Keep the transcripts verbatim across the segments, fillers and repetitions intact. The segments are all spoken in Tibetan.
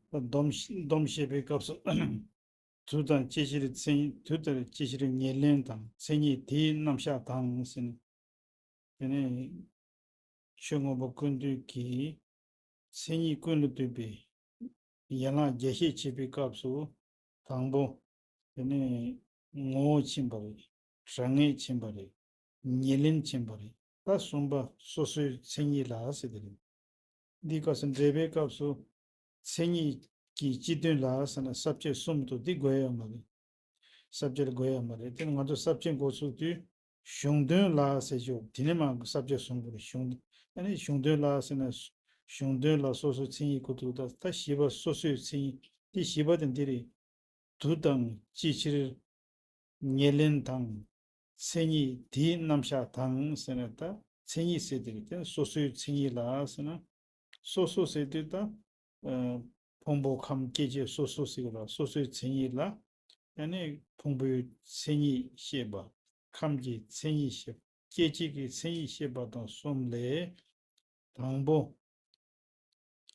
སྡོམ་སྡོམ་བཤད་པའི་སྐབས་སུ། དུ་དང་ཅི་ཕྱིར་མཚན་དུ་དང་ཅི་ཕྱིར་ཉེར་ལེན་དང་མཚན་ཉིད་དེའི་རྣམ་གཞག་དང་ཟེར་ནས། དེ་ནས་ཆོས་མངོན་པ་ཀུན་བཏུས་ཀྱིས་མཚན་ཉིད་ཀུན་ལ་ལྟོས་པའི་ཡན་ལག་རྒྱས་བཤད་བྱེད་པའི་སྐབས་སུ། དང་པོ། དེ་ནས་ངོ་བོ་ཕྱིན་པ་རེད། གྲངས་ངེས་ཕྱིན་པ་རེད། ཉེར་ལེན་ཕྱིན་པ་རེད། ད་གསུམ་པ་སོ་སོའི་མཚན་ཉིད་ལ་ཟེར་དེ་རེད། འདིའི་སྐབས་སུ་འགྲེལ་པའི་སྐབས་སུ། མཚན་ཉིད་ཀྱི་སྤྱི་དོན་ལ་ཟེར་ན་ས་བཅད་གསུམ་དུ་འདི་དགོས་ཡོད་མ་རེད། ས་བཅད་དགོས་ཡོད་མ་རེད། དེ་ནི་ང་ཚོ་ས་བཅད་འགོ་ཚུགས་དུས་གཞུང་དོན་ལ་ཟེར་ཆོག་དེ་ནས་མ་ས་བཅད་གསུམ་དགོས་རེད། གཞུང་ཨ་ནི་གཞུང་དོན་ལ་ཟེར་ན། གཞུང་དོན་ལ་སོ་སོའི་མཚན་ཉིད་ཀྱི་ཐོག་ད་ད་བཞི་པ་སོ་སོའི་མཚན་ཉིད་དེ་བཞི་པ་དེ་འདི་རེད། དུ་དང་ཅི་ཕྱིར་ཉེར་ལེན་དང་། མཚན་ཉིད་དེའི་རྣམ་གཞག་དང་ཟེར་ན། ད་མཚན་ཉིད་ཟེར་དེ་རེད། དེ་སོ་སོའི་མཚན་ཉིད་ལ་ཟེར་ན། སོ་སོ་ཟེར་དུས་ད། ཨ། ཕུང་པོ་ཁམས་སྐྱེ་མཆེད་སོ་སོ་ཟེར་གི་རེད། སོ་སོའི་མཚན་ཉིད་ལ། ཨ་ནི་ཕུང་པོའི་མཚན་ཉིད་བཤད་པ། ཁམས་ཀྱི་མཚན་ཉིད་བཤད་པ། སྐྱེ་མཆེད་ཀྱི་མཚན་ཉིད་བཤད་པ་དང་གསུམ་ལས། དང་པོ།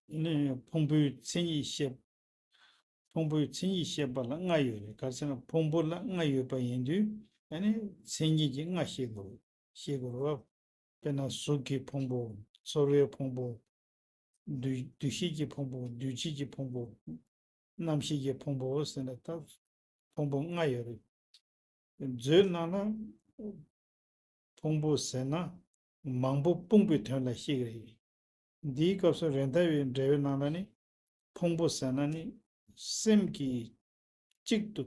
ཨ་ནི་ཕུང་པོའི་མཚན་ཉིད་བཤད། ཕུང་པོའི་མཚན་ཉིད་བཤད་པ་ལ་ལྔ་ཡོད་རེད། ག་རེ་ཟེར་ན་ཕུང་པོ་ལ་ལྔ་ཡོད་པ་ཡིན་དུས། ཨ་ནི་མཚན་ཉིད་ཀྱི་ལྔ་བཤད་དགོས། བཤད་དགོས་རེད་བ། དཔེར་ན་གཟུགས་ཀྱི་ཕུང་པོ། ཚོར་བའི་ཕུང་པོ། འདུ་འདུ་ཤེས་ཀྱི་ཕུང་པོ། འདུ་བྱེད་ཀྱི་ཕུང་པོ། རྣམ་ཤེས་ཀྱི་ཕུང་པོ་ཟེར་ན་ད་ཕུང་པོ་ལྔ་ཡོད་རེད། མཛོད་ནང་ལ་ཕུང་པོ་ཟེར་ན་མང་པོ་སྤུངས་པའི་དོན་ལ་བཤད་ཀྱི་རེད། འདིའི་སྐབས་སུ་རེད་མཐའ་ཡི་འགྲེལ་པའི་ནང་ལ་ནི། ཕུང་པོ་ཟེར་ན་ནི་སེམས་ཀྱིས་གཅིག་ཏུ།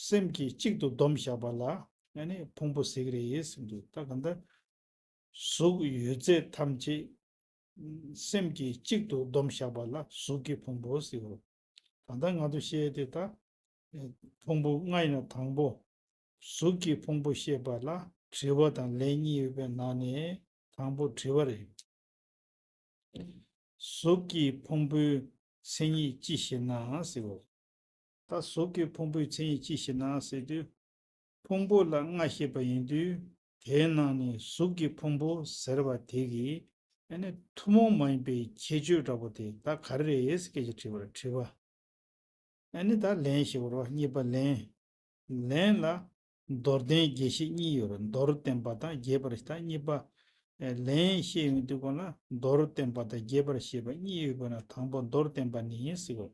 སེམས་ཀྱིས་གཅིག་ཏུ་བསྡོམས་བཞག་པ་ལ་ཨ་ནི་ཕུང་པོ་ཟེར་གྱི་རེད་ཟེར་འདུག་ད་གང་ལྟར་གཟུགས་ཡོད་ཚད་ཐམས་ཅད་སེམས་ཀྱིས་གཅིག་ཏུ་བསྡོམས་བཞག་པ་ལ་གཟུགས་ཀྱི་ཕུང་པོ་ཟེར་གྱི་རེད། ད་ལྟ་ང་ཚོ་བཤད་དེ་ད་ཕུང་པོ་ལྔ་ཡིན་ན། དང་པོ་གཟུགས་ཀྱི་ཕུང་པོ་བཤད་པ་ལ་དྲི་བ་དང་ལན་གཉིས་ཡོད་པའི་ནང་ནས་དང་པོ་དྲི་བ་རེད། གཟུགས་ཀྱི་ཕུང་པོའི་མཚན་ཉིད་ཅི་ཞེ་ན་ཟེར་བ། ད་གཟུགས་ཀྱི་ཕུང་པོའི་མཚན་ཉིད་ཅི་ཞེ་ན་ཟེར་དུས། ཕུང་པོ་ལ་ལྔ་བཤད་པ་ཡིན་དུས། དེའི་ནང་ནས་གཟུགས་ཀྱི་ཕུང་པོ་ཟེར་བ་དེ་གི་ཨ་ནི་ཐུན་མོང་མ་ཡིན་པའི་ཁྱད་ཆོས་འདྲ་པོ་དེ་ད་ག་རེ་རེད་ཟེར་སྐད་ཆ་དྲིས་པ་རེད། དྲི་བ། ཨ་ནི་ད་ལན་ཞིག་རེད་བ། གཉིས་པ་ལན། ལན་ལ་མདོར་བསྟན་རྒྱས་བཤད་གཉིས་ཡོད་རེད། མདོར་བསྟན་པ་དང་རྒྱས་པར། ད་གཉིས་པ། ཨ། ལན་བཤད་ཡོང་དུས་སྒང་ལ་མདོར་བསྟན་པ་དང་རྒྱས་པར་བཤད་པ་གཉིས་ཡོད་པ་ན། དང་པོ་མདོར་བསྟན་པ་ནི་ཟེར་བ།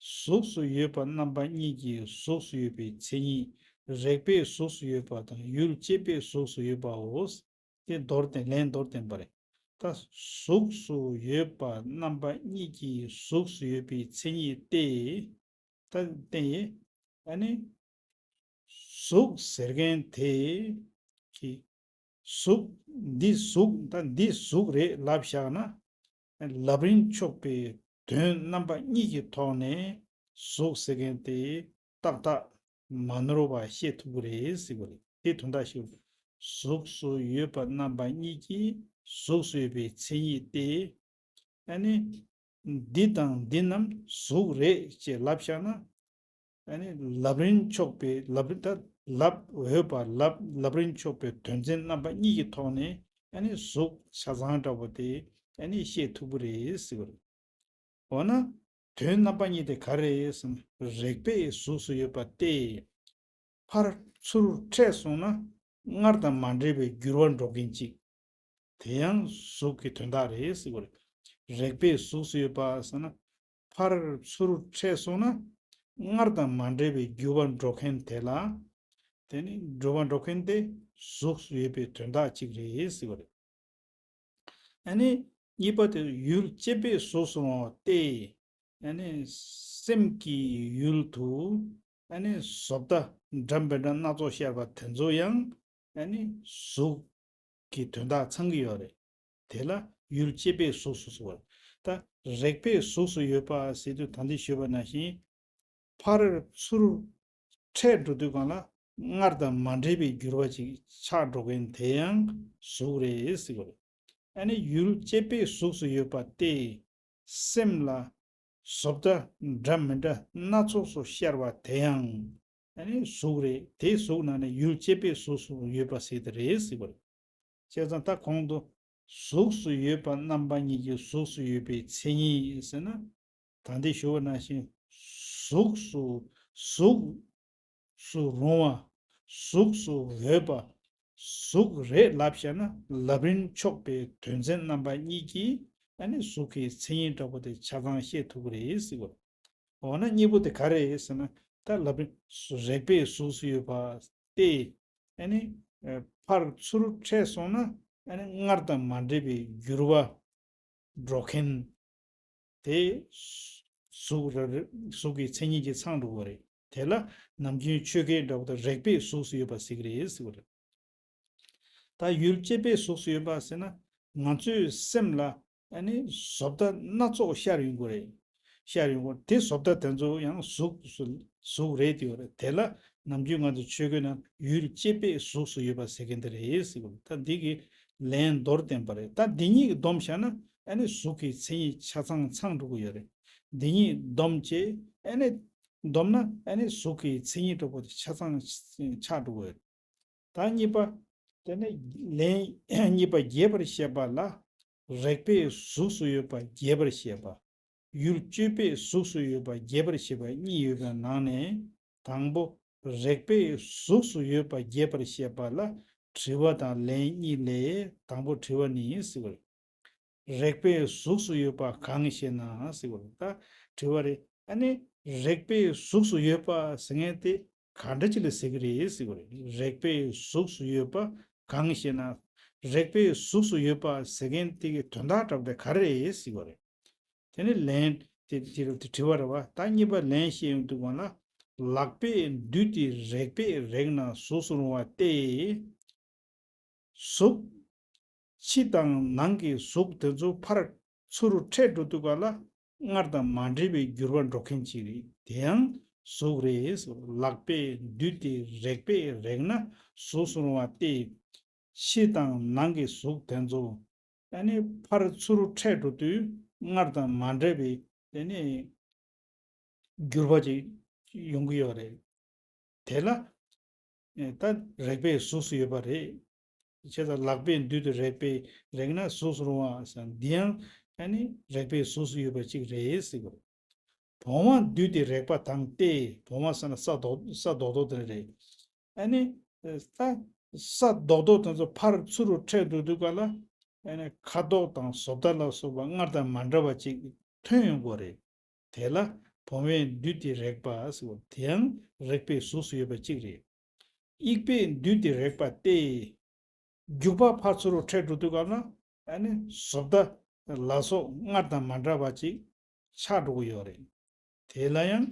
གཟུགས་སུ་ཡོད་པ་རྣམ་པ་གཉིས་ཀྱི་གཟུགས་སུ་ཡོད་པའི་མཚན་ཉིད། རེག་པས་གཟུགས་སུ་ཡོད་པ་དང་ཡུལ་དཔྱད་པས་གཟུགས་སུ་ཡོད་པའོ། དེ་མདོར་བསྟན། ལན་མདོར་བསྟན་པ་རེད། ད་གཟུགས་སུ་ཡོད་པ་རྣམ་པ་གཉིས་ཀྱི་གཟུགས་སུ་ཡོད་པའི་མཚན་ཉིད་དེ། ད་དེ་ཨ་ནི་གཟུགས་ཟེར་མཁན་དེ་གི་གཟུགས། འདི་གཟུགས། ད་འདི་གཟུགས་རེད་ལབ་བཞག་ན། ལབ་རིམ་ཕྱོགས་པའི་དོན་རྣམ་པ་གཉིས་ཀྱི་ཐོག་ནས་གཟུགས་ཟེར་མཁན་དེ་ཏག་ཏག་མ་ནོར་བ་བཤད་ཐུབ་ཀྱི་རེད་ཟེར་བ་རེད། དེ་དོན་དག་ཞིག་གཟུགས་སུ་ཡོད་པ་རྣམ་པ་གཉིས་ཀྱི་གཟུགས་སུ་ཡོད་པའི་མཚན་ཉིད་དེ། ཨ་ནི་འདི་དང་འདི་རྣམས་གཟུགས་རེད་ཅེས་ལབ་བཞག་ན། ཨ་ནི་ལབ་རིམ་ཕྱོགས་པའི། ལབ་རིམ། ད་ལབ་འོས་པ། ལབ་ལབ་རིམ་ཕྱོགས་པའི་དོན་ཚན་རྣམ་པ་གཉིས་ཀྱི་ཐོག་ནས་ཨ་ནི་གཟུགས་ཆ་ཚང་འདྲ་པོ་དེ་ཨ་ནི་བཤད་ཐུབ་ཀྱི་རེད་ཟེར་བ་རེད། འོ་ན་དོན་རྣམ་པ་གཉིས་དེ་ག་རེ་རེད་ཟེར་ན། རེག་པས་གཟུགས་སུ་ཡོད་པ་སྟེ། ཕར་ཚུར་འཕྲད་སོང་ན་སྔར་དང་མ་འདྲེས་པའི་འགྱུར་བ་འགྲོ་མཁན་གཅིག་དེ་ཡང་གཟུགས་ཀྱི་དོན་དག་རེད་ཟེར་བ་རེད། རེག་པས་གཟུགས་སུ་ཡོད་པ་ཟེར་ན། ཕར་ཚུར་འཕྲད་སོང་ན་སྔར་དང་མ་འདྲེས་པའི་འགྱུར་བ་འགྲོ་མཁན་དེ་ལ། དེ་ནི་འགྱུར་བ་འགྲོ་མཁན་དེ་གཟུགས་སུ་ཡོད་པའི་དོན་དག་ཅིག་རེད་ཟེར་བ་རེད། ཨ་ནི་གཉིས་པ་དེ་ཡུལ་དཔྱད་པས་གཟུགས་སུ་འོང་བ་སྟེ། ཨ་ནི་སེམས་ཀྱི་ཡུལ་དུ་ཨ་ནི་བཟོ་ལྟ་འདྲ་མི་འདྲ་སྣ་ཚོགས་ཤར་བ་དེ་ཚོ་ཡང་ཨ་ནི་གཟུགས་ཀྱི་དོན་དག་ཚང་གི་ཡོད་རེད། དེ་ལ་ཡུལ་དཔྱད་པས་གཟུགས་སུ་གསུངས་པ་རེད། ད་རེག་པས་གཟུགས་སུ་ཡོད་པ་ཟེར་དུས་ད་འདི་ཞུས་པ་ནང་བཞིན། ཕར་ཚུར་འཕྲད་འགྲོ་དུས་སྒང་ལ་སྔར་དང་མ་འདྲེས་པའི་འགྱུར་བ་ཅིག་ཆགས་འགྲོ་མཁན་དེ་ཡང་གཟུགས་རེད་ཟེར་བ་རེད། ཨ་ནི་ཡུལ་དཔྱད་པས་གཟུགས་སུ་ཡོད་པ་སྟེ། སེམས་ལ་བཟོ་ལྟ་འདྲ་མི་འདྲ་སྣ་ཚོགས་སུ་ཤར་བ་དེ་ཡང་ཨ་ནི་གཟུགས་རེད། དེ་གཟུགས་ནང་ནས་ཡུལ་དཔྱད་པས་གཟུགས་སུ་ཡོད་པ་ཟེར་དེ་རེད་ཟེར་བ་རེད། བྱས་ཙང་ད་གོང་དུ་གཟུགས་སུ་ཡོད་པ་རྣམ་པ་གཉིས་ཀྱི་གཟུགས་སུ་ཡོད་པའི་མཚན་ཉིད་ཟེར་ན། ད་ ད་འདི་ཞུ་བ་ནང་བཞིན་གཟུགས་སུ་གཟུགས་སུ་རུང་བ། གཟུགས་སུ་འོས་པ། གཟུགས་རེད་ལབ་བཤད་ན་ལབ་རིམ་ཕྱོགས་པའི་དོན་ཚན་རྣམ་པ་གཉིས་ཀྱིས་ཨ་ནི་གཟུགས་ཀྱི་མཚན་ཉིད་འདྲ་པོ་དེ་ཆ་ཚང་བཤད་ཐུབ་ཀྱི་རེད་ཟེར་གོ། འོ་ན་གཉིས་པོ་དེ་ག་རེ་རེད་ཟེར་ན། ད་ལབ་རིམ་རེག་པས་གཟུགས་སུ་ཡོད་པ་སྟེ། ཨ་ནི་ཕར་ཚུར་འཕྲད་སོང་ན་ཨ་ནི་སྔར་དང་མ་འདྲེས་པའི་འགྱུར་བ་འགྲོ་མཁན་དེ་གཟུགས་རེད། གཟུགས་ཀྱི་མཚན་ཉིད་ཀྱིས་ཚང་འགྲོ་གི་རེད། དེ་ལ་ནམ་རྒྱུན་ཆོས་སྐད་འདྲ་པོ་དང་རེག་པས་གཟུགས་སུ་ཡོད་པ་ཟེར་གི་རེད་ཟེར་གི་རེད། ད་ཡུལ་དཔྱད་པས་གཟུགས་སུ་ཡོད་པ་ཟེར་ན། ང་ཚོའི་སེམས་ལ་ཨ་ནི་བཟོ་ལྟ་སྣ་ཚོགས་ཤར་ཡོང་གི་རེད། ཤར་ཡོང་གི་རེད། དེ་བཟོ་ལྟ་དེ་ཚོ་ཡང་གཟུགས་སུ་གཟུགས་རེད་དེ་ཡོད་རེད། དེ་ལ་ནམ་རྒྱུན་ང་ཚོ་ཆོས་སྐད་ནང་ཡུལ་དཔྱད་པས་གཟུགས་སུ་ཡོད་པ་ཟེར་མཁན་དེ་རེད་ཟེར་གི་རེད། ད་འདི་གི་ལན་མདོར་བསྟན་པ་རེད། ད་འདི་གཉིས་ཀྱི་སྡོམ་བཞག་ན་ཨ་ནི་གཟུགས་ཀྱི་མཚན་ཉིད་ཆ་ཚང་ཚང་འགྲོ་གི་ཡོད་རེད། འདི་གཉིས་སྡོམ་བྱས་ཨ་ནི་སྡོམ་ན་ཨ་ནི་གཟུགས་ཀྱི་མཚན་ཉིད་འདྲ་པོ་དེ་ཆ་ཚང་ཆགས་འགྲོ་གི་ཡོད་རེད། ད་གཉིས་པ། དེ་ནས་ལན་གཉིས་པ་རྒྱས་པར་བཤད་པ་ལ། རེག་པས་གཟུགས་སུ་ཡོད་པ་རྒྱས་པར་བཤད་པ། ཡུལ་དཔྱོད་པས་གཟུགས་སུ་ཡོད་པ་རྒྱས་པར་བཤད་པ་གཉིས་ཡོད་པའི་ནང་ནས། དང་པོ། རེག་པས་གཟུགས་སུ་ཡོད་པ་རྒྱས་པར་བཤད་པ་ལ། དྲི་བ་དང་ལན་གཉིས་ལས། དང་པོ་དྲི་བ་ནི་ཟེར་བ་རེད། རེག་པས་གཟུགས་སུ་ཡོད་པ་གང་ཞེ་ན་ཟེར་བ་རེད། ད་དྲི་བ་རེད། ཨ་ནི་རེག་པས་གཟུགས་སུ་ཡོད་པ་ཟེར་མཁན་དེ་ག་འདྲ་ཅིག་ལ་ཟེར་གི་རེད་ཟེར་བ་རེད། རེག་པས་གཟུགས་སུ་ཡོད་པ་གང་ཞེ་ན། རེག་པས་གཟུགས་སུ་ཡོད་པ་ཟེར་མཁན་དེ་གི་དོན་དག་འདྲ་པོ་དེ་ག་རེ་རེད་ཟེར་བ་རེད། དེ་ནི་ལན་དེ་དེ་རུ་དེ་དྲི་བ་རེད་བ། ད་གཉིས་པ་ལན་བཤད་ཡོང་དུས་སྒང་ལ། ལག་པས་བསྡུས་ཏེ་རེག་པས་རེག་ན་གཟུགས་སུ་རུང་བ་སྟེ། གཟུགས། ཕྱི་དང་ནང་གི་གཟུགས་དེ་ཚོ་ཕར་ཚུར་འཕྲད་འགྲོ་དུས་སྒང་ལ་སྔར་དང་མ་འདྲེས་པའི་འགྱུར་བ་འགྲོ་མཁན་ཅིག་རེད། དེ་ཡང་གཟུགས་རེད། ལག་པས་བསྡུས་ཏེ་རེག་པས་རེག་ན་གཟུགས་སུ་རུང་བ་སྟེ། ཕྱི་དང་ནང་གི་གཟུགས་དེ་ཚོ་ཨ་ནི་ཕར་ཚུར་འཕྲད་འགྲོ་དུས་སྔར་དང་མ་འདྲེས་པའི་དེ་ནི་འགྱུར་བ་ཅིག་ཡོང་གི་ཡོད་རེད། དེ་ལ། ཨེ། ད་རེག་པས་གཟུགས་སུ་ཡོད་པ་རེད། བྱས་ཙང་ལག་པས་མདུན་དུ་རེག་པས་རེག་ན་གཟུགས་སུ་རུང་བ་ཟེར། འདི་ཡང་ཨ་ནི་རེག་པས་གཟུགས་སུ་ཡོད་པ་གཅིག་རེད་ཟེར་གོ། བུང་བ་མདུན་དུ་རེག་པ་དང་སྟེ། བུང་བ་ཟེར་ན་ས་རྡོག་ས་རྡོག་རྡོག་དེ་རེད། ཨ་ནི་ས་ས་རྡོག་རྡོག་དེ་ཚོ་ཕར་ཚུར་འཕྲད་འགྲོ་དུས་སྒང་ལ་ཨ་ནི་ཁ་དོག་དང་བཟོ་ལྟ་ལ་སོགས་པ་སྔར་དང་མ་འདྲ་བ་ཅིག་ཐོན་ཡོང་གི་རེད། དེ་ལ་བུང་བས་མདུན་དུ་རེག་པ་ཟེར་བ་དེ་ཡང་རེག་པས་གཟུགས་སུ་ཡོད་པ་གཅིག་རེད། དབྱུག་པས་མདུན་དུ་རེག་པ་སྟེ། རྒྱུག་པ་ཕར་ཚུར་འཕྲད་འགྲོ་དུས་སྒང་ལ་ཨ་ནི་བཟོ་ལྟ་ལ་སོགས་སྔར་དང་མ་འདྲ་བ་ཅིག་ཆགས་འགྲོ་གི་ཡོད་རེད། དེ་ལ་ཡང་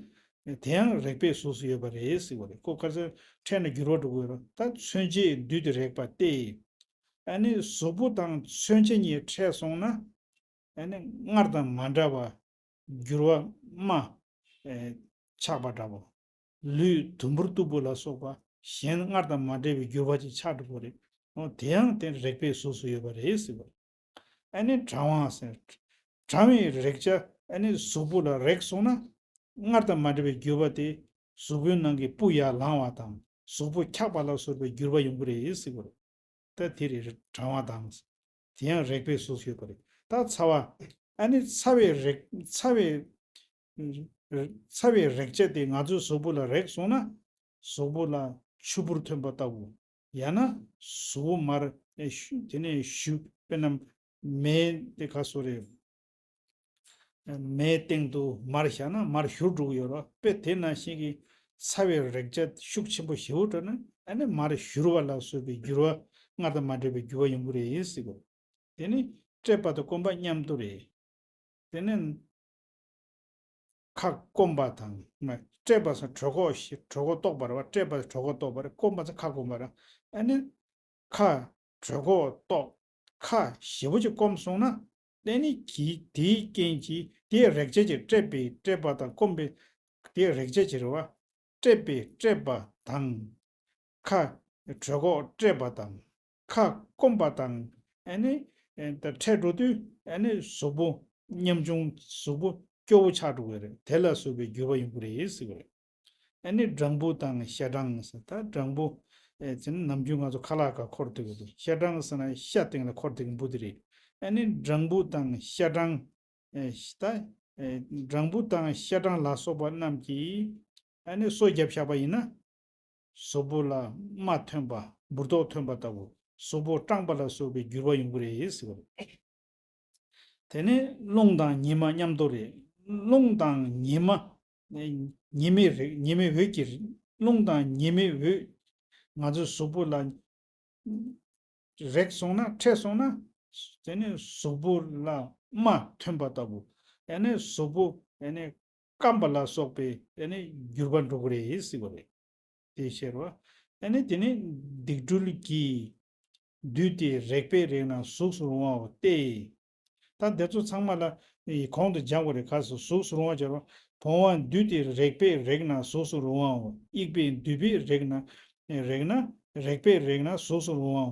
དེ་ཡང་རེག་པས་གཟུགས་སུ་ཡོད་པ་རེད་ཟེར་བ་རེད། ཁོ་ག་ཚོད་འཕྲད་ན་འགྱུར་བ་འགྲོ་གི་ཡོད་རེད། ད་མཚོན་ཆས་མདུན་དུ་རེག་པ་སྟེ། ཨ་ནི་གཟུགས་པོ་དང་མཚོན་ཆ་གཉིས་འཕྲད་སོང་ན། ཨ་ནི་སྔར་དང་མ་འདྲ་བ་འགྱུར་བ་སྨྲ། ཨེ། ཆགས་པ་འདྲ་པོ། ལུས་དུམ་བུར་གཏུབ་པོ་ལ་སོགས་པ་གཞན་སྔར་དང་མ་འདྲ་བའི་འགྱུར་བ་ཅིག་ཆགས་འགྲོ་གི་རེད། འོ་དེ་ཡང་དེ་རེག་པས་གཟུགས་སུ་ཡོད་པ་རེད་ཟེར་བ། ཨ་ནི་གྲང་བ་ཟེར། གྲང་བའི་རེག་བྱ་ཨ་ནི་གཟུགས་པོ་ལ་རེག་སོང་ན། སྔར་དང་མ་འདྲ་བའི་འགྱུར་བ་དེ་གཟུགས་པོའི་ནང་གི་སྤུ་ཡར་ལངས་པ་དང་གཟུགས་པོ་འཁྱག་པ་ལ་སོགས་པའི་འགྱུར་བ་ཡོང་གི་རེད་ཟེར་བ་རེད། ད་དེ་རེད། གྲང་བ་དང་། དེ་ཡང་རེག་པས་གཟུགས་སུ་ཡོད་པ་རེད། ད་ཚ་བ། ཨ་ནི་ཚ་བའི་རེག་ཚ་བའི་ཚ་བའི་རེག་བྱ་དེ་ང་ཚོའི་གཟུགས་པོ་ལ་རེག་སོང་ན། གཟུགས་པོ་ལ་ཆུ་བུར་ཐོན་པ་ལྟ་བུ། ཡང་ན་གཟུགས་པོ་མར་ཨེ་ཞུ་དེ་ནས་ཞུ་དཔེར་ན་མེ་དེ་ག་སོ་རེད། མེའི་སྟེང་དུ་མར་བཞག་ན་མར་བཞུར་འགྲོ་གི་ཡོད་རེད། དཔེ་དེ་ནང་བཞིན་གྱི་ཚ་བའི་རེག་བྱ་ཤུགས་ཆེན་པོ་ཞེ་པོ་འགྲོ་ན་ཨ་ནི་མར་བཞུར་བ་ལ་སོགས་པའི་འགྱུར་བ་སྔར་དང་མ་འདྲ་བའི་འགྱུར་བ་ཡོང་གི་རེད་ཟེར་གོ། དེ་ནི་བཀྲེས་པ་དང་སྐོམ་པ་མཉམ་དུ་རེད། དེ་ནི་ཁ་སྐོམ་པ་དང་། བཀྲེས་པ་སོགས་གྲོད་ཁོག་གྲོད་ཁོག་ལྟོགས་པ་རེད་བ། བཀྲེས་པ་གྲོད་ཁོག་ལྟོགས་པ་རེད། སྐོམ་པ་ཚོ་ཁ་སྐོམ་པ་རེད། ཨ་ནི། ཁ། གྲོད་ཁོག་ལྟོགས། ཁ་ཞེ་པོ་ཅིག་སྐོམ་སོང་ན། དེ་ནི་གི་དེའི་རྐྱེན་གྱིས་དེའི་རེག་བྱ་ཅིག་བཀྲེས་པའི་བཀྲེས་པ་དང་སྐོམ་པའི་དེའི་རེག་བྱ་ཅིག་རེད་བ། བཀྲེས་པའི་བཀྲེས་པ་དང་། ཁ། གྲོད་ཁོག་བཀྲེས་པ་དང་། ཁ་སྐོམ་པ་དང་། ཨ་ནི། འཕྲད་འགྲོ་དུས་ཨ་ནི་གཟུགས་པོ་ཉམ་ཆུང་གཟུགས་པོ་སྐྱོ་བོ་ཆགས་འགྲོ་གི་རེད། དེ་ལ་སོགས་པའི་འགྱུར་བ་ཡོང་གི་རེད་ཟེར་གི་རེད། ཨ་ནི་སྦྲང་བུ་དང་ཤ་སྦྲང་ཟེར། ད་སྦྲང་བུ། ཨེ་ཟེར་ན་ནམ་རྒྱུན་ང་ཚོ་ཁ་ལག་ག་འཁོར་སྡོད་ཀྱི་འདུག་ཤ་སྦྲང་ཟེར་ན་ཤ་སྟེང་ལ་འཁོར་སྡོད་མཁན་བུ་དེ་རེད། ཨ་ནི་སྦྲང་བུ་དང་ཤ་སྦྲང་། ཨེ་ད་ སྦྲང་བུ་དང་ཤ་སྦྲང་ལ་སོགས་པ་རྣམས་ཀྱིས་ཨ་ནི་སོ་བརྒྱབ་བཞག་པ་ཡིན་ན། གཟུགས་པོ་ལ་རྨ་ཐོན་པ་འབུར་ཏོག་ཐོན་པ་ལྟ་བུ་གཟུགས་པོ་སྐྲངས་པ་ལ་སོགས་པའི་འགྱུར་བ་ཡོང་གི་རེད་ཟེར་བ་རེད། དེ་ནས་རླུང་དང་ཉི་མ་མཉམ་དུ་རེད། རླུང་དང་ཉི་མ། ཉི་མའི་རེག་ཉི་མའི་འོད་ཀྱི་རླུང་དང་ཉི་མའི་འོད་ང་ཚོའི་གཟུགས་པོ་ལ་རེག་སོང་ན་འཕྲད་སོང་ན། དེ་ནས་གཟུགས་པོ་ལ་རྨ་ཐོན་པ་ལྟ་བུ། ཡང་ན་གཟུགས་པོ་ཡང་ན་སྐམ་པ་ལ་སོགས་པའི་ཡང་ན་འགྱུར་བ་འགྲོ་གི་རེད་ཟེར་བ་རེད། དེ་ཤེས་རོགས། ཨ་ནི་དེ་ནི་སྡིག་སྦྲུལ་གྱིས་བསྡུས་ཏེ་རེག་པས་རེག་ན་གཟུགས་སུ་རུང་བའོ་སྟེ། ད་འདི་ཚོ་ཚང་མ་ལ་གོང་དུ་སྦྱང་དགོས་རེད། ག་སོ་གཟུགས་སུ་རུང་བ་སྦྱར་བ། བུང་བ་བསྡུས་ཏེ་རེག་པས་རེག་ན་གཟུགས་སུ་རུང་བའོ། དབྱུག་པས་བསྡུས་པས་རེག་ན་རེག་ན་རེག་པས་རེག་ན་གཟུགས་སུ་རུང་བའོ།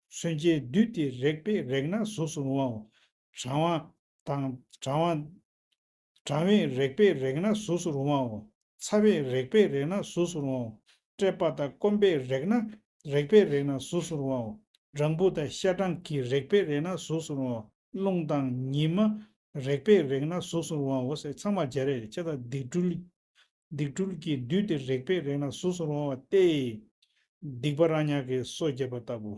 མཚོན་ཆས་བསྡུས་ཏེ་རེག་པས་རེག་ན་གཟུགས་སུ་རུང་བའོ། གྲང་བ་དང་གྲང་བ། གྲང་བས་རེག་པས་རེག་ན་གཟུགས་སུ་རུང་བའོ། ཚ་བས་རེག་པས་རེག་ན་གཟུགས་སུ་རུང་བའོ། བཀྲེས་པ་དང་སྐོམ་པས་རེག་ན་རེག་པས་རེག་ན་གཟུགས་སུ་རུང་བའོ། སྦྲང་བུ་དང་ཤ་སྦྲང་གིས་རེག་པས་རེག་ན་གཟུགས་སུ་རུང་བའོ། རླུང་དང་ཉི་མ་རེག་པས་རེག་ན་གཟུགས་སུ་རུང་བའོ་ཟེར་ཚང་མ་སྦྱར་རེད། ཁྱེད་དང་སྡིག་སྦྲུལ་སྡིག་སྦྲུལ་གྱིས་བསྡུས་ཏེ་རེག་པས་རེག་ན་གཟུགས་སུ་རུང་བ་སྟེ། སྡིག་པ་ར་ཉག་གིས་སོ་བརྒྱབ་པ་ལྟ་བུ།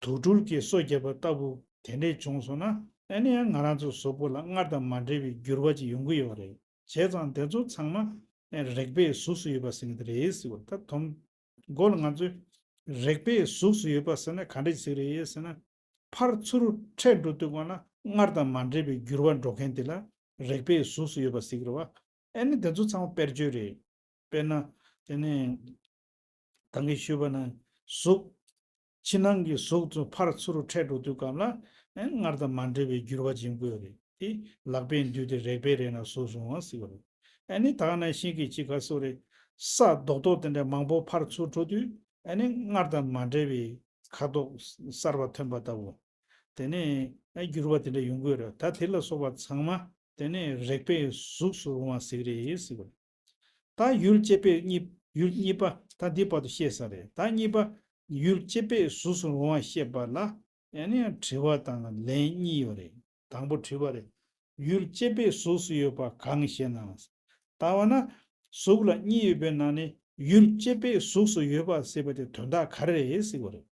དུག་སྦྲུལ་གྱིས་སོ་བརྒྱབ་པ་ལྟ་བུ་དེ་འདྲས་བྱུང་སོང་ན་ཨ་ནི་ཡང་ང་རང་ཚོའི་གཟུགས་པོ་ལ་སྔར་དང་མ་འདྲ་བའི་འགྱུར་བ་ཅིག་ཡོང་གི་ཡོད་རེད། བྱས་ཙང་དེ་ཚོ་ཚང་མ་རེག་པའི་གཟུགས་སུ་ཡོད་པ་ཟེར་གྱི་རེད་ཟེར་བ། ད་དོན་གོ་ལ་ང་ཚོས་རེག་པའི་གཟུགས་སུ་ཡོད་པ་ཟེར་ན་ག་འདྲས་ཟེར་རེད་ཟེར་ན། ཕར་ཚུར་འཕྲད་འགྲོ་དུས་སྒང་ལ་སྔར་དང་མ་འདྲ་བའི་འགྱུར་བ་འགྲོ་མཁན་དེ་ལ་རེག་པའི་གཟུགས་སུ་ཡོད་པ་ཟེར་གྱི་རེད་བ། ཨ་ནི་དེ་ཚོ་ཚང་མ་དཔེར་བརྗོད་རེད། དཔེར་ན། དེ་ནས། ད་གིན་ཞུས་པ་ན། གཟུགས། ཕྱི་ནང་གི་གཟུགས་ཚོ་ཕར་ཚུར་འཕྲད་འགྲོ་དུས་སྐབས་ལ། ཨེ་སྔར་དང་མ་འདྲ་བའི་འགྱུར་བ་ཅིག་ཡོང་གི་ཡོད་རེད། དེ་ལག་པས་འདུས་ཏེ་རེག་པས་རེག་ན་གཟུགས་སུ་རུང་བ་ཟེར་བ་རེད། ཨ་ནི་ད་ག་ནང་བཞིན་གྱི་ཅིག་ག་སོ་རེད། ས་རྡོག་རྡོག་དེ་འདྲ་མང་པོ་ཕར་ཚུར་འགྲོ་དུས། ཨ་ནི་སྔར་དང་མ་འདྲ་བའི་ཁ་དོག་གསར་པ་ཐོན་པ་ལྟ་བུ། དེ་ནས་ཨ་འགྱུར་བ་དེ་འདྲ་ཡོང་གི་ཡོད་རེད། ད་དེ་ལ་སོགས་པ་ཚང་མ་དེ་ནས་རེག་པའི་གཟུགས་སུ་རུང་བ་ཟེར་གྱི་རེད་ཟེར་བ་རེད། ད་ཡུལ་དཔྱད་པས་གཉིས། ཡུལ་གཉིས་པ་ད་འདི་བར་དུ་བཤད་ས་རེད། ད་གཉིས་པ། ཡུལ་དཔྱད་པས་གཟུགས་སུ་རུང་བ་བཤད་པ་ལ་ཡང་ན་ཡང་དྲི་བ་དང་ལན་གཉིས་ཡོད་རེད། དང་པོ་དྲི་བ་རེད། ཡུལ་དཔྱད་པས་གཟུགས་སུ་ཡོད་པ་གང་ཞེ་ན། ད་བ་ན། གཟུགས་ལ་གཉིས་ཡོད་པའི་ནང་ནས་ཡུལ་དཔྱད་པས་གཟུགས་སུ་ཡོད་པ་ཟེར་བ་དེ་དོན་དག་ག་རེ་རེད་ཟེར་བ་རེད།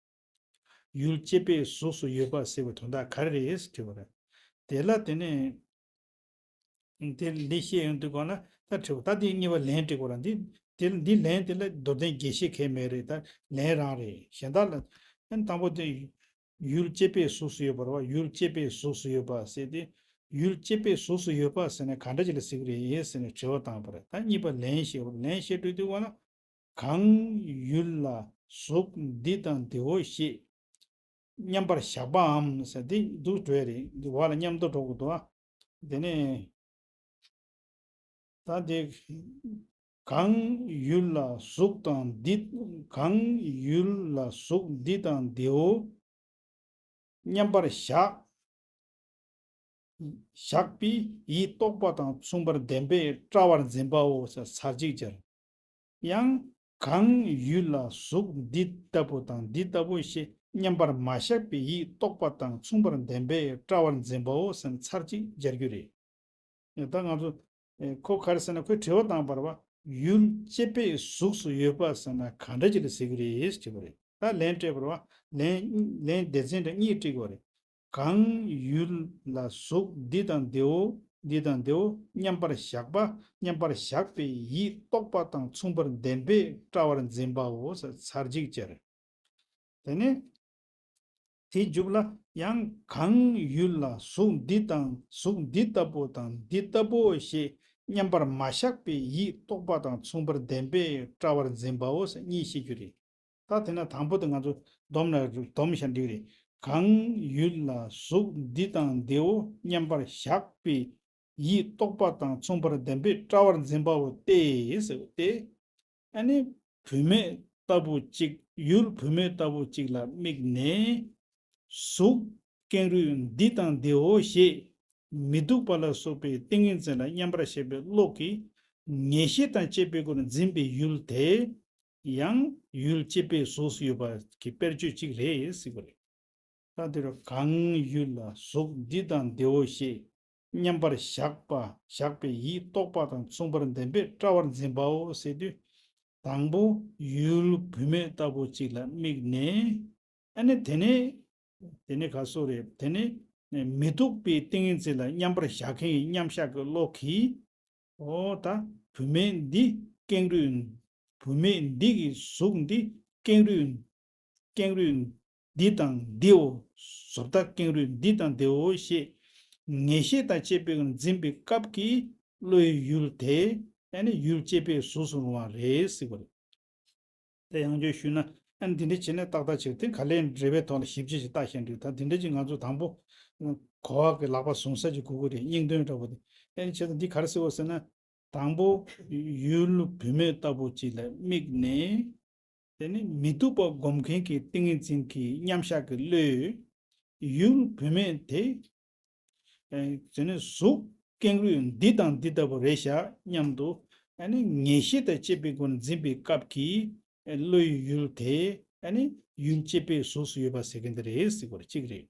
ཡུལ་དཔྱད་པས་གཟུགས་སུ་ཡོད་པ་ཟེར་བའི་དོན་དག་ག་རེ་རེད་ཟེར་དྲི་བ་རེད། དེ་ལ་དེ་ནས། དེ་འདི་བཤད་ཡོང་དུས་སྒང་ལ་ད་དྲི་བ་ད་དེ་གཉིས་པ་ལན་དྲི་དགོས་ར། འདི་དེ་འདི་ལན་དེ་ལ་མདོར་བསྟན་རྒྱས་བཤད་གང་མེད་རེད། ད་ལན་རང་རེད། གཞན་དག་ལ་ཨ་ནི་དང་པོ་དེ་ཡུལ་དཔྱད་པས་གཟུགས་སུ་ཡོད་པ་རེད་བ། ཡུལ་དཔྱད་པས་གཟུགས་སུ་ཡོད་པ་ཟེར་ཏེ། ཡུལ་དཔྱད་པས་གཟུགས་སུ་ཡོད་པ་ཟེར་ན་ག་འདྲ་ཅིག་ལ་ཟེར་གི་རེད་ཟེར་ནས་དྲི་བ་བཏང་བ་རེད། ད་གཉིས་པ་ལན་བཤད་པ་རེད། ལན་བཤད་དུས་དུས་སྒང་ལ། གང་ཡུལ་ལ་གཟུགས་འདི་དང་འདིའོ་ཞེས་མཉམ་པར་བཞག་པའམ་ཟེར་འདི་འདུག་འགྲོ་ཡ་རེད། འདི་བ་ལ་མཉམ་དུ་འགྲོ་དགོས་འདུག་ཨ། དེ་ནས་ད་འདི་གང་ཡུལ་ལ་གཟུགས་དང་འདི་གང་ཡུལ་ལ་གཟུགས་འདི་དང་འདིའོ་མཉམ་པར་བཞག་བཞག་པས་ཡིད་རྟོག་པ་དང་མཚུངས་པར་ལྡན་པས་སྐྲ་བར་འཛིན་པའོ་ཟེར་ཚར་གཅིག་སྦྱར། ཡང་གང་ཡུལ་ལ་གཟུགས་འདི་ལྟ་བུ་དང་འདི་ལྟ་བུ་ཞེས་མཉམ་པར་མ་བཞག་པའི་ཡིད་རྟོག་པ་དང་མཚུངས་པར་ལྡན་པས་སྐྲ་བར་འཛིན་པའོ་ཟེར་ཚར་གཅིག་སྦྱར་རྒྱུ་རེད། ད་ང་ཚོ་ཁོ་ག་རེ་ཟེར་ན་ཁོས་དྲི་བ་བཏང་བ་རེད་བ། ཡུལ་དཔྱད་པས་གཟུགས་སུ་ཡོད་པ་ཟེར་ན་ག་འདྲ་ཅིག་ལ་ཟེར་གྱི་རེད་ཟེར་གྱི་རེད། ད་ལན་སྤྲད་པ་རེད་བ། ལན་ལན་སྡེ་ཚན་འདྲ་གཉིས་སྤྲད་དགོས་རེད། གང་ཡུལ་ལ་གཟུགས་འདི་དང་འདིའོ། འདི་དང་འདིའོ་མཉམ་པར་བཞག་པ། མཉམ་པར་བཞག་པའི་ཡིད་རྟོག་པ་དང་མཚུངས་པར་ལྡན་པས་སྐྲ་བར་འཛིན་པའོ་ཟེར་ཚར་གཅིག་སྦྱར། དེ་ནས་དེའི་མཇུག་ལ་ཡང་གང་ཡུལ་ལ་གཟུགས་འདི་དང་གཟུགས་འདི་ལྟ་བུ་དང་འདི་ལྟ་བུའོ་ཞེས་མཉམ་པར་མ་བཞག་པའི་ཡིད་རྟོག་པ་དང་མཚུངས་པར་ལྡན་པས་སྐྲ་བར་འཛིན་པའོ་ཟེར་གཉིས་བཤད་རྒྱུ་རེད། ད་དེ་ན་དང་པོ་དེ་ང་ཚོ་སྡོམ་ན་སྡོམ་བཞག་འགྲིག་རེད། གང་ཡུལ་ལ་གཟུགས་འདི་དང་འདིའོ་མཉམ་པར་བཞག་པའི་ཡིད་རྟོག་པ་དང་མཚུངས་པར་ལྡན་པས་སྐྲ་བར་འཛིན་པའོ་སྟེ་ཟེར་བ་སྟེ། ཨ་ནི་བུད་མེད་ལྟ་བུ་གཅིག་ཡུལ་བུད་མེད་ལྟ་བུ་གཅིག་ལ་དམིགས་ནས། གཟུགས་ཀེང་རུས་འདི་དང་འདིའོ་ཞེས་མི་སྡུག་པ་ལ་སོགས་པའི་ཏིང་ངེ་འཛིན་ལ་མཉམ་པར་བཞག་པའི་བློ་གིས་ངེས་ཤེས་དང་བཅས་པའི་སྒོ་ནས་འཛིན་པའི་ཡུལ་དེ་ཡང་ཡུལ་དཔྱད་པས་གཟུགས་སུ་ཡོད་པ་གི་དཔེར་བརྗོད་ཅིག་རེད་ཟེར་བ་རེད། ད་འདིར་གང་ཡུལ་ལ་གཟུགས་འདི་དང་འདིའོ་ཞེས་ མཉམ་པར་བཞག་པ་བཞག་པའི་ཡིད་རྟོག་པ་དང་མཚུངས་པར་ལྡན་པས་བཀྲ་བར་འཛིན་པའོ་ཟེར་དུས། དང་པོ་ཡུལ་བུད་མེད་ལྟ་བུ་ཅིག་ལ་དམིགས་ནས། ཨ་ནི་དེ་ནས་དེ་ནས་ག་སོ་རེད། དེ་ནས་མི་སྡུག་པའི་ཏིང་ངེ་འཛིན་ལ་མཉམ་པར་བཞག་མཁན་གྱི་མཉམ་བཞག་གི་བློ་གིས། འོ་ད་བུད་མེད་འདི་ཀེང་རུས། བུད་མེད་འདི་གི་གཟུགས་འདི་ཀེང་རུས། ཀེང་རུས་འདི་དང་འདིའོ། བཟོ་ལྟ་ཀེང་རུས་འདི་དང་འདིའོ་ཞེས་ངེས་ཤེས་དང་བཅས་པའི་འཛིན་པའི་སྐབས་ཀྱི་བློའི་ཡུལ་དེ། ཨ་ནི་ཡུལ་དཔྱད་པའི་གཟུགས་སུ་རུང་བ་རེད་ཟེར་བ་རེད། དེ་ཡང་བསྐྱར་ཞུས་ན། ཨ་ནི་འདི་འདྲ་བྱས་ནས་ཏག་ཏག་ཅིག་དེ་ག་ལེར་འགྲེལ་པའི་ཐོག་ལ་ཞིབ་ཆ་ཞིག་བལྟ་ཤེས་འདུག་ད་འདི་འདྲ་ཅིག་ང་ཚོ་དང་པོ་གོ་བ་གི་ལག་པ་བཟུང་ས་ཅིག་དགོས་ཀྱི་རེད། སྙིང་དོན་འདྲ་པོ་དེ། ཨ་ནི་བྱས་ཙང་འདི་ག་རེ་ཟེར་བ་ཟེར་ན། དང་པོ་ཡུལ་བུད་མེད་ལྟ་བུ་ཅིག་ལ་དམིགས་ནས། དེ་ནི་མི་སྡུག་པ་སྒོམ་མཁན་གྱི་ཏིང་ངེ་འཛིན་གྱི་མཉམ་བཞག་གི་བློས་ཡུལ་བུད་མེད་དེ། ཨེ། དེ་ནི་གཟུགས་ཀེང་རུས་འདི་དང་འདི་ལྟ་བུ་རེད་ཤག་སྙམ་དུ། ཨ་ནི་ངེས་ཤེས་དང་བཅས་པའི་སྒོ་ནས་འཛིན་པའི་སྐབས་ཀྱི། ཨེ། བློའི་ཡུལ་དེ། ཨ་ནི་ཡུལ་དཔྱད་པའི་གཟུགས་སུ་ཡོད་པ་ཟེར་མཁན་དེ་རེད་ཟེར་བ་གཅིག་རེད།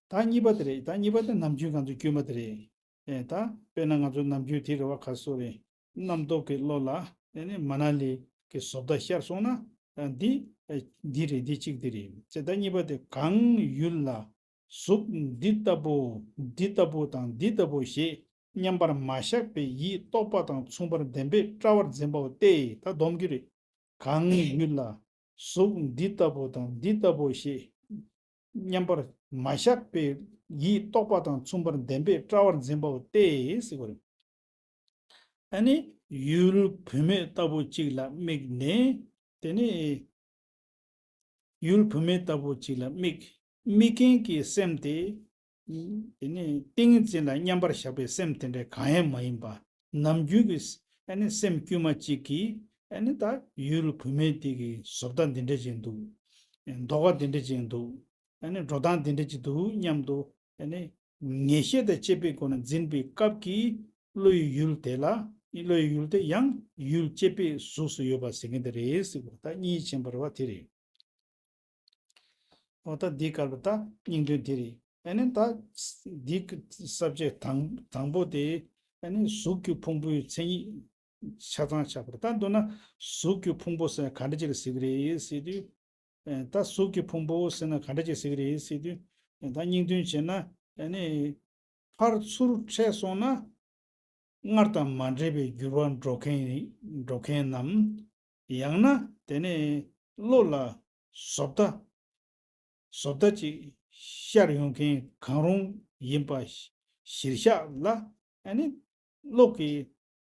ད་གཉིས་པ་དེ་རེད། ད་གཉིས་པ་དེ་ནམ་རྒྱུན་ང་ཚོ་དཀྱུས་མ་དེ་རེད། ཨེ། ད་དཔེར་ན་ང་ཚོ་ནམ་རྒྱུན་དེ་རེད་བ། ག་སོ་རེད། རྣམ་རྟོག་གི་བློ་ལ། ཨ་ནི་མ་ན་ལི་གི་བཟོ་ལྟ་ཤར་སོང་ན། ཨ། འདི། ཨ། འདི་རེད། འདི་གཅིག་འདི་རེད། ཅེས་ད་གཉིས་པ་དེ་གང་ཡུལ་ལ་གཟུགས་འདི་ལྟ་བུ། འདི་ལྟ་བུ་དང་འདི་ལྟ་བུ་ཞེས་མཉམ་པར་མ་བཞག་པའི་ཡིད་རྟོག་པ་དང་མཚུངས་པར་ལྡན་པས་བཀྲ་བར་འཛིན་པའོ་སྟེ། ད་སྡོམ་རྒྱུ་རེད། གང་ཡུལ་ལ་གཟུགས་འདི་ལྟ་བུ་དང་འདི་ལྟ་བུ་ཞེས་མཉམ་པར་མ་བཞག་པའི་ཡིད་རྟོག་པ་དང་མཚུངས་པར་ལྡན་པས་བཀྲ་བར་འཛིན་པའོ་སྟེ་ཟེར་བ་རེད། ཨ་ནི་ཡུལ་བུད་མེད་ལྟ་བུ་ཅིག་ལ་དམིགས་ནས། དེ་ནི་ཡུལ་བུད་མེད་ལྟ་བུ་ཅིག་ལ་དམིགས། དམིགས་མཁན་གྱི་སེམས་དེ། དེ་ནི་ཏིང་ངེ་འཛིན་ལ་མཉམ་པར་བཞག་པའི་སེམས་དེ་འདྲ་གང་ཡང་མ་ཡིན་པ། ནམ་རྒྱུན་གྱི། ཨ་ནི་སེམས་དཀྱུས་མ་གཅིག་གིས། ཨ་ནི་ད་ཡུལ་བུད་མེད་དེ་གི་བཟོ་ལྟ་འདི་འདྲ་ཅིག་འདུག། མདོག་ཁ་འདི་འདྲ་ཅིག་འདུག། ཨ་ནི་འགྲོ་སྟངས་འདི་འདྲ་ཅིག་འདུག་སྙམ་དུ། ཨ་ནི་ངེས་ཤེས་དང་བཅས་པའི་སྒོ་ནས་འཛིན་པའི་སྐབས་ཀྱི་བློའི་ཡུལ་དེ་ལ། བློའི་ཡུལ་དེ་ཡང་ཡུལ་དཔྱད་པའི་གཟུགས་སུ་ཡོད་པ་ཟེར་མཁན་དེ་རེད་ཟེར་བ། ད་གཉིས་ཕྱིན་པ་རེད་བ། དེ་རེད། འོ་ད་འདི་སྐབས་ལ་ད་སྙིང་དོན་དེ་རེད། ཨ་ནི་ད་འདི་གི་ས་བཅད་དང་དང་པོ་དེ། ཨ་ནི་གཟུགས་ཀྱི་ཕུང་པོའི་མཚན་ཉིད་ཆ་ཚང་ཆགས་པ་རེད། ད་མདོར་ན་གཟུགས་ཀྱི་ཕུང་པོ་ཟེར་ག་འདྲ་ཅིག་ལ་ཟེར་གི་རེད་ཟེར་དུས། ཨེ། ད་གཟུགས་ཀྱི་ཕུང་པོ་ཟེར་ན་ག་འདྲ་ཅིག་ཟེར་གི་རེད་ཟེར་དུས། ཨེ། ད་སྙིང་དོན་བྱས་ན། ཨ་ནི་ཕར་ཚུར་འཕྲད་སོང་ན། སྔར་དང་མ་འདྲེས་པའི་འགྱུར་བ་འགྲོ་མཁན། འགྲོ་མཁན་ནམ། ཡང་ན་དེ་ནས་བློ་ལ་བཟོ་ལྟ། བཟོ་ལྟ་ཅིག་ཤར་ཡོང་མཁན་གང་རུང་ཡིན་པ་གཞིར་བཞག་ལ། ཨ་ནི་བློ་གི་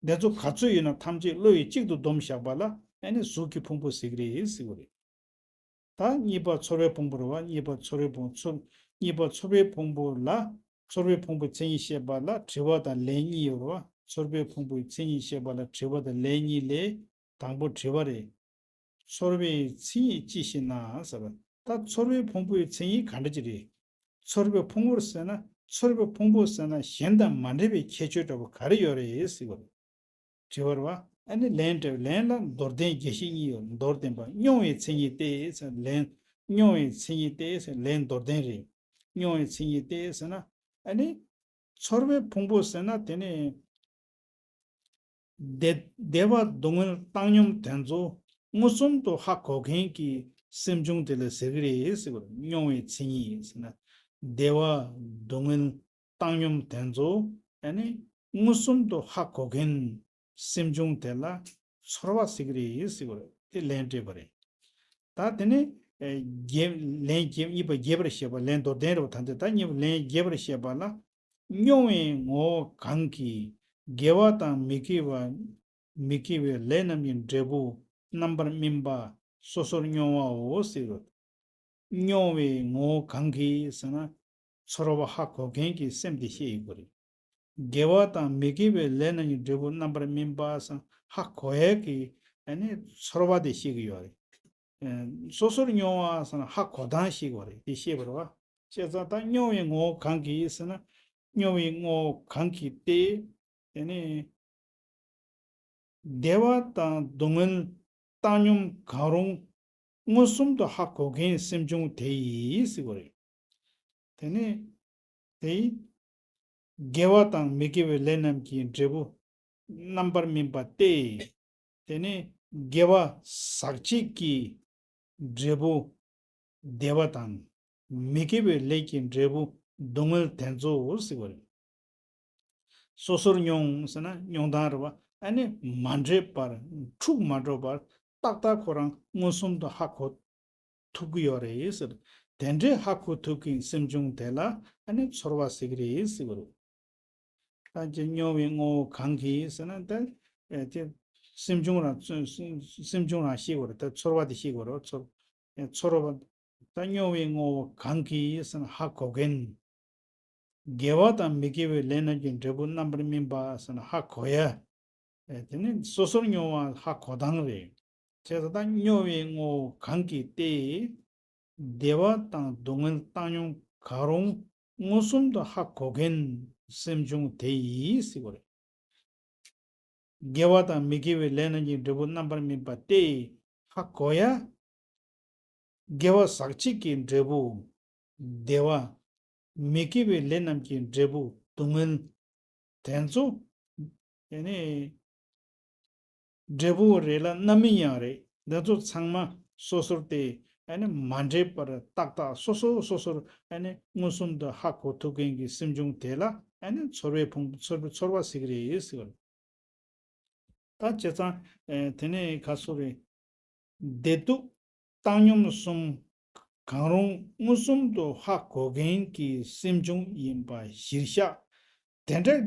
དེ་ཚོ་ག་ཚོད་ཡོད་ན་ཐམས་ཅད་བློ་ཡིས་གཅིག་ཏུ་བསྡོམས་བཞག་པ་ལ། ཨ་ནི་གཟུགས་ཀྱི་ཕུང་པོ་ཟེར་གི་རེད་ཟེར་བ་རེད། ད་གཉིས་པ་ཚོར་བའི་ཕུང་པོ་རེད་བ། གཉིས་པ་ཚོར་བའི་ཕུང་། ཚོར། གཉིས་པ་ཚོར་བའི་ཕུང་པོ་ལ། ཚོར་བའི་ཕུང་པོའི་མཚན་ཉིད་བཤད་པ་ལ་དྲི་བ་དང་ལན་གཉིས་ཡོད་རེད་བ། ཚོར་བའི་ཕུང་པོའི་མཚན་ཉིད་བཤད་པ་ལ་དྲི་བ་དང་ལན་གཉིས་ལས། དང་པོ་དྲི་བ་རེད། ཚོར་བའི་མཚན་ཉིད་ཅི་ཞིག་ན་ཟེར་བ། ད་ཚོར་བའི་ཕུང་པོའི་མཚན་ཉིད་ག་འདྲ་ཅིག་རེད། ཚོར་བའི་ཕུང་པོ་ཟེར་ན། ཚོར་བའི་ཕུང་པོ་ཟེར་ན་གཞན་དང་མ་འདྲེས་པའི་ཁྱད་ཆོས་འདྲ་པོ་ག་རེ་ཡོད་རེད་ཟེར་བ་རེད། དྲི་བ་རེད་བ། ཨ་ནི་ལན་སྤྲད། ལན་ལ་མདོར་བསྟན་རྒྱས་བཤད་གཉིས་ཡོད། མདོར་བསྟན་པ། མྱོང་བའི་མཚན་ཉིད་སྟེ་ཟེར། ལན། མྱོང་བའི་མཚན་ཉིད་སྟེ་ཟེར། ལན་མདོར་བསྟན་རེད། མྱོང་བའི་མཚན་ཉིད་སྟེ་ཟེར་ན། ཨ་ནི་ཚོར་བའི་ཕུང་པོ་ཟེར་ན་དེ་ནི། བདེ། བདེ་བ་སྡུག་བསྔལ་བཏང་སྙོམས་དེ་ཚོ་མངོན་སུམ་དུ་ཧ་གོ་མཁན་གྱི་སེམས་བྱུང་དེ་ལ་ཟེར་གི་རེད་ཟེར་བ་རེད། མྱོང་བའི་མཚན་ཉིད་ཟེར་ན། བདེ་བ་སྡུག་བསྔལ་བཏང་སྙོམས་དེ་ཚོ། ཨ་ནི་མངོན་སུམ་དུ་ཧ་གོ་མཁན་སེམས་བྱུང་དེ་ལ་ཚོར་བ་ཟེར་གི་རེད་ཟེར་བ་རེད། དེ་ལན་སྤྲད་པ་རེད། ད་དེ་ནས། ཨེ། རྒྱས། ལན་རྒྱས། གཉིས་པ་རྒྱས་པར་བཤད་པ། ལན་མདོར་བསྟན་རེད་བ། ད་འདི་ད་གཉིས་པ་ལན་རྒྱས་པར་བཤད་པ་ལ། མྱོང་བའི་ངོ་བོ་གང་གིས་དགེ་བ་དང་མི་དགེ་བ། མི་དགེ་བའི་ལས་རྣམས་ཀྱི་འབྲས་བུ་རྣམ་པར་སྨིན་པ་སོ་སོར་མྱོང་བའོ་ཟེར་རོ། མྱོང་བའི་ངོ་བོ་གང་གིས་ཟེར་ན། ཚོར་བ་ཧ་གོ་མཁན་གྱི་སེམས་དེ་བཤད་ཡོད་པ་རེད། དགེ་བ་དང་མི་དགེ་བའི་ལས་རྣམས་ཀྱི་འབྲས་བུ་རྣམ་པར་སྨིན་པ་ཟེར་ཧ་གོ་ཡས་ཀྱི། ཨ་ནི་ཚོར་བ་དེ་བཤད་ཀྱི་ཡོད་རེད། ཨ། སོ་སོར་མྱོང་བ་ཟེར་ན་ཧ་གོ་སྟངས་བཤད་ཀྱི་ཡོད་རེད། དེ་བཤད་པ་རེད་བ། བྱས་ཙང་ད་མྱོང་བའི་ངོ་བོ་གང་གིས་ཟེར་ན། མྱོང་བའི་ངོ་བོ་གང་གིས་ཏེ། དེ་ནི། བདེ་བ་དང་སྡུག་བསྔལ་བཏང་སྙོམས་གང་རུང་མངོན་སུམ་དུ་ཧ་གོ་མཁན་སེམས་བྱུང་དེ་ཡིས་ཟེར་བ་རེད། དེ་ནས་དེ་ཡིས་ དགེ་བ་དང་མི་དགེ་བའི་ལས་རྣམས་ཀྱི་འབྲས་བུ་རྣམ་པར་སྨིན་པ་སྟེ། དེ་ནི་དགེ་བ་ཟག་བཅས་ཀྱི་འབྲས་བུ་བདེ་བ་དང་། མི་དགེ་བའི་ལས་ཀྱི་འབྲས་བུ་སྡུག་བསྔལ་དེ་ཚོ་ཟེར་བ་རེད། སོ་སོར་མྱོང་ཟེར་ན་མྱོང་སྟངས་རེད་བ། ཨ་ནི་མ་འདྲེས་པར་འཁྲུག་མ་འགྲོ་བར་ཏག་ཏག་ཁོ་རང་མངོན་སུམ་དུ་ཧ་གོ་ཐུབ་ཀྱི་ཡོད་རེད་ཟེར། དེ་འདྲའི་ཧ་གོ་ཐུབ་མཁན་སེམས་བྱུང་དེ་ལ་ཨ་ནི་ཚོར་བ་ཟེར་གྱི་རེད་ཟེར་བ་རེད། ད་ཅི་མྱོང་བའི་ངོ་བོ་གང་གིས་ཟེར་ན་ད་ཨེ་དེ་སེམས་བྱུང་རང་སེམས་བྱུང་རང་ཤེས་དགོས་རེད། ད་ཚོར་བ་དེ་ཤེས་དགོས་རེད། ཚོར་ཨེ་ཚོར་བ་ད་མྱོང་བའི་ངོ་བོ་གང་གིས་ཟེར་ན་ཧ་གོ་མཁན། དགེ་བ་དང་མི་དགེ་བའི་ལས་རྣམས་ཀྱི་འབྲས་བུ་རྣམ་པར་སྨིན་པ་ཟེར་ན་ཧ་གོ་ཡ། ཨེ་དེ་ནི་སོ་སོར་མྱོང་བ་ཧ་གོ་སྟངས་རེད། བྱས་ཙང་ད་མྱོང་བའི་ངོ་བོ་གང་གིས་ཏེ། བདེ་བ་དང་སྡུག་བསྔལ་བཏང་སྙོམས་གང་རུང་མངོན་སུམ་དུ་ཧ་གོ་མཁན་སེམས་བྱུང་དེ་ཡིས་ཟེར་བ་རེད། དགེ་བ་དང་མི་དགེ་བའི་ལས་རྣམས་ཀྱི་འབྲས་བུ་རྣམ་པར་སྨིན་པ་སྟེ། ཧ་གོ་ཡ། དགེ་བ་ཟག་བཅས་ཀྱི་འབྲས་བུ་བདེ་བ། མི་དགེ་བའི་ལས་རྣམས་ཀྱི་འབྲས་བུ་སྡུག་བསྔལ། དེ་ཚོ་ཨེ་ནི་འབྲས་བུ་རེད་ལ་རྣམ་སྨིན་ཡང་རེད། འདི་ཚོ་ཚང་མ་སོ་སོར་ཏེ་ཨེ་ནི་མ་འདྲེས་པར་ཏག་ཏག་སོ་སོ་སོ་སོར་ཨེ་ནི་མངོན་སུམ་དུ་ཧ་གོ་ཐུབ་མཁན་གྱི་སེམས་བྱུང་དེ་ལ་ཨེ་ནི་ཚོར་བའི་ཕུང་པོ་ཚོར་བའི་ཚོར་བ་ཟེར་གྱི་རེད་ཟེར་བ་རེད། ད་བྱས་ཙང་ཨེ་དེ་ནས་ག་སོ་རེད། བདེ་སྡུག་བཏང་སྙོམས་གསུམ་གང་རུང་མངོན་སུམ་དུ་ཧ་གོ་མཁན་གྱི་སེམས་བྱུང་ཡིན་པ་གཞིར་བཞག་དེ་འདྲ་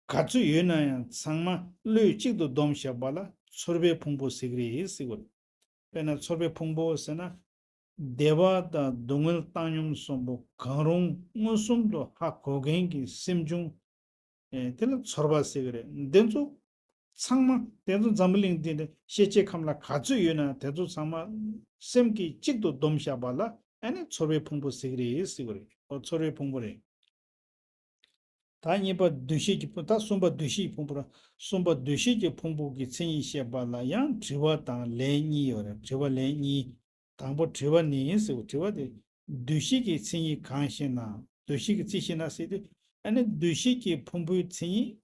ག་ཚོད་ཡོད་ན་ཡང་ཚང་མ་བློས་གཅིག་ཏུ་བསྡོམས་བཞག་པ་ལ་ཚོར་བའི་ཕུང་པོ་ཟེར་གྱི་རེད་ཟེར་བ་རེད། དཔེར་ན་ཚོར་བའི་ཕུང་པོ་ཟེར་ན། བདེ་བ་དང་སྡུག་བསྔལ་བཏང་སྙོམས་གསུམ་པོ་གང་རུང་མངོན་སུམ་དུ་ཧ་གོ་མཁན་གྱི་སེམས་བྱུང་། ཨེ་དེ་ལ་ཚོར་བ་ཟེར་གྱི་རེད། འདི་ཚོ་ཚང་མ་དེ་ཚོ་འཛམ་བུ་གླིང་འདི་ནས་ཤེས་བྱའི་ཁམས་ལ་ག་ཚོད་ཡོད་ན་དེ་ཚོ་ཚང་མ་སེམས་ཀྱིས་གཅིག་ཏུ་བསྡོམས་བཞག་པ་ལ་ཨ་ནི་ཚོར་བའི་ཕུང་པོ་ཟེར་གྱི་རེད་ཟེར་གྱི་རེད། ཨོ་ཚོར་བའི་ཕུང་པོ་རེད། ད་གཉིས་པ་འདུ་ཤེས་ཀྱི་ཕུང་། ད་གསུམ་པ་འདུ་ཤེས་ཀྱི་ཕུང་པོ་ར། གསུམ་པ་འདུ་ཤེས་ཀྱི་ཕུང་པོ་གི་མཚན་ཉིད་བཤད་པ་ལ་ཡང་དྲི་བ་དང་ལན་གཉིས་ཡོད་རེད། དྲི་བ་ལན་གཉིས། དང་པོ་དྲི་བ་ནི་ཟེར་བ། དྲི་བ་དེ། འདུ་ཤེས་ཀྱི་མཚན་ཉིད་གང་ཞེ་ན། འདུ་ཤེས་ཀྱི་མཚན་ཞེ་ན་ཟེར་དུས་ཨ་ནི་འདུ་ཤེས་ཀྱི་ཕུང་པོའི་མཚན་ཉིད།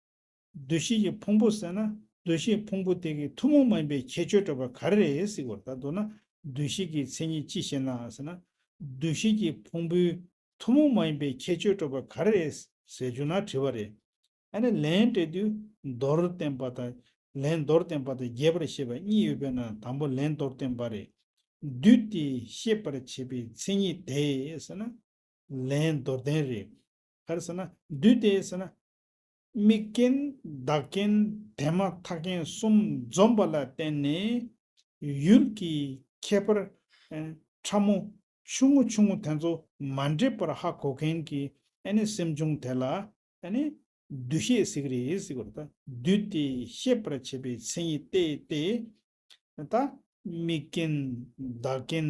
འདུ་ཤེས་ཀྱི་ཕུང་པོ་ཟེར་ན་འདུ་ཤེས་ཕུང་པོ་དེ་གི་ཐུན་མོང་མ་ཡིན་པའི་ཁྱད་ཆོས་འགྲོ་བ་ག་རེ་རེད་ཟེར་བ་རེད། ད་མདོར་ན་འདུ་ཤེས་ཀྱི་མཚན་ཉིད་ཅི་ཞེ་ན་ཟེར་ན། འདུ་ཤེས་ཀྱི་ཕུང་པོའི་ཐུན་མོང་མ་ཡིན་པའི་ཁྱད་ཆོས་འགྲོ་བ་ག་རེ་རེད་ཟེར་རྒྱུ་ན་དྲི་བ་རེད། ཨ་ནི་ལན་སྤྲད་དུས་མདོར་བསྟན་པ་དང་། ལན་མདོར་བསྟན་པ་དང་རྒྱས་པར་བཤད་པ་གཉིས་ཡོད་པས་ན་དང་པོ་ལན་མདོར་བསྟན་པ་རེད། བདུད་དེ་ཤེས་པར་བྱེད་པའི་མཚན་ཉིད་དེ་ཟེར་ན། ལན་མདོར་བསྟན་རེད། ག་རེ་ཟེར་ན་བདུད་དེ་ཟེར་ན། དམིགས་རྐྱེན་བདག་རྐྱེན་དེ་མ་ཐག་རྐྱེན་གསུམ་འཛོམས་པ་ལ་བརྟེན་ནས་ཡུལ་གྱི་ཁྱད་པར་ཕྲ་མོ་ཆུང་ངུ་ཆུང་ངུ་དེ་ཚོ་མ་འདྲེས་པར་ཧ་གོ་མཁན་གྱི་ཨ་ནི་སེམས་བྱུང་དེ་ལ་ཨ་ནི་འདུ་ཤེས་ཟེར་གྱི་རེད་ཟེར་གྱི་རེད། ད་བདུད་དེ་ཤེས་པར་བྱེད་པའི་མཚན་ཉིད་དེ་སྟེ། ད་དམིགས་རྐྱེན་བདག་རྐྱེན་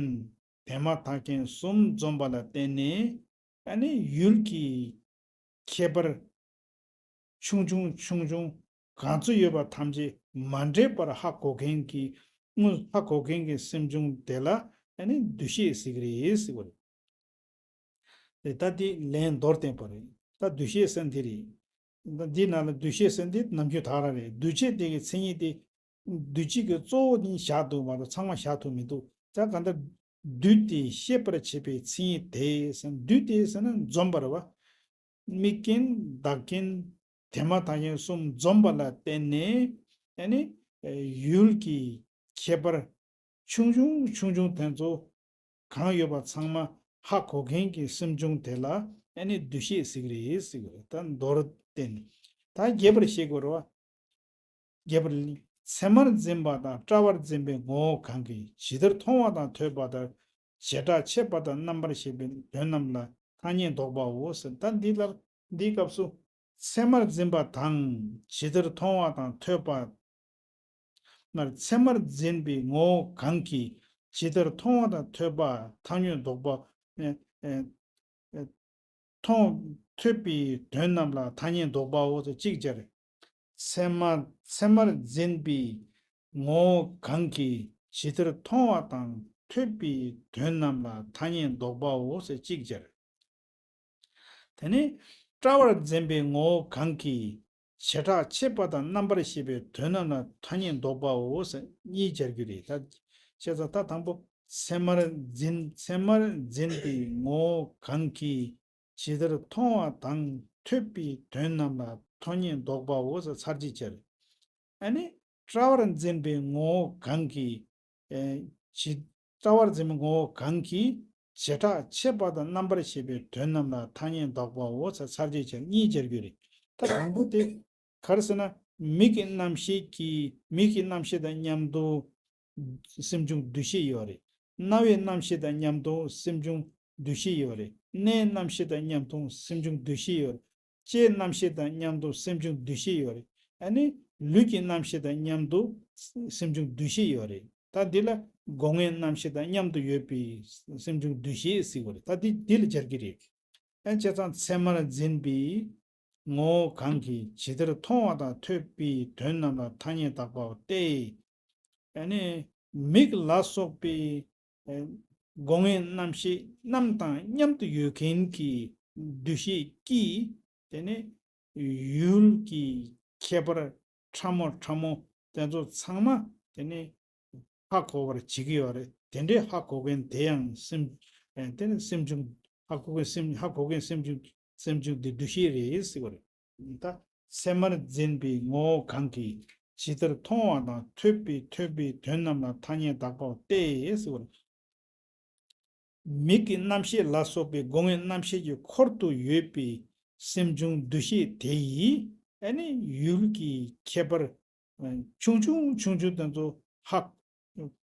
དེ་མ་ཐག་རྐྱེན་གསུམ་འཛོམས་པ་ལ་བརྟེན་ནས་ཨ་ནི་ཡུལ་གྱི་ཁྱད་པར་ཆུང་ཆུང་ཆུང་ཆུང་གང་ཚོད་ཡོད་པ་ཐམས་ཅད་མ་འདྲེས་པར་ཧ་གོ་མཁན་གྱི་དངོས་ཧ་གོ་མཁན་གྱི་སེམས་བྱུང་དེ་ལ་ཨ་ནི་འདུ་ཤེས་ཟེར་གྱི་རེད་ཟེར་བ་རེད། རེད། ད་འདི་ལན་མདོར་བསྟན་པ་རེད། ད་འདུ་ཤེས་ཟེར་འདི་རེད། ད་འདི་ནང་ལ་འདུ་ཤེས་ཟེར་འདི་ནམ་རྒྱུན་དག་རང་རེད། འདུ་བྱེད་དེ་གི་མཚན་ཉིད་དེ། འདུ་བྱེད་ཀྱི་གཙོ་བོ་ནི་བཞག་འདུག་མ་གཏོགས་ཚང་མ་བཞག་ཐུབ་མི་འདུག་ད་གང་ལྟར་བདུད་དེ་ཤེས་པར་བྱེད་པའི་མཚན་ཉིད་དེ་ཟེར་ན་བདུད་དེ་ཟེར་ན་འཛོམས་པ་རེད་བ། དམིགས་རྐྱེན་བདག་རྐྱེན་དེ་མ་ཐག་རྐྱེན་གསུམ་འཛོམས་པ་ལ་བརྟེན་ནས་ཨ་ནི་ཡུལ་གྱི་ཁྱད་པར་ཆུང་ཆུང་ཆུང་ཆུང་དེ་ཚོ་གང་ཡོད་པ་ཚང་མ་ཧ་གོ་མཁན་གྱི་སེམས་བྱུང་དེ་ལ་ཨ་ནི་འདུ་ཤེས་ཟེར་གྱི་རེད་ཟེར་གྱི་རེད། ད་མདོར་བསྟན། ད་རྒྱས་པར་བཤད་དགོས་རེད་བ། རྒྱས་པར། ཚད་མར་འཛིན་པ་དང་བཀྲ་བར་འཛིན་པའི་ངོ་བོ་གང་གིས་ཇི་ལྟར་མཐོང་བ་དང་ཐོས་པ་དང་བྱེ་བྲག་ཕྱེད་པ་དང་རྣམ་པར་ཤེས་པའི་དོན་རྣམས་ལ་ཐ་སྙད་འདོགས་པའོ་ཟེར། ད་འདི་ལ་འདིའི་སྐབས་སུ་ཚད་མར་འཛིན་པ་དང་ཇི་ལྟར་མཐོང་བ་དང་ཐོས་པ། མར་ཚད་མར་འཛིན་པའི་ངོ་བོ་གང་གིས་ཇི་ལྟར་མཐོང་བ་དང་ཐོས་པ་ཐ་སྙད་འདོགས་པ། ཨེ་ཨེ་ཨེ་མཐོང་ཐོས་པའི་དོན་རྣམས་ལ་ཐ་སྙད་འདོགས་པའོ་ཟེར་གཅིག་སྦྱར། ཚད་མ་ཚད་མར་འཛིན་པའི་ངོ་བོ་གང་གིས་ཇི་ལྟར་མཐོང་བ་དང་ཐོས་པའི་དོན་རྣམས་ལ་ཐ་སྙད་འདོགས་པའོ་ཟེར་གཅིག་སྦྱར། དེ་ནས་ བཀྲ་བར་འཛིན་པའི་ངོ་བོ་གང་གིས། བྱེ་བྲག་ཕྱེད་པ་དང་རྣམ་པར་ཤེས་པའི་དོན་རྣམས་ལ་ཐ་སྙད་འདོགས་པའོ་ཟེར་གཉིས་སྦྱར་རྒྱུ་རེད། ད་བྱས་ཙང་ད་དང་པོ་མཚན་མར་འཛིན་མཚན་མར་འཛིན་པའི་ངོ་བོ་གང་གིས། ཇི་ལྟར་མཐོང་བ་དང་ཐོས་པའི་དོན་རྣམས་ལ་ཐ་སྙད་འདོགས་པའོ་ཟེར་ཚར་གཅིག་སྦྱར། ཨ་ནི་བཀྲ་བར་འཛིན་པའི་ངོ་བོ་གང་གིས། ཨེ་ཇི་བཀྲ་བར་འཛིན་པའི་ངོ་བོ་གང་གིས་བྱེ་བྲག་ཕྱེད་པ་དང་རྣམ་པར་ཤེས་པའི་དོན་རྣམས་ལ་ཐ་སྙད་འདོགས་པའོ་ཟེར་ཚར་གཅིག་སྦྱར་གཉིས་སྦྱར་རྒྱུ་རེད། ད་དང་པོ་དེ་ག་རེ་ཟེར་ན། མིག་གི་རྣམ་ཤེས་ཀྱིས་མིག་གི་རྣམ་ཤེས་དང་མཉམ་དུ་སེམས་བྱུང་འདུ་ཤེས་ཡོད་རེད། རྣ་བའི་རྣམ་ཤེས་དང་མཉམ་དུ་སེམས་བྱུང་འདུ་ཤེས་ཡོད་རེད། སྣའི་རྣམ་ཤེས་དང་མཉམ་དུ་སེམས་བྱུང་འདུ་ཤེས་ཡོད་རེད། ལྕེའི་རྣམ་ཤེས་དང་མཉམ་དུ་སེམས་བྱུང་འདུ་ཤེས་ཡོད་རེད། ཨ་ནི་ལུས་ཀྱི་རྣམ་ཤེས་དང་མཉམ་དུ་སེམས་བྱུང་འདུ་ཤེས་ཡོད་རེད། ད་འདི་ལ་སྒོ་ལྔའི་རྣམ་ཤེས་དང་མཉམ་དུ་ཡོད་པའི་སེམས་བྱུང་འདུ་ཤེས་ཟེར་བ་རེད། ད་འདི་འདི་ལ་སྦྱར་གྱི་རེད། ཨ་བྱས་ཙང་མཚན་མར་འཛིན་པའི་ངོ་བོ་གང་གིས་ཇི་ལྟར་མཐོང་བ་དང་ཐོས་པའི་དོན་རྣམས་ལ་ཐ་སྙད་བཏགས་པའོ་སྟེ། ཨ་ནི་མིག་ལ་སོགས་པའི་ཨ་སྒོ་ལྔའི་རྣམ་ཤེས་རྣམས་དང་མཉམ་དུ་ཡོད་མཁན་གྱི་འདུ་ཤེས་ཀྱིས་དེ་ནི་ཡུལ་གྱི་ཁྱད་པར་ཕྲ་མོ་ཕྲ་མོ་དེ་ཚོ་ཚང་མ་དེ་ནི་ཧ་གོ་བར་བྱེད་ཀྱི་ཡོད་རེད། དེ་འདྲའི་ཧ་གོ་མཁན་དེ་ཡང་སེམས་ཨེ་དེ་ནི་སེམས་བྱུང་ཧ་གོ་མཁན་སེམས་ཧ་གོ་མཁན་སེམས་བྱུང་སེམས་བྱུང་དེ་འདུ་ཤེས་རེད་ཟེར་བ་རེད། ད་མཚན་མར་འཛིན་པའི་ངོ་བོ་གང་གིས་ཇི་ལྟར་མཐོང་བ་དང་ཐོས་པའི་ཐོས་པའི་དོན་རྣམས་ལ་ཐ་སྙད་བཏགས་པའོ་སྟེ་ཟེར་བ་རེད། མིག་གི་རྣམ་ཤེས་ལ་སོགས་པའི་སྒོ་ལྔའི་རྣམ་ཤེས་ཀྱི་འཁོར་དུ་ཡོད་པའི་སེམས་བྱུང་འདུ་ཤེས་དེ་ཡིས་ཨ་ནི་ཡུལ་གྱི་ཁྱད་པར་ཆུང་ཆུང་ཆུང་ཆུང་དེ་ཚོ་ཧ་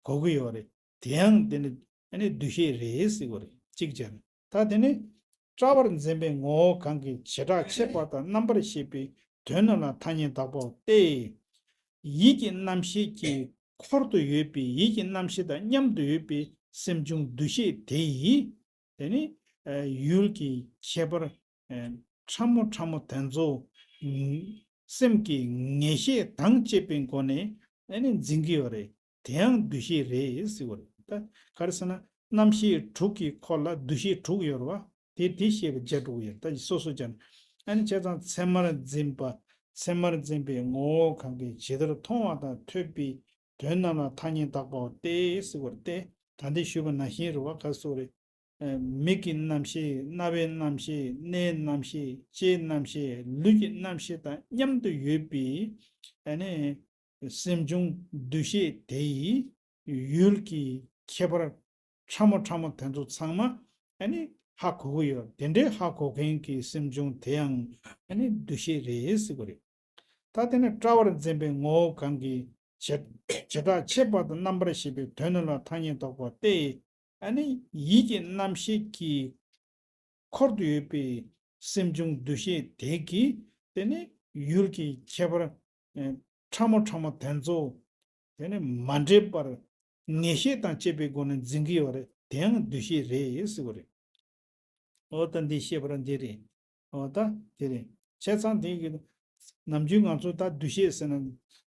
གོ་གི་ཡོད་རེད། དེ་ཡང་དེ་ནི་ཨ་ནི་འདུ་ཤེས་རེད་ཟེར་བ་རེད། གཅིག་བྱས་ན་ད་དེ་ནི་བཀྲ་བར་འཛིན་པའི་ངོ་བོ་གང་གིས་བྱེ་བྲག་ཕྱེད་པ་དང་རྣམ་པར་ཤེས་པའི་དོན་རྣམས་ལ་ཐ་སྙད་བཏགས་པའོ་སྟེ། ཡིད་ཀྱི་རྣམ་ཤེས་ཀྱི་འཁོར་དུ་ཡོད་པའི་ཡིད་ཀྱི་རྣམ་ཤེས་དང་མཉམ་དུ་ཡོད་པའི་སེམས་བྱུང་འདུ་ཤེས་དེ་ཡིས་དེ་ནི་ཡུལ་གྱི་ཁྱད་པར་ཕྲ་མོ་ཕྲ་མོ་དེ་ཚོ་སེམས་ཀྱི་ངེས་ཤེས་དང་བཅས་པའི་སྒོ་ནས་ཨ་ནི་འཛིན་གྱི་ཡོད་རེད། དེ་ཡང་འདུ་ཤེས་རེད་ཟེར་བ་རེད། ད་ག་རེ་ཟེར་ན་རྣམ་ཤེས་དྲུག་གི་འཁོར་ལ་འདུ་ཤེས་དྲུག་ཡོད་རེད་བ། དེ་དེ་ཤེས་པ་བརྒྱ་དྲུག་ཡོད། ད་སོ་སོ་ཅན། ཨ་ནི་བྱས་ཙང་མཚན་མར་འཛིན་པ། མཚན་མར་འཛིན་པའི་ངོ་བོ་གང་གིས་ཇི་ལྟར་མཐོང་བ་དང་ཐོས་པའི་དོན་རྣམས་ལ་ཐ་སྙད་བཏགས་པའོ་སྟེ་ཟེར་བ་རེད་དེ། ད་འདི་ཞུས་པ་ནང་བཞིན་རེད་བ། ག་སོ་རེད། མིག་གི་རྣམ་ཤེས། རྣ་བའི་རྣམ་ཤེས། སྣའི་རྣམ་ཤེས། ལྕེའི་རྣམ་ཤེས། ལུས་ཀྱི་རྣམ་ཤེས་དང་མཉམ་དུ་ཡོད་པའི་ཨ་ནི་སེམས་བྱུང་འདུ་ཤེས་དེ་ཡིས་ཡུལ་གྱི་ཁྱད་པར་ཕྲ་མོ་ཕྲ་མོ་དེ་ཚོ་ཚང་མ་ཨ་ནི་ཧ་གོ་གི་ཡོད། དེ་འདྲའི་ཧ་གོ་མཁན་གྱི་སེམས་བྱུང་དེ་ཡང་ཨ་ནི་འདུ་ཤེས་རེད་ཟེར་གི་རེད། ད་དེ་ནི་བཀྲ་བར་འཛིན་པའི་ངོ་བོ་གང་གིས་བྱེ་བྱེ་བྲག་ཕྱེད་པ་དང་རྣམ་པར་ཤེས་པའི་དོན་རྣམས་ལ་ཐ་སྙད་བཏགས་པ་སྟེ། ཨ་ནི་ཡིད་ཀྱི་རྣམ་ཤེས་ཀྱི་འཁོར་དུ་ཡོད་པའི་སེམས་བྱུང་འདུ་ཤེས་དེ་གིས་དེ་ནི་ཡུལ་གྱི་ཁྱད་པར་ཨེ་ཕྲ་མོ་ཕྲ་མོ་དེ་ཚོ་དེ་ནི་མ་འདྲེས་པར་ངེས་ཤེས་དང་བཅས་པའི་སྒོ་ནས་འཛིན་གྱི་ཡོད་རེད། དེ་ཡང་འདུ་ཤེས་རེད་ཟེར་བ་རེད། འོ་ད་འདི་བཤད་པ་རང་འདི་རེད། འོ་ད་དེ་རེད། བྱས་ཙང་དེ་གི་ནམ་རྒྱུན་ང་ཚོ་ད་འདུ་ཤེས་ཟེར་ན་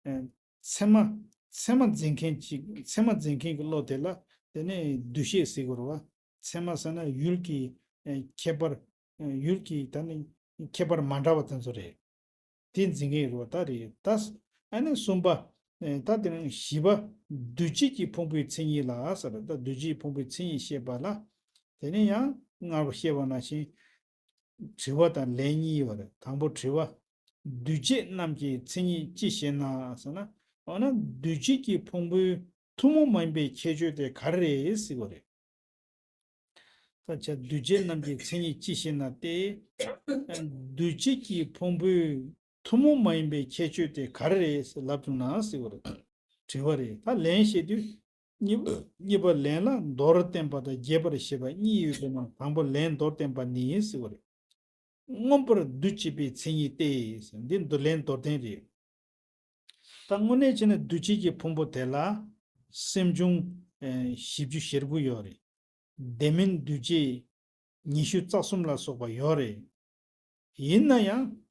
ཨེ་མཚན་མ་མཚན་མ་འཛིན་མཁན་གྱི་མཚན་མ་འཛིན་མཁན་གྱི་བློ་དེ་ལ་དེ་ནི་འདུ་ཤེས་ཟེར་དགོས་རེད་བ། མཚན་མ་ཟེར་ན་ཡུལ་གྱི་ཨེ་ཁྱད་པར་ཨེ་ཡུལ་གྱི་ད་ནི་ཁྱད་པར་མ་འདྲ་བ་དེ་ཚོ་རེད། དེ་འཛིན་མཁན་རེད་བ། ད་རེད་ད། ཨ་ནི་གསུམ་པ། ཨེ་ད་དེ་ནི་བཞི་པ། འདུས་བྱས་ཀྱི་ཕུང་པོའི་མཚན་ཉིད་ལ་ཟེར། ད་འདུས་བྱས་ཀྱི་ཕུང་པོའི་མཚན་ཉིད་བཤད་པ་ལ། དེ་ནི་ཡང་སྔར་བཤད་པ་ནང་བཞིན། དྲི་བ་དང་ལན་གཉིས་ཡོད་རེད། དང་པོ་དྲི་བ། འདུས་བྱས་རྣམས་ཀྱི་མཚན་ཉིད་ཅི་ཞེ་ན་ཟེར་ན། འོ་ན་འདུས་བྱས་ཀྱི་ཕུང་པོའི་ཐུན་མོང་མ་ཡིན་པའི་ཁྱད་ཆོས་དེ་ག་རེ་རེད་ཟེར་བ་རེད། ད་ཆ་འདུས་བྱས་རྣམས་ཀྱི་མཚན་ཉིད་ཅི་ཞེ་ན་སྟེ། འདུས་བྱས་ཀྱི་ཕུང་པོའི་ཐུན་མོང་མ་ཡིན་པའི་ཁྱད་ཆོས་དེ་ག་རེ་རེད་ཟེར་ལབ་བྱུང་ན་ཟེར་བ་རེད། དྲི་བ་རེད། ད་ལན་བཤད་དུས། གཉིས་གཉིས་པ་ལན་ལ་མདོར་བསྟན་པ་དང་རྒྱས་པར་བཤད་པ་གཉིས་ཡོད་པའི་ནང་དང་པོ་ལན་མདོར་བསྟན་པ་ནི་ཟེར་བ་རེད། མངོན་པར་འདུ་བྱེད་པའི་མཚན་ཉིད་སྟེ། འདི་མདོ་ལན་མདོར་བསྟན་རེད། ད་དངོས་གནས་བྱས་ན་འདུས་བྱས་ཀྱི་ཕུང་པོ་དེ་ལ་སེམས་བྱུང་ཨེ་བཞི་བཅུ་ཞེ་དགུ་ཡོད་རེད། དེ་མིན་འདུས་བྱས་ཉི་ཤུ་རྩ་གསུམ་ལ་སོགས་པ་ཡོད་རེད། ཡིན་ན་ཡང་།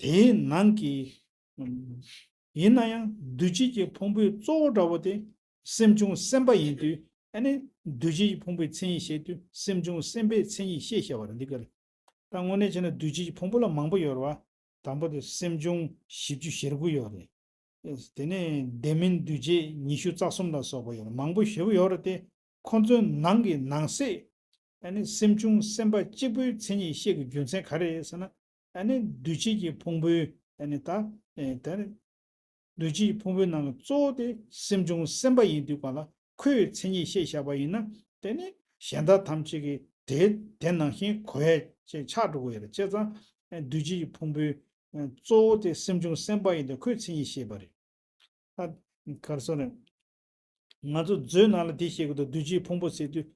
དེའི་ནང་གི། ཡིན་ན་ཡང་འདུས་བྱས་ཀྱི་ཕུང་པོའི་གཙོ་བོ་འདྲ་བོ་དེ་སེམས་བྱུང་སེམས་པ་ཡིན་དུས། ཨ་ནི་འདུས་བྱས་ཀྱི་ཕུང་པོའི་མཚན་ཉིད་བཤད་དུས་སེམས་བྱུང་སེམས་པའི་མཚན་ཉིད་བཤད་བཞག་པ་རེད། འདི་ག་ལ། ད་དངོས་གནས་བྱས་ན་འདུས་བྱས་ཀྱི་ཕུང་པོ་ལ་མང་པོ་ཡོད་རེད་བ། དང་པོ་དེ་སེམས་བྱུང་བཞི་བཅུ་ཞེ་དགུ་ཡོད་རེད། དེ་ནས་དེ་མིན་འདུས་བྱས་ཉི་ཤུ་རྩ་གསུམ་ལ་སོགས་པ་ཡོད་རེད། མང་པོ་ཞེ་པོ་ཡོད་རེད་དེ། ཁོ་ཚོའི་ནང་གི་ནང་གསེས། ཨ་ནི་སེམས་བྱུང་སེམས་པ་གཅིག་པུའི་མཚན་ཉིད་བཤད་ཀྱི་རྒྱུ་མཚན་ག་རེ་རེད་ཟེར་ན། ཨ་ནི་འདུས་བྱས་ཀྱི་ཕུང་པོའི་ཨ་ནི་ད་ཨེ་ད་ནི་འདུས་བྱས་ཀྱི་ཕུང་པོའི་ནང་གི་གཙོ་བོ་དེ་སེམས་བྱུང་སེམས་པ་ཡིན་དུས་ག་ལ། ཁོའི་མཚན་ཉིད་བཤད་བཞག་པ་ཡིན་ན། དེ་ནི་གཞན་དག་ཐམས་ཅད་ཀྱིས་དེ་དེ་ནང་བཞིན་གོ་ཡ་ཅིག་ཆགས་འགྲོ་གི་ཡོད་རེད། བྱས་ཙང་འདུས་བྱས་ཀྱི་ཕུང་པོའི་གཙོ་བོ་དེ་སེམས་བྱུང་སེམས་པ་ཡིན་དུས་ཁོའི་མཚན་ཉིད་བཤད་པ་རེད། ད་ག་རེ་ཟེར་ན། ང་ཚོ་མཛོད་ནང་ལ་དེ་བཤད་ཀྱི་འདུག་འདུས་བྱས་ཕུང་པོ་ཟེར་དུས།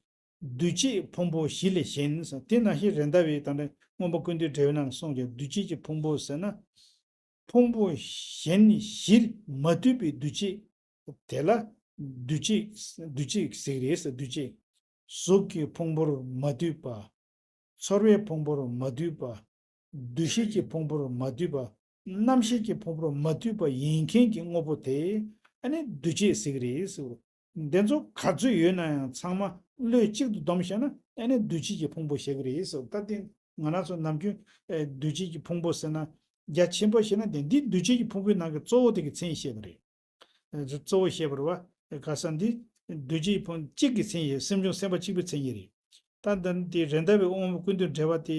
འདུས་བྱས་ཕུང་པོ་བཞི་ལས་གཞན་ཟེར། དེ་ནང་བཞིན་རེད་མདའ་བའི་དང་འདྲ་མངོན་པ་ཀུན་བཏུས་འགྲེལ་པའི་ནང་གསུངས་ཀྱང་། འདུས་བྱས་ཀྱི་ཕུང་པོ་ཟེར་ན། ཕུང་པོ་གཞན་བཞིར་མ་འདུས་པའི་འདུས་བྱས་དེ་ལ་འདུས་བྱས་འདུས་བྱས་ཟེར་གྱི་རེད་ཟེར། འདུས་བྱས། གཟུགས་ཀྱི་ཕུང་པོར་མ་འདུས་པ། ཚོར་བའི་ཕུང་པོར་མ་འདུས་པ། འདུ་ཤེས་ཀྱི་ཕུང་པོར་མ་འདུས་པ། རྣམ་ཤེས་ཀྱི་ཕུང་པོར་མ་འདུས་པ་ཡིན་མཁན་གྱི་དངོས་པོ་དེ་ཨ་ནི་འདུས་བྱས་ཟེར་གྱི་རེད་ཟེར། འདི་ཚོ་ག་ཚོད་ཡོད་ན་ཡང་ཚང་མ་བློས་གཅིག་ཏུ་བསྡོམས་བྱས་ན་ཨ་ནི་འདུས་བྱས་ཀྱི་ཕུང་པོ་བཤད་ཀྱི་རེད་ཟེར། ད་དེ་ང་རང་ཚོ་ནམ་རྒྱུན་ཨེ་འདུས་བྱས་ཀྱི་ཕུང་པོ་ཟེར་ན་རྒྱ་ཆེན་པོ་བཤད་ན་དེ་འདི་འདུས་བྱས་ཀྱི་ཕུང་པོའི་ནང་གི་གཙོ་བོ་དེ་གི་མཚན་བཤད་པ་རེད། གཙོ་བོ་བཤད་པ་རེད་བ། ག་ས་འདི་འདུས་བྱས་ཕུང་གཅིག་གི་མཚན་ཡིན། སེམས་བྱུང་སེམས་པ་གཅིག་པའི་མཚན་ཉིད་རེད། ད་འདི་འདི་རེད་མདའ་བའི་དབང་པོ་ཀུན་བཏུས་འགྲེལ་པ་དེ་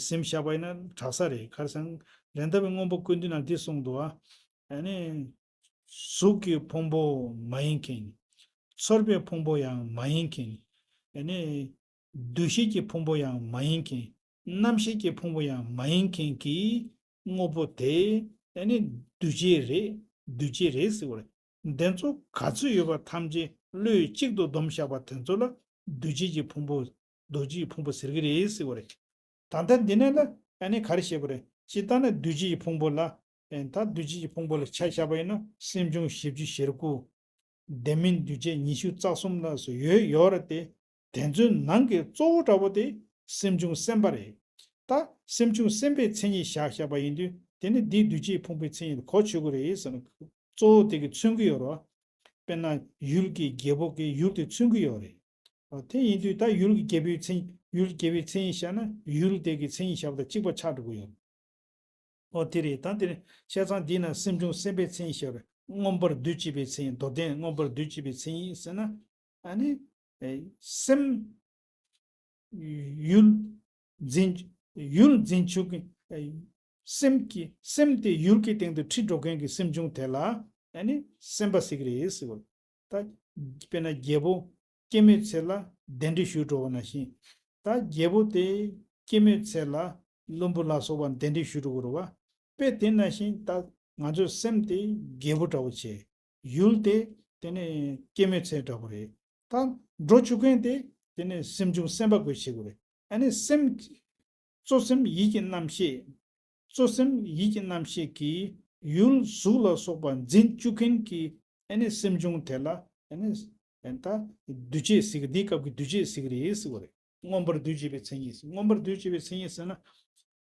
ཟིན་བཞག་པ་ཡིན་ན་དྲག་ས་རེད། ག་རེ་ཟེར་ན་རེད་མདའ་བའི་དབང་པོ་ཀུན་བཏུས་ནང་འདི་གསུངས་འདུག་ཨ། ཨ་ནི། གཟུགས་ཀྱི་ཕུང་པོ་མ་ཡིན་མཁན། ཚོར་བའི་ཕུང་པོ་ཡང་མ་ཡིན་མཁན། ཨ་ནི། འདུ་ཤེས་ཀྱི་ཕུང་པོ་ཡང་མ་ཡིན་མཁན། རྣམ་ཤེས་ཀྱི་ཕུང་པོ་ཡང་མ་ཡིན་མཁན་གྱི་དངོས་པོ་དེ་ཨ་ནི་འདུས་བྱས་རེད། འདུས་བྱས་རེད་ཟེར་བ་རེད། འདི་ཚོ་ག་ཚོད་ཡོད་པ་ཐམས་ཅད་བློས་གཅིག་ཏུ་བསྡོམས་བཞག་པ་དེ་ཚོ་ལ་འདུས་བྱས་ཀྱི་ཕུང་པོ། འདུས་བྱས་ཀྱི་ཕུང་པོ་ཟེར་གྱི་རེད་ཟེར་བ་རེད། ད་ལྟ་འདི་ནས་ལ་ཨ་ནི་ག་རེ་བཤད་པ་རེད། སྤྱིར་བཏང་ན་འདུས་བྱས་ཀྱི་ཕུང་པོ་ལ། ཨེ་ད་འདུས་བྱས་ཀྱི་ཕུང་པོ་ལ་ཆ་བཞག་པ་ཡིན་ན་སེམས་བྱུང་བཞི་བཅུ་ཞེ་དགུ། དེ་མིན་འདུས་བྱས་ཉི་ཤུ་རྩ་གསུམ་ལ་སོགས་ཡོད་ཡོད་རེད་དེ། དེ་ཚོའི་ནང་གི་གཙོ་བོ་འདྲ་པོ་དེ་སེམས་བྱུང་སེམས་པ་རེད། ད་སེམས་བྱུང་སེམས་པའི་མཚན་ཉིད་བཞག་བཞག་པ་ཡིན་དུས་དེ་ནི་འདིའི་འདུས་བྱས་ཕུང་པོའི་མཚན་ཉིད་གོ་ཆོད་ཀྱི་རེད་ཟེར་ན། གཙོ་བོ་དེ་གིས་མཚོན་གྱི་ཡོད་རེད། དཔེར་ན་ཡུལ་གྱི་རྒྱལ་པོ་གིས་ཡུལ་དེ་མཚོན་གྱི་ཡོད་རེད། དེ་ཡིན་དུས་ད་ཡུལ་གྱི་རྒྱལ་པོའི་མཚན། ཡུལ་རྒྱལ་པོའི་མཚན་ཉིད་བཞག་ན་ཡུལ་དེ་གི་མཚན་ཉིད་བཞག་པ་དང་གཅིག་པ་ཆགས་འགྲོ་གི་ཡོད། ཨོ་དེ་རེད། ད་དེ་རེད། བྱས་ཙང་འདི་ན་སེམས་བྱུང་སེམས་པའི་མཚན་ཉིད་བཤད་པ་རེད། མངོན་པར་འདུས་བྱས་པའི་མཚན་ཉིད། མདོར་བསྟན་མངོན་པར་འདུས་བྱས་པའི་མཚན་ཉིད་ཟེར་ན། ཨ་ནི། ཨེ་སེམས། ཡུལ། འཛིན། ཡུལ་འཛིན་བཅུག་གི། ཨེ་སེམས་ཀྱི། སེམས་དེ་ཡུལ་གྱི་སྟེང་དུ་ཁྲིད་འགྲོ་མཁན་གྱི་སེམས་བྱུང་དེ་ལ་ཨ་ནི་སེམས་པ་ཟེར་གྱི་རེད་ཟེར་བ། ད་དཔེར་ན་རྒྱལ་པོ་སྐྱེད་མོས་ཚལ་ལ་གདན་འདྲེན་ཞུ་འགྲོ་བ་ནང་བཞིན། ད་རྒྱལ་པོ་དེ་སྐྱེད་མོས་ཚལ་ལ་ལྷུན་པོ་ལ་སོགས་པ་གདན་འདྲེན་ཞུ་འགྲོ་གི་རེད་བ། དཔེ་དེ་ནང་བཞིན་ད་ང་ཚོའི་སེམས་དེ་རྒྱལ་པོ་འདྲ་བོ་བྱས། ཡུལ་དེ་དེ་ནས་སྐྱེད་མོས་ཚལ་འདྲ་བོ་རེད། ད་འགྲོ་བཅུག་མཁན་དེ་དེ་ནས་སེམས་བྱུང་སེམས་པ་དགོས་བྱེད་དགོས་རེད། ཨ་ནི་སེམས། གཙོ་སེམས་ཡིད་ཀྱི་རྣམ་ཤེས། གཙོ་སེམས་ཡིད་ཀྱི་རྣམ་ཤེས་ཀྱིས་ཡུལ་གཟུགས་ལ་སོགས་པ་འཛིན་བཅུག་མཁན་གྱི་ཨ་ནི་སེམས་བྱུང་དེ་ལ་ཨ་ནི་ད་འདུས་བྱས་ཟེར་གི། འདིའི་སྐབས་ཀྱི་འདུས་བྱས་ཟེར་གི་རེད་ཟེར་བ་རེད། མངོན་པར་འདུས་བྱས་པའི་མཚན་ཉིད། མངོན་པར་འདུས་བྱས་པའི་མཚན་ཉིད་ཟེར་ན།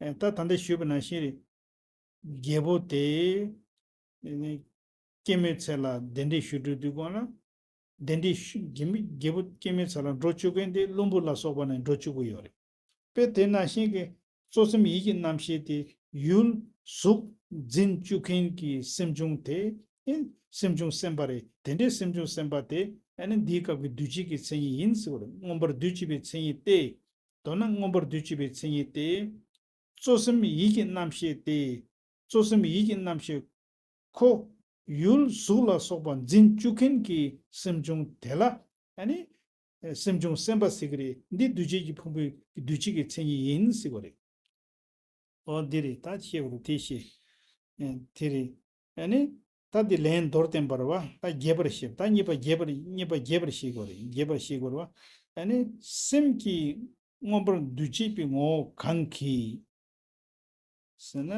ཨེ་ད་ད་ལྟ་ཞུས་པ་ནང་བཞིན་རེད། རྒྱལ་པོ་དེ་ཨེ་ནི་སྐྱེད་མོས་ཚལ་ལ་གདན་འདྲེན་ཞུ་འགྲོ་དུས་སྒང་ལ། གདན་འདྲེན་ཞུ། རྒྱལ་མོ། རྒྱལ་པོ་སྐྱེད་མོས་ཚལ་ལ་འགྲོ་བཅུག་མཁན་དེ་ལྷུན་པོ་ལ་སོགས་པ་ནས་འགྲོ་བཅུག་གི་ཡོད་རེད། དཔེ་དེ་ནང་བཞིན་གྱི་གཙོ་སེམས་ཡིད་ཀྱི་རྣམ་ཤེས་དེ་ཡུལ་གཟུགས་འཛིན་བཅུག་མཁན་གྱི་སེམས་བྱུང་དེ་ཨེ་སེམས་བྱུང་སེམས་པ་རེད། དེ་འདྲའི་སེམས་བྱུང་སེམས་པ་དེ་ཨ་ནི་འདིའི་སྐབས་ཀྱི་འདུས་བྱས་ཀྱི་མཚན་ཉིད་ཡིན་ཟེར་བ་རེད། མངོན་པར་འདུས་བྱས་པའི་མཚན་ཉིད་དེ། མདོར་ན་མངོན་པར་འདུས་བྱས་པའི་མཚན་ཉིད་དེ། གཙོ་སེམས་ཡིད་ཀྱི་རྣམ་ཤེས་དེ། གཙོ་སེམས་ཡིད་ཀྱི་རྣམ་ཤེས་ཁོ། ཡུལ་གཟུགས་ལ་སོགས་པ་འཛིན་བཅུག་མཁན་གྱི་སེམས་བྱུང་དེ་ལ་ཨ་ནི་སེམས་བྱུང་སེམས་པ་ཟེར་གི་རེད། འདི་འདུས་བྱས་ཀྱི་ཕུང་པོའི་འདུས་བྱས་ཀྱི་མཚན་ཉིད་ཡིན་ཟེར་བ་རེད། ཨོ་འདི་རེད། ད་ཤེས་པ་རེད། དེ་ཤེས། ཨེ་དེ་རེད། ཨ་ནི་ད་འདི་ལན་མདོར་བསྟན་པ་རེད་བ། ད་རྒྱས་པར་བཤད། ད་གཉིས་པ་རྒྱས་པར། གཉིས་པ་རྒྱས་པར་བཤད་དགོས་རེད། རྒྱས་པར་བཤད་དགོས་རེད་བ། ཨ་ནི་སེམས་ཀྱི་མངོན་པར་འདུས་བྱས་པའི་ངོ་བོ་གང་གིས་ཟེར་ན།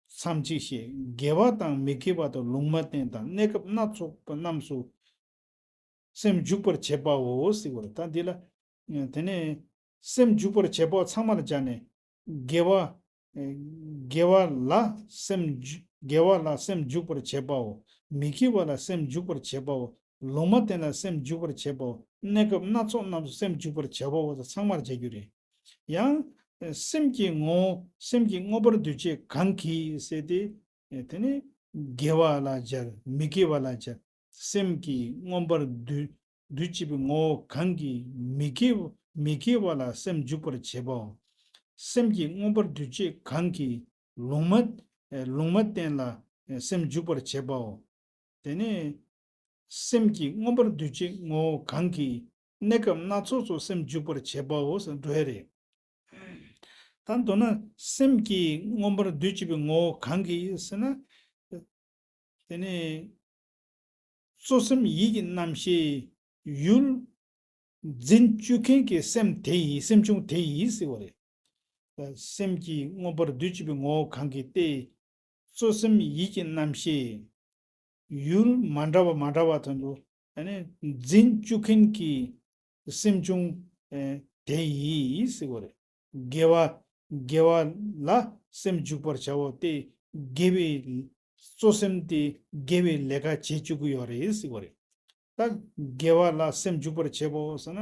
མཚམས་གཅིག་བཤད། དགེ་བ་དང་མི་དགེ་བ་དང་ལུང་མ་བསྟན་དང་གནས་སྐབས་སྣ་ཚོགས་པ་རྣམས་སུ་སེམས་འཇུག་པར་བྱེད་པའོ་ཟེར་བ་རེད། ད་འདི་ལ་དེ་ནས་སེམས་འཇུག་པར་བྱེད་པ་ཚང་མ་ལ་སྦྱར་ནས། དགེ་བ། དགེ་བ་ལ་སེམས་འཇུ། དགེ་བ་ལ་སེམས་འཇུག་པར་བྱེད་པའོ། མི་དགེ་བ་ལ་སེམས་འཇུག་པར་བྱེད་པའོ། ལུང་མ་བསྟན་ལ་སེམས་འཇུག་པར་བྱེད་པའོ། གནས་སྐབས་སྣ་ཚོགས་རྣམས་སུ་སེམས་འཇུག་པར་བྱེད་པའོ་ཟེར་ཚང་མར་སྦྱར་རྒྱུ་རེད། ཡང་ སེམས་ཀྱི་ངོ་བོ་སེམས་ཀྱིས་མངོན་པར་འདུ་བྱེད་གང་གིས་ཟེར་ཏེ། དེ་ནི་དགེ་བ་ལ་སྦྱར་མི་དགེ་བ་ལ་སྦྱར། སེམས་ཀྱིས་མངོན་པར་འདུ་འདུ་བྱེད་པའི་ངོ་བོ་གང་གིས་མི་དགེ་མི་དགེ་བ་ལ་སེམས་འཇུག་པར་བྱེད་པའོ། སེམས་ཀྱིས་མངོན་པར་འདུ་བྱེད་གང་གིས་ལུང་མ་ལུང་མ་བསྟན་ལ་སེམས་འཇུག་པར་བྱེད་པའོ། དེ་ནས་སེམས་ཀྱིས་མངོན་པར་འདུ་བྱེད་ངོ་བོ་གང་གིས་གནས་སྐབས་སྣ་ཚོགས་སུ་སེམས་འཇུག་པར་བྱེད་པའོ་ཟེར་འགྲོ་ཡ་རེད། ད་མདོར་ན་སེམས་ཀྱིས་མངོན་པར་འདུ་བྱེད་པའི་ངོ་བོ་གང་གིས་ཟེར་ན། དེ་ནས་གཙོ་སེམས་ཡིད་ཀྱི་རྣམ་ཤེས་ཡུལ་འཛིན་བཅུག་མཁན་གྱི་སེམས་དེ་ཡིས་སེམས་བྱུང་དེ་ཡིས་ཟེར་བ་རེད། སེམས་ཀྱིས་མངོན་པར་འདུ་བྱེད་པའི་ངོ་བོ་གང་གིས་ཏེ། གཙོ་སེམས་ཡིད་ཀྱི་རྣམ་ཤེས་ཡུལ་མ་འདྲ་བ་མ་འདྲ་བ་དོན་དུ་ཨ་ནི་འཛིན་བཅུག་མཁན་གྱི་སེམས་བྱུང་ཨེ་དེ་ཡིས་ཟེར་བ་རེད། དགེ་བ་དགེ་བ་ལ་སེམས་འཇུག་པར་བྱའོ་སྟེ། དགེ་བའི་གཙོ་སེམས་དེ་དགེ་བའི་ལས་ཀ་བྱེད་བཅུག་གི་ཡོད་རེད་ཟེར་བ་རེད། ད་དགེ་བ་ལ་སེམས་འཇུག་པར་བྱེད་པའོ་ཟེར་ན་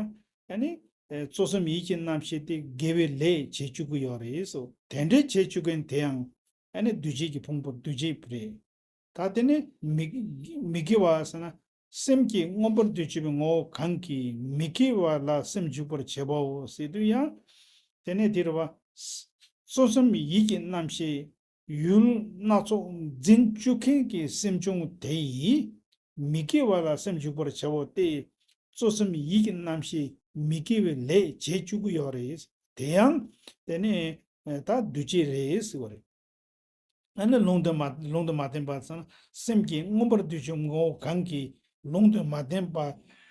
ཨ་ནི་ཨེ་གཙོ་སེམས་ཡིད་ཀྱི་རྣམ་ཤེས་དེ་དགེ་བའི་ལས་བྱེད་བཅུག་གི་ཡོད་རེད་ཟེར། དེ་འདྲའི་བྱེད་བཅུག་མཁན་དེ་ཡང་ཨ་ནི་འདུ་བྱེད་ཀྱི་ཕུང་པོ་འདུ་བྱེད་རེད། ད་དེ་ནི་མི་མི་དགེ་བ་ཟེར་ན་སེམས་ཀྱིས་མངོན་པར་འདུ་བྱེད་པའི་ངོ་བོ་གང་གིས་མི་དགེ་བ་ལ་སེམས་འཇུག་པར་བྱེད་པའོ་ཟེར་དུས་ཡང་། དེ་ནས་དེ་རེད་བ། གཙོ་སེམས་ཡིད་ཀྱི་རྣམ་ཤེས་ཡུལ་སྣ་ཚོགས་འཛིན་བཅུག་མཁན་གྱི་སེམས་བྱུང་དེ་ཡིས་མི་དགེ་བ་ལ་སེམས་འཇུག་པར་བྱའོ་སྟེ། གཙོ་སེམས་ཡིད་ཀྱི་རྣམ་ཤེས་མི་དགེ་བའི་ལས་བྱེད་བཅུག་གི་ཡོད་རེད། དེ་ཡང་དེ་ནི་ད་འདུ་བྱེད་རེད་ཟེར་བ་རེད། ཨ་ནི་ལུང་དུ་མ་ལུང་དུ་མ་བསྟན་པ་ཚང་སེམས་ཀྱིས་མངོན་པར་འདུ་བྱེད་ངོ་བོ་གང་གིས་ལུང་དུ་མ་བསྟན་པ་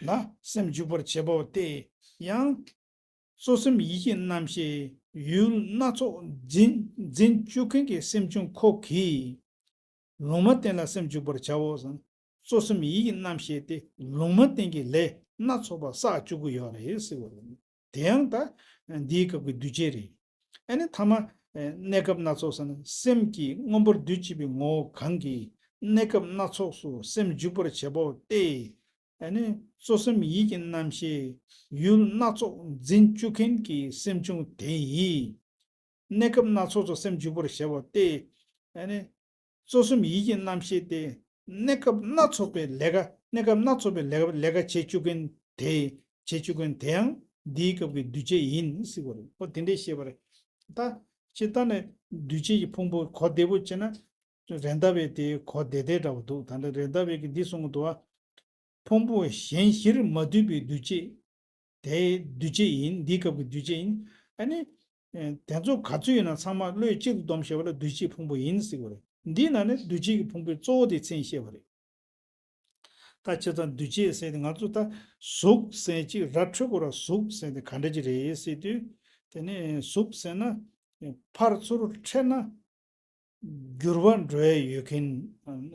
ལ་སེམས་འཇུག་པར་བྱེད་པའོ་སྟེ། ཡང་གཙོ་སེམས་ཡིད་ཀྱི་རྣམ་ཤེས་ཡུལ་སྣ་ཚོགས་འཛིན་འཛིན་བཅུག་མཁན་གྱི་སེམས་བྱུང་ཁོ་གིས་ལུང་མ་བསྟན་ལ་སེམས་འཇུག་པར་བྱའོ་ཟེར། གཙོ་སེམས་ཡིད་ཀྱི་རྣམ་ཤེས་དེ་ལུང་མ་བསྟན་གྱི་ལས་སྣ་ཚོགས་པ་བསགས་བཅུག་གི་ཡོད་རེད་ཟེར་བ་རེད། དེ་ཡང་ད་འདིའི་སྐབས་ཀྱི་འདུ་བྱེད་རེད། ཨ་ནི་ཐ་མ་གནས་སྐབས་སྣ་ཚོགས་ཟེར་ན་སེམས་ཀྱིས་མངོན་པར་འདུ་བྱེད་པའི་ངོ་བོ་གང་གིས་གནས་སྐབས་སྣ་ཚོགས་སུ་སེམས་འཇུག་པར་བྱེད་པའོ་སྟེ། ཨ་ནི་གཙོ་སེམས་ཡིད་ཀྱི་རྣམ་ཤེས་ཡུལ་སྣ་ཚོགས་འཛིན་བཅུག་མཁན་གྱི་སེམས་བྱུང་དེ་ཡིས་གནས་སྐབས་སྣ་ཚོགས་སུ་སེམས་འཇུག་པར་བྱེད་པ་སྟེ། ཨ་ནི་གཙོ་སེམས་ཡིད་ཀྱི་རྣམ་ཤེས་དེ་གནས་སྐབས་སྣ་ཚོགས་པའི་ལས་ཀ་གནས་སྐབས་སྣ་ཚོགས་པའི་ལས་ཀ་ལས་ཀ་བྱེད་བཅུག་མཁན་དེ་བྱེད་བཅུག་མཁན་དེ་ཡང་འདིའི་སྐབས་ཀྱི་འདུ་བྱེད་ཡིན་ཟེར་བ་རེད། ཨོ་དེ་འདྲའི་བཤད་པ་རེད། ད་སྤྱིར་བཏང་ནས་འདུ་བྱེད་ཀྱི་ཕུང་པོ་གོ་བདེ་པོ་བྱས་ན་རེད་མདའ་བས་དེ་གོ་བདེ་བདེ་འདྲ་བོ་འདུག་ད་ལྟ་རེད་མདའ་བས་ཀྱི་འདི་གསུང་གི་འདུག་བ། ཕུང་པོ་གཞན་བཞིར་མ་འདུས་པའི་འདུ་བྱེད། དེའི་འདུ་བྱེད་ཡིན། འདིའི་སྐབས་ཀྱི་འདུ་བྱེད་ཡིན། ཨ་ནི། ཨེ་དེ་ཚོ་ག་ཚོད་ཡིན་ན་ཚང་མ་བློས་གཅིག་ཏུ་བསྡོམས་བྱས་པ་ལ་འདུ་བྱེད་ཕུང་པོ་ཡིན་ཟེར་བ་རེད། འདིའི་ནང་ནས་འདུ་བྱེད་ཀྱི་ཕུང་པོའི་གཙོ་བོ་དེ་མཚན་བཤད་པ་རེད། ད་བྱས་ཙང་འདུ་བྱེད་ཟེར་ཏེ་ང་ཚོ་ད་གཟུགས་ཟེར་གཅིག་ར་འཕྲོད་དགོས་ར་གཟུགས་ཟེར་ཏེ་ག་འདྲ་ཅིག་རེད་ཟེར་དུས། དེ་ནས་གཟུགས་ཟེར་ན་ཕར་ཚུར་འཕྲད་ན། འགྱུར་བ་འགྲོ་ཡ་ཡོད་མཁན་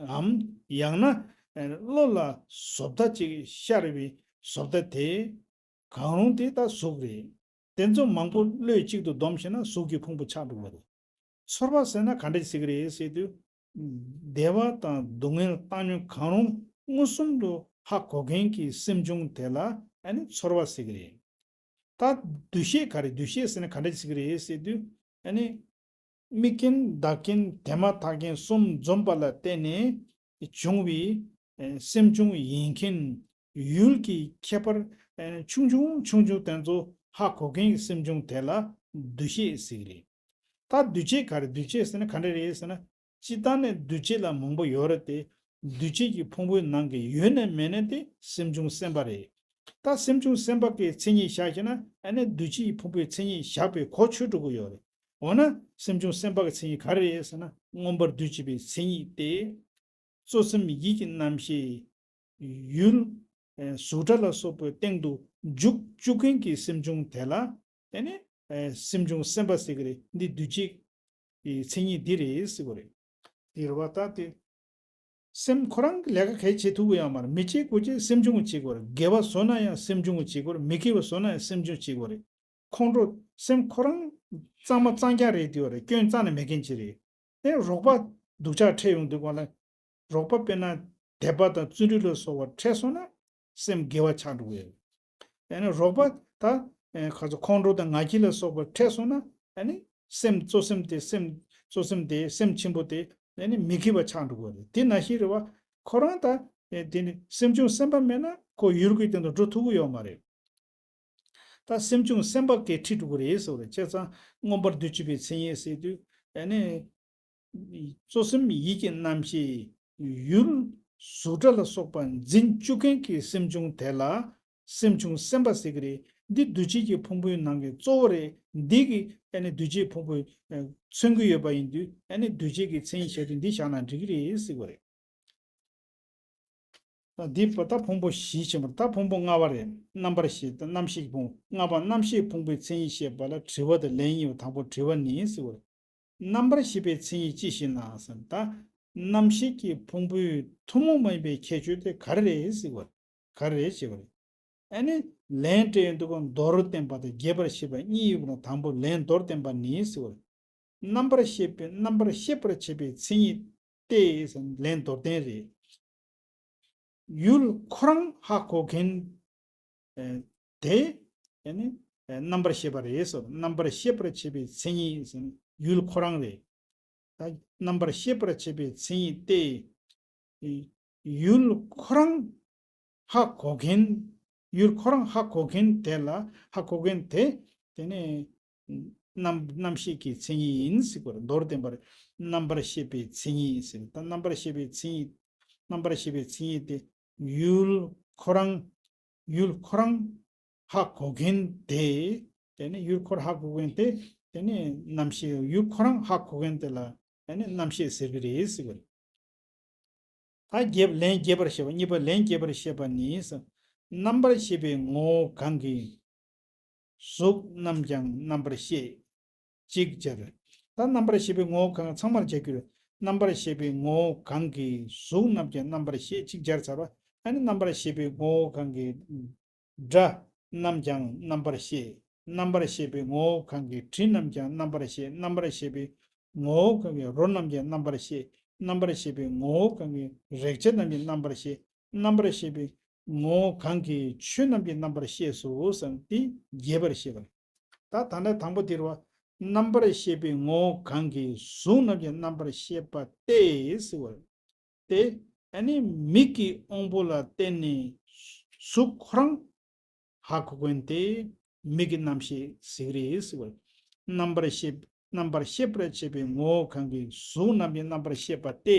འམ། ཡང་ན་བློ་ལ་བཟོ་ལྟ་ཅིག་ཤར་བའི་བཟོ་ལྟ་དེ་གང་རུང་དེ་ད་གཟུགས་རེད། དེ་ཚོ་མང་པོ་བློས་གཅིག་ཏུ་བསྡོམས་བྱས་ན་གཟུགས་ཀྱི་ཕུང་པོ་ཆགས་འགྲོ་བ་རེད། ཚོར་བ་ཟེར་ན་ག་འདྲ་ཞིག་རེད་ཟེར་དུས། བདེ་བ་དང་སྡུག་བསྔལ་བཏང་སྙོམས་གང་རུང་མངོན་སུམ་དུ་ཧ་གོ་མཁན་གྱི་སེམས་བྱུང་དེ་ལ་ཨ་ནི་ཚོར་བ་ཟེར་གི་རེད། ད་འདུ་ཤེས་ག་རེ་འདུ་ཤེས་ཟེར་ན་ག་འདྲ་ཞིག་རེད་ཟེར་དུས། ཨ་ནི། དམིགས་རྐྱེན་བདག་རྐྱེན་དེ་མ་ཐག་རྐྱེན་གསུམ་འཛོམས་པ་ལ་བརྟེན་ནས་བྱུང་བའི་སེམས་བྱུང་ཡིན་མཁན་ཡུལ་གྱི་ཁྱད་པར་ཆུང་ཆུང་ཆུང་ཆུང་དེ་ཚོ་ཧ་གོ་མཁན་གྱི་སེམས་བྱུང་དེ་ལ་འདུ་ཤེས་ཟེར་གི་རེད། ད་འདུ་བྱེད་ག་རེ་འདུ་བྱེད་ཟེར་ན་ག་འདྲ་རེད་ཟེར་ན། སྤྱིར་བཏང་ནས་འདུ་བྱེད་ལ་མང་པོ་ཡོད་རེད་དེ། འདུ་བྱེད་ཀྱི་ཕུང་པོའི་ནང་གི་ཡོད་ནས་མེད་ནས་དེ་སེམས་བྱུང་སེམས་པ་རེད། ད་སེམས་བྱུང་སེམས་པ་གི་མཚན་ཉིད་བཞག་ཤེ་ན་ཨ་ནི་འདུ་བྱེད་ཀྱི་ཕུང་པོའི་མཚན་ཉིད་བཞག་པའི་གོ་ཆོད་འགྲོ་གི་ཡོད་རེད། འོ་ན་སེམས་བྱུང་སེམས་པ་གི་མཚན་ཉིད་ག་རེ་རེད་ཟེར་ན་མངོན་པར་འདུ་བྱེད་པའི་མཚན་ཉིད་དེ། གཙོ་སེམས་ཡིད་ཀྱི་རྣམ་ཤེས་ཡུལ། གཟུགས་སྒྲ་ལ་སོགས་པའི་སྟེང་དུ་འཇུག་བཅུག་མཁན་གྱི་སེམས་བྱུང་དེ་ལ་དེ་ནི་སེམས་བྱུང་སེམས་པ་ཟེར་གི་རེད། འདི་འདུ་བྱེད་ཀྱི་མཚན་ཉིད་འདི་རེད་ཟེར་གི་རེད། དེ་རེད་བ་ད་དེ། སེམས་ཁོ་རང་གི་ལས་ཀ་གལ་ཆེ་ཐུབ་ཀྱི་ཡོད་མ་རེད། མི་བྱེད་དགུ་བྱེད་སེམས་བྱུང་བྱེད་དགོས་རེད། དགེ་བ་བཟོ་ན་ཡང་སེམས་བྱུང་བྱེད་དགོས་རེད། མི་དགེ་བ་བཟོ་ན་ཡང་སེམས་བྱུང་བྱེད་དགོས་རེད། ཁོང་ཁྲོ་སེམས་ཁོ་རང་གཙང་མ་གཙང་རྐྱང་རེད་དེ་ཡོད་རེད། སྐྱོན་རྩ་ནས་མེད་མཁན་ཅིག་རེད། དེ་རོགས་པ་སྡུག་ཅག་འཕྲད་ཡོང་དུས་སྒང་ལ་རོགས་པ་དཔེར་ན་དད་པ་དང་བརྩོན་འགྲུས་ལ་སོགས་པ་འཕྲད་སོང་ན་སེམས་དགེ་བ་ཆགས་འགྲོ་གི་ཡོད་རེད། ཡང་ན་རོགས་པ་ད་ཁ་ཚོ་ཁོང་ཁྲོ་དང་ང་རྒྱལ་ལ་སོགས་པ་འཕྲད་སོང་ན་ ཨ་ནི་སེམས་གཙོ་སེམས་དེ་སེམས་གཙོ་སེམས་དེ་སེམས་ཆེན་པོ་དེ་ཨ་ནི་མི་སྐྱིད་པ་ཆགས་འགྲོ་གི་རེད། དེ་ནང་བཞིན་རེད་བ། ཁོ་རང་ད་ཨེ་དེ་ནི་སེམས་བྱུང་སེམས་པ་མེད་ན་ཁོ་ཡུལ་གྱི་སྟེང་དུ་འགྲོ་ཐུབ་ཀྱི་ཡོད་མ་རེད། ད་སེམས་བྱུང་སེམས་པ་གིས་ཁྲིད་འགྲོ་གི་རེད་ཟེར་བ་རེད། བྱས་ཙང་མངོན་པར་འདུ་བྱེད་པའི་མཚན་ཉིད་ཟེར་དུས་ཨ་ནི། གཙོ་སེམས་ཡིད་ཀྱི་རྣམ་ཤེས་ཡུལ་གཟུགས་སྒྲ་ལ་སོགས་པ་འཛིན་བཅུག་མཁན་གྱི་སེམས་བྱུང་དེ་ལ་སེམས་བྱུང་སེམས་པ་ཟེར་གྱི་རེད། འདི་འདུ་བྱེད་ཀྱི་ཕུང་པོའི་ནང་གི་གཙོ་བོ་རེད། འདི་གིས་ཨ་ནི་འདུ་བྱེད་ཕུང་པོ་མཚོན་གྱི་ཡོད་པ་ཡིན་དུས་ཨ་ནི་འདུ་བྱེད་ཀྱི་མཚན་ཉིད་བྱས་དུས་འདི་བཞག་ན་འགྲིག་གི་རེད་ཟེར་བ་རེད། ད་འདི་པ་ད་ཕུང་པོ་བཞི་ཕྱིན་པ་ད་ཕུང་པོ་ལྔ་པ་རེད། རྣམ་པར་ཤེས་ད་རྣམ་ཤེས་ཀྱི་ཕུང་པོ་ལྔ་པ་རྣམ་ཤེས་ཕུང་པོའི་མཚན་ཉིད་བཤད་པ་ལ་དྲི་བ་དང་ལན་གཉིས་པ། དང་པོ་དྲི་བ་ནི་ཟེར་བ་རེད། རྣམ་པར་ཤེས་པའི་མཚན་ཉིད་ཅི་ཞིག་ན་ཟེར་ན། ད་རྣམ་ཤེས་ཀྱི་ཕུང་པོའི་ཐུན་མོང་མ་ཡིན་པའི་ཁྱད་ཆོས་དེ་ག་རེ་རེད་ཟེར་བ་རེད། ག་རེ་རེད་ཞེས་པ་རེད། ཨ་ནི་ལན་སྤྲད་ཡོང་དུས་མདོར་བསྟན་པ་དང་རྒྱས་པར་བཤད་པ་གཉིས་ཡོད་པ་ན། དང་པོ་ལན་མདོར་བསྟན་པ་ནི་ཟེར་བ་རེད། རྣམ་པར་ཤེས་པའི་རྣམ་པར་ཤེས་པར་བྱེད་པའི་མཚན་ཉིད་ཏེ་ཟེར་ལན་མདོར་བསྟན་རེད། ཡུལ་ཁོ་རང་ཧ་གོ་མཁན་ཨེ་དེ་ཨེ་ནི་ཨེ་རྣམ་པར་ཤེས་པ་རེད་ཟེར། རྣམ་པར་ཤེས་པར་བྱེད་པའི་མཚན་ཉིད་ཟེར་ན་ཡུལ་ཁོ་རང་རེད། ད་རྣམ་པར་ཤེས་པར་བྱེད་པའི་མཚན་ཉིད་ཏེ། ཡུལ་ཁོ་རང་ཧ་གོ་མཁན། ཡུལ་ཁོ་རང་ཧ་གོ་མཁན་དེ་ལ་ཧ་གོ་མཁན་དེ་དེ་ནི་རྣམ་རྣམ་ཤེས་ཀྱི་མཚན་ཉིད་ཡིན་ཟེར་བ་རེད། མདོར་བསྟན་པར་རྣམ་པར་ཤེས་པའི་མཚན་ཉིད་ཟེར། ད་རྣམ་པར་ཤེས་པའི་མཚན་ཉིད། རྣམ་པར་ཤེས་པའི་མཚན་ཉིད་དེ་ཡུལ་ཁོ་རང་ཡུལ་ཁོ་རང་ཧ་གོ་མཁན་དེ། དེ་ནི་ཡུལ་ཁོ་རང་ཧ་གོ་མཁན་དེ་དེ་ནི་རྣམ་ཤེས། ཡུལ་ཁོ་རང་ཧ་གོ་མཁན་དེ་ལ་དེ་ནི་རྣམ་ཤེས་ཟེར་གྱི་རེད་ཟེར་བ་རེད། ད་རྒྱས་ལན་རྒྱས་པར་བཤད་པ། གཉིས་པ་ལན་རྒྱས་པར་བཤད་པ་ནི། རྣམ་པར་ཤེས་པའི་ངོ་བོ་གང་གིས་གཟུགས་རྣམས་ཀྱང་རྣམ་པར་ཤེས། ཅིག་སྦྱར། ད་རྣམ་པར་ཤེས་པའི་ངོ་བོ་གང་། ཚང་མར་སྦྱར་རྒྱུ་རེད། རྣམ་པར་ཤེས་པའི་ངོ་བོ་གང་གིས་གཟུགས་རྣམས་ཀྱང་རྣམ་པར་ཤེས། ཅིག་སྦྱར་ཚར་བ། ཨ་ནི་རྣམ་པར་ཤེས་པའི་ངོ་བོ་གང་གིས་སྒྲ་རྣམས་ཀྱང་རྣམ་པར་ཤེས། རྣམ་པར་ཤེས་པའི་ངོ་བོ་གང་གིས་དྲི་རྣམས་ཀྱང་རྣམ་པར་ཤེས། རྣམ་པར་ཤེས་པའི་ངོ་བོ་གང་གིས་རོ་རྣམས་ཀྱང་རྣམ་པར་ཤེས། རྣམ་པར་ཤེས་པའི་ངོ་བོ་གང་གིས་རེག་བྱ་རྣམས་ཀྱང་རྣམ་པར་ཤེས། རྣམ་པར་ཤེས་པའི་ངོ་བོ་གང་གིས་ཆོས་རྣམས་ཀྱང་རྣམ་པར་ཤེས་སོ་ཟེར་ཏེ་རྒྱས་པར་བཤད་པ་རེད། ད་ད་ལྟ་དང་པོ་དེ་རེད་བ། རྣམ་པར་ཤེས་པའི་ངོ་བོ་གང་གིས་གཟུགས་རྣམས་ཀྱང་རྣམ་པར་ཤེས་པ་སྟེ་ཟེར་བ་རེད། ཏེ། ཨ་ནི་མིག་གི་དབང་པོ་ལ་བརྟེན་ནས་གཟུགས་ཁོ་རང་ཧ་གོ་མཁན་དེ་མིག་གི་རྣམ་ཤེས་ཟེར་གྱི་རེད་ཟེར་བ་རེད། རྣམ་པར་ཤེས། རྣམ་པར་ཤེས་པར་བྱེད་པའི་ངོ་བོ་གང་གིས་གཟུགས་རྣམས་ཀྱང་རྣམ་པར་ཤེས་པ་སྟེ།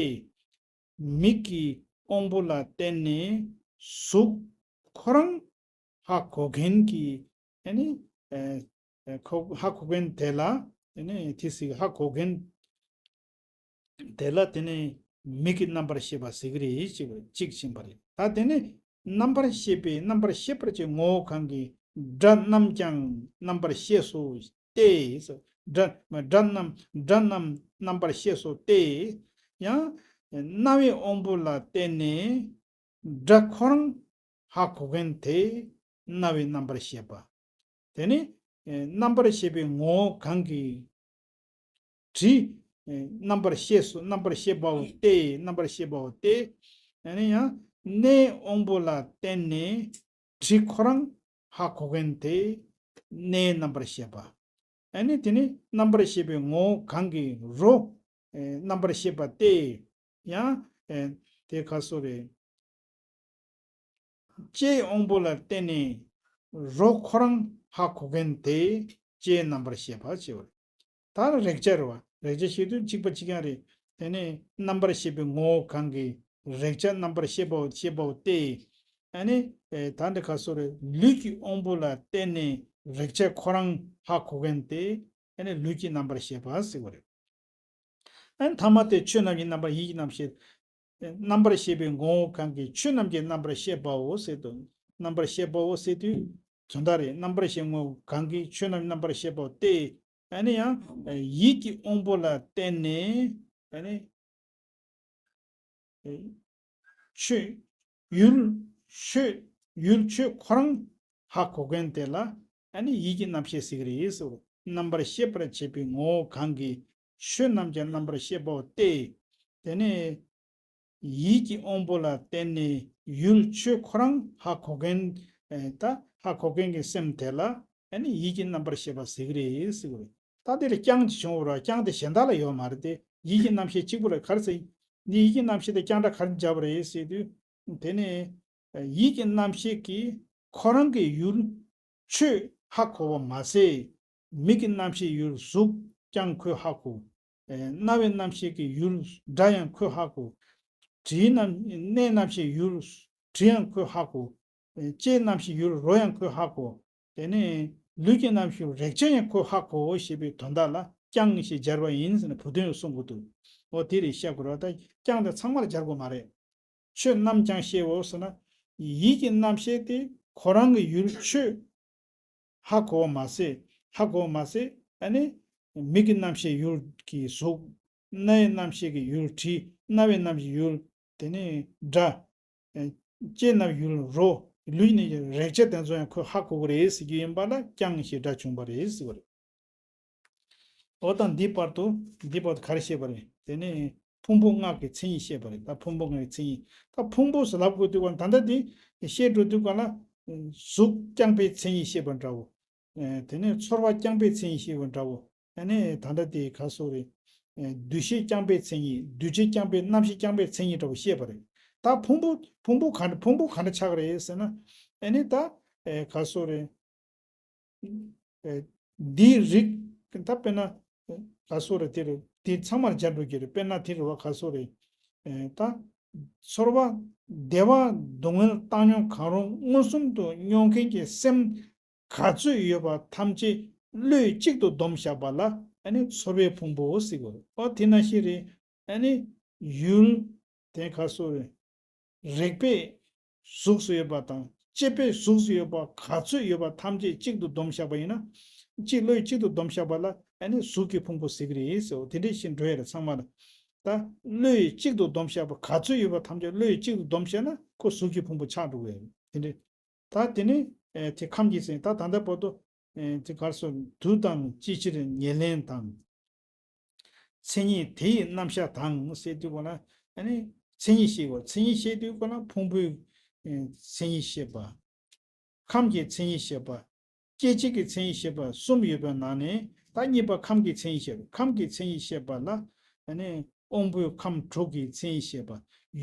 མིག་གི་དབང་པོ་ལ་བརྟེན་ནས་གཟུགས་ཁོ་རང་ཧ་གོ་མཁན་གྱི་ཨ་ནི་ཨེ་ཨེ་ཁོ་ཧ་གོ་མཁན་དེ་ལ་ཨ་ནི་དེ་ཟེར་ཧ་གོ་མཁན་དེ་ལ་དེ་ནི་མིག་གི་རྣམ་པར་ཤེས་པ་ཟེར་གྱི་རེད་ཅེས་པ་གཅིག་ཕྱིན་པ་རེད། ད་དེ་ནི་རྣམ་པར་ཤེས་པའི་རྣམ་པར་ཤེས་པར་བྱེད་ངོ་བོ་གང་གིས་སྒྲ་རྣམས་ཀྱང་རྣམ་པར་ཤེས་སོ་སྟེ། སྒྲ་སྒྲ་རྣམས་སྒྲ་རྣམས་རྣམ་པར་ཤེས་སོ་སྟེ། ཡང་རྣ་བའི་དབང་པོ་ལ་བརྟེན་ནས་སྒྲ་ཁོ་རང་ཧ་གོ་མཁན་དེ་རྣ་བའི་རྣམ་པར་ཤེས་པ། དེ་ནི་ཨེ་རྣམ་པར་ཤེས་པའི་ངོ་བོ་གང་གིས་དྲི་ཨེ་རྣམ་པར་ཤེས་སོ། རྣམ་པར་ཤེས་པའོ་སྟེ། རྣམ་པར་ཤེས་པའོ་སྟེ། ཨ་ནི་ཡང་སྣའི་དབང་པོ་ལ་བརྟེན་ནས་དྲི་ཁོ་རང་ཧ་གོ་མཁན་དེ་སྣའི་རྣམ་པར་ཤེས་པ། ཨ་ནི་དེ་ནི་རྣམ་པར་ཤེས་པའི་ངོ་བོ་གང་གིས་རོ་ཨེ་རྣམ་པར་ཤེས་པ་སྟེ། ཡང་ཨེ་དེ་ག་སོ་རེད། ལྕེའི་དབང་པོ་ལ་བརྟེན་ནས་རོ་ཁོ་རང་ཧ་གོ་མཁན་དེ་ལྕེའི་རྣམ་པར་ཤེས་པ་ཞེས་པ་རེད། ད་རེག་བྱ་རེད་བ། རེག་བྱ་ཞེས་དུས་གཅིག་པ་གཅིག་རྐྱང་རེད། དེ་ནས་རྣམ་པར་ཤེས་པའི་ངོ་བོ་གང་གིས་རེག་བྱ་རྣམ་པར་ཤེས་པའོ་ཤེས་པའོ་སྟེ། ཨ་ནི་ཨེ་ད་འདི་ག་སོ་རེད། ལུས་ཀྱི་དབང་པོ་ལ་བརྟེན་ནས་རེག་བྱ་ཁོ་རང་ཧ་གོ་མཁན་དེ་ཨ་ནི་ལུས་ཀྱི་རྣམ་པར་ཤེས་པ་ཟེར་བ་རེད། ཨ་ནི་ཐ་མ་དེ་ཆོས་རྣམས་ཀྱི་རྣམ་པར་ཡིད་ཀྱི་རྣམ་ཤེས། རྣམ་པར་ཤེས་པའི་ངོ་བོ་གང་གིས་ཆོས་རྣམས་ཀྱི་རྣམ་པར་ཤེས་པའོ་ཟེར་དུས། རྣམ་པར་ཤེས་པའོ་ཟེར་དུས་དོན་དག་རེད། རྣམ་པར་ཤེས་ངོ་བོ་གང་གིས་ཆོས་རྣམས་རྣམ་པར་ཤེས་པའོ་སྟེ། ཨ་ནི་ཡང་ཡིད་ཀྱི་དབང་པོ་ལ་བརྟེན་ནས་ཨ་ནི་ཆོས་ཡུལ་ཆོས་ཡུལ་ཆོས་ཁོ་རང་ཧ་གོ་མཁན་དེ་ལ་ཨ་ནི་ཡིད་ཀྱི་རྣམ་ཤེས་ཟེར་གྱི་རེད་ཟེར། རྣམ་པར་ཤེས་པར་བྱེད་པའི་ངོ་བོ་གང་གིས་ཆོས་རྣམས་ཀྱང་རྣམ་པར་ཤེས་པའོ་སྟེ། དེ་ནས་ཡིད་ཀྱི་དབང་པོ་ལ་བརྟེན་ནས་ཡུལ་ཆོས་ཁོ་རང་ཧ་གོ་མཁན་ཨེ་ད་ཧ་གོ་མཁན་གྱི་སེམས་དེ་ལ་ཨ་ནི་ཡིད་ཀྱི་རྣམ་པར་ཤེས་པ་ཟེར་གྱི་རེད་ཟེར་གྱི་རེད། ད་འདི་ལ་རྐྱང་ཅིག་བྱུང་བ་རེད། རྐྱང་དེ་གཞན་དག་ལ་ཡོད་མ་རེད་དེ། ཡིད་ཀྱི་རྣམ་ཤེས་གཅིག་པུ་རེད། ག་རེ་ཟེར། འདི་ཡིད་ཀྱི་རྣམ་ཤེས་དེ་རྐྱང་སྒྲ་ག་རེ་སྦྱར་བ་རེད་ཟེར་དུས། དེ་ནི་ཡིད་ཀྱི་རྣམ་ཤེས་ཀྱིས་ཁོ་རང་གི་ཡུལ་ཆོས་ཧ་གོ་བ་མ་ཟད། མིག་གི་རྣམ་ཤེས་ཡུལ་གཟུགས་ཀྱང་ཁོས་ཧ་གོ། ཨེ། རྣ་བའི་རྣམ་ཤེས་ཀྱི་ཡུལ་སྒྲ་ཡང་ཁོས་ཧ་གོ། དྲིའི་རྣམ། སྣའི་རྣམ་ཤེས་ཡུལ་དྲི་ཡང་ཁོས་ཧ་གོ། ཨེ། ལྕེའི་རྣམ་ཤེས་ཡུལ་རོ་ཡང་ཁོས་ཧ་གོ། དེ་ནས་ལུས་ཀྱི་རྣམ་ཤེས་རེག་བྱ་ཡང་ཁོས་ཧ་གོ་ཞེས་པའི་དོན་དག་ལ་རྐྱང་ཞེས་སྦྱར་བ་ཡིན་ཟེར་ནས་བུ་དོན་གསུང་གི་འདུག་འོ་དེ་རེད་བཤད་དགོས་རེད། ད་རྐྱང་དེ་ཚང་མར་སྦྱར་དགོས་མ་རེད། ཆོས་རྣམས་ཀྱང་ཤེས་འོ་ཟེར་ན། ཡིད་ཀྱི་རྣམ་ཤེས་དེ་ཁོ་རང་གི་ཡུལ་ཆོས་ཧ་གོ་བ་མ་ཟད། ཧ་གོ་བ་མ་ཟད། ཨ་ནི་མིག་གི་རྣམ་ཤེས་ཡུལ་གྱི་གཟུགས། རྣའི་རྣམ་ཤེས་ཀྱི་ཡུལ་དྲི། རྣ་བའི་རྣམ་ཤེས་ཡུལ། དེ་ནས་སྒྲ། ལྕེའི་རྣམ་ཤེས་ཡུལ་རོ། ལུས་ནི་རེག་བྱ་དེ་ཚོ་ཡང་ཁོས་ཧ་གོ་གི་རེད་ཟེར་གྱི་ཡིན་པ་ལ་རྐྱང་ཞེས་སྒྲ་བྱུང་བ་རེད་ཟེར་བ་རེད། འོ་ད་འདི་བར་དུ། འདི་བར་དུ་ག་རེ་བཤད་པ་རེད། དེ་ནས་ཕུང་པོ་ལྔ་གི་མཚན་ཉིད་བཤད་པ་རེད། ད་ཕུང་པོ་ལྔ་གི་མཚན་ཉིད། ད་ཕུང་པོ་ཟེར་ལབ་དགོས་དུས་ག་ད་ལྟ་འདི་བཤད་འགྲོ་དུས་ག་ལ། གཟུགས་རྐྱང་པའི་མཚན་ཉིད་བཤད་པ་འདྲ་བོ། ཨེ། དེ་ནས་ཚོར་བ་རྐྱང་པའི་མཚན་ཉིད་བཤད་པ་འདྲ་བོ། ཨ་ནི་ད་ལྟ་དེ་ག་སོགས་རེད། ཨེ། འདུ་ཤེས་རྐྱང་པའི་མཚན་ཉིད། འདུ་བྱེད་རྐྱང་པའི། རྣམ་ཤེས་རྐྱང་པའི་མཚན་ཉིད་འདྲ་བོ་བཤད་པ་རེད། ད་ཕུང་པོ། ཕུང་པོ་ག་འདྲ། ཕུང་པོ་ག་འདྲ་ཆགས་རེད་ཟེར་ན། ཨ་ནི་ད། ཨེ། ག་སོགས་རེད། ཨེ། འདིའི་རིགས། ད་དཔེར་ན་ག་སོགས་རེད། དེ་རེད། དེ་ཚང་མར་སྦྱར་འགྲོ་གི་རེད། དཔེར་ན་དེ་རེད་བ། ག་སོགས་རེད། ཨེ། ད་ཚོར་བ། བདེ་བ་སྡུག་བསྔལ་བཏང་སྙོམས་གང་རུང་མངོན་སུམ་དུ་མྱོང་མཁན་གྱི་སེམས་ག་ཚོད་ཡོད་པ་ཐམས་ཅད་བློས་གཅིག་ཏུ་བསྡོམས་བཞག་པ་ལ་ཨ་ནི་ཚོར་བའི་ཕུང་པོ་ཟེར་གོ། ཨོ་དེ་ནང་བཞིན་རེད། ཨ་ནི་ཡུལ་དེ་ག་སོགས་རེད། རེག་པས་གཟུགས་སུ་ཡོད་པ་དང་། དཔྱད་པས་གཟུགས་སུ་ཡོད་པ་ག་ཚོད་ཡོད་པ་ཐམས་ཅད་གཅིག་ཏུ་བསྡོམས་བཞག་པ་ཡིན་ན། གཅིག་བློས་གཅིག་ཏུ་བསྡོམས་བཞག་པ་ལ་ཨ་ནི་གཟུགས་ཀྱི་ཕུང་པོ་ཟེར་གི་རེད་ཟེར། དེ་འདྲ་ཞིག་འགྲོ་ཡ་རེད་ཚང་མ་ལ། ད་བློས་གཅིག་ཏུ་བསྡོམས་བཞག་པ། ག་ཚོད་ཡོད་པ་ཐམས་ཅད་བློས་གཅིག་ཏུ་བསྡོམས་བཞག་ན་ཁོ་གཟུགས་ཀྱི་ཕུང་པོ་ཆགས་འགྲོ་གི་རེད། དེ་འདྲ། ད་དེ་ནི། ཨེ། དེ་ཁམས་ཀྱི་མཚན། ད་ད་ལྟ་བར་དུ། ཨེ། དེ་གར་སོ་དུས་དང་ཅི་ཕྱིར་ཉེར་ལེན་དང་། མཚན་ཉིད་དེ་ཡི་རྣམ་གཞག་དང་ཟེར་དུས་གོ་ན། ཨ་ནི་མཚན་ཉིད་བཤད་དགོས། མཚན་ཉིད་བཤད་དུས་གོ་ན་ཕུང་པོའི། ཨེ། མཚན་ཉིད་བཤད་པ། ཁམས་ཀྱི་མཚན་ཉིད་བཤད་པ། སྐྱེད་བྱེད་ཀྱི་མཚན་ཉིད་བཤད་པ་གསུམ་ཡོད་པའི་ནང་ནས། ད་གཉིས་པ་ཁམས་ཀྱི་མཚན་ཉིད་བཤད་པ། ཁམས་ཀྱི་མཚན་ཉིད་བཤད་པ་ལ། ཨ་ནི་དབང་པོའི་ཁམས་དྲུག་གི་མཚན་ཉིད་བཤད་པ།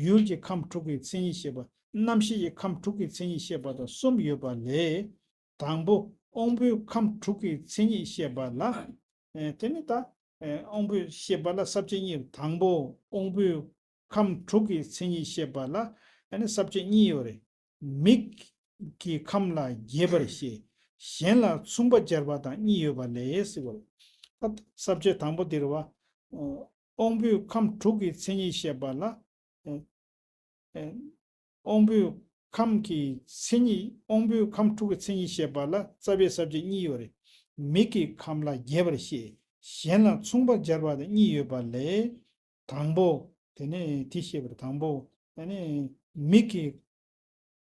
ཡུལ་གྱི་ཁམས་དྲུག་གི་མཚན་ཉིད་བཤད་པ། རྣམ་ཤེས་ཀྱི་ཁམས་དྲུག་གི་མཚན་ཉིད་བཤད་པ་དང་གསུམ་ཡོད་པ་ལས། དང་པོ་དབང་པོའི་ཁམས་དྲུག་གི་མཚན་ཉིད་བཤད་པ་ལ། ཨེ། དེ་ནི་ད། ཨེ། དབང་པོའི་བཤད་པ་ལ་ས་བཅད་གཉིས། དང་པོ་དབང་པོའི་ཁམས་དྲུག་གི་མཚན་ཉིད་བཤད་པ་ལ་ཨ་ནི་ས་བཅད་གཉིས་ཡོད་རེད། མིག་གི་ཁམས་ལ་རྒྱས་པར་བཤད། གཞན་ལ་མཚུངས་པ་སྦྱར་བ་དང་གཉིས་ཡོད་པ་ལས་ཟེར་བ་རེད། ད་ས་བཅད་དང་པོ་འདི་རེད་བ། ཨོ། དབང་པོའི་ཁམས་དྲུག་གི་མཚན་ཉིད་བཤད་པ་ལ། ཨེ། ཨེ། དབང་པོའི་ཁམས་ཀྱི་མཚན་ཉིད། དབང་པོའི་ཁམས་དྲུག་གི་མཚན་ཉིད་བཤད་པ་ལ་རྩ་བའི་ས་བཅད་གཉིས་ཡོད་རེད། མིག་གི་ཁམས་ལ་རྒྱས་པར་བཤད། གཞན་ལ་མཚུངས་པར་སྦྱར་བ་དང་གཉིས་ཡོད་པ་ལས། དང་པོ། དེ་ནས་དེ་བཤད་པར། དང་པོ་ཨ་ནི་མིག་གི་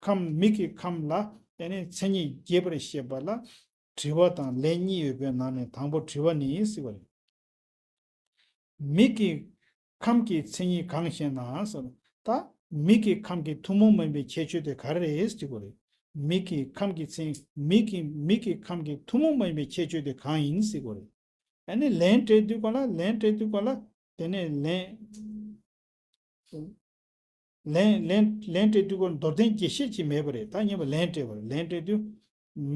ཁམས། མིག་གི་ཁམས་ལ་ཨ་ནི་མཚན་ཉིད་རྒྱས་པར་བཤད་པ་ལ་དྲི་བ་དང་ལན་གཉིས་ཡོད་པའི་ནང་ནས་དང་པོ་དྲི་བ་ནི་ཟེར་བ་རེད། མིག་གི་ཁམས་ཀྱི་མཚན་ཉིད་གང་ཞེ་ན་ཟེར། ད་མིག་གི་ཁམས་ཀྱི་ཐུན་མོང་མ་ཡིན་པའི་ཁྱད་ཆོས་དེ་ག་རེ་རེད་ཟེར་གྱི་རེད། མིག་གི་ཁམས་ཀྱི་མཚན། མིག་གི། མིག་གི་ཁམས་ཀྱི་ཐུན་མོང་མ་ཡིན་པའི་ཁྱད་ཆོས་དེ་གང་ཡིན་ཟེར་གྱི་རེད། ཨ་ནི་ལན་སྤྲད་དུས་ག་ལ། ལན་སྤྲད་དུས་ག་ལ། དེ་ནས་ལན། ལན། ལན། ལན་སྤྲད་དུས་ག་ལ་མདོར་བསྟན་རྒྱས་བཤད་ཅིག་མེད་པ་རེད། ད་ཉན་པ་ལན་སྤྲད་པ་རེད། ལན་སྤྲད་དུས།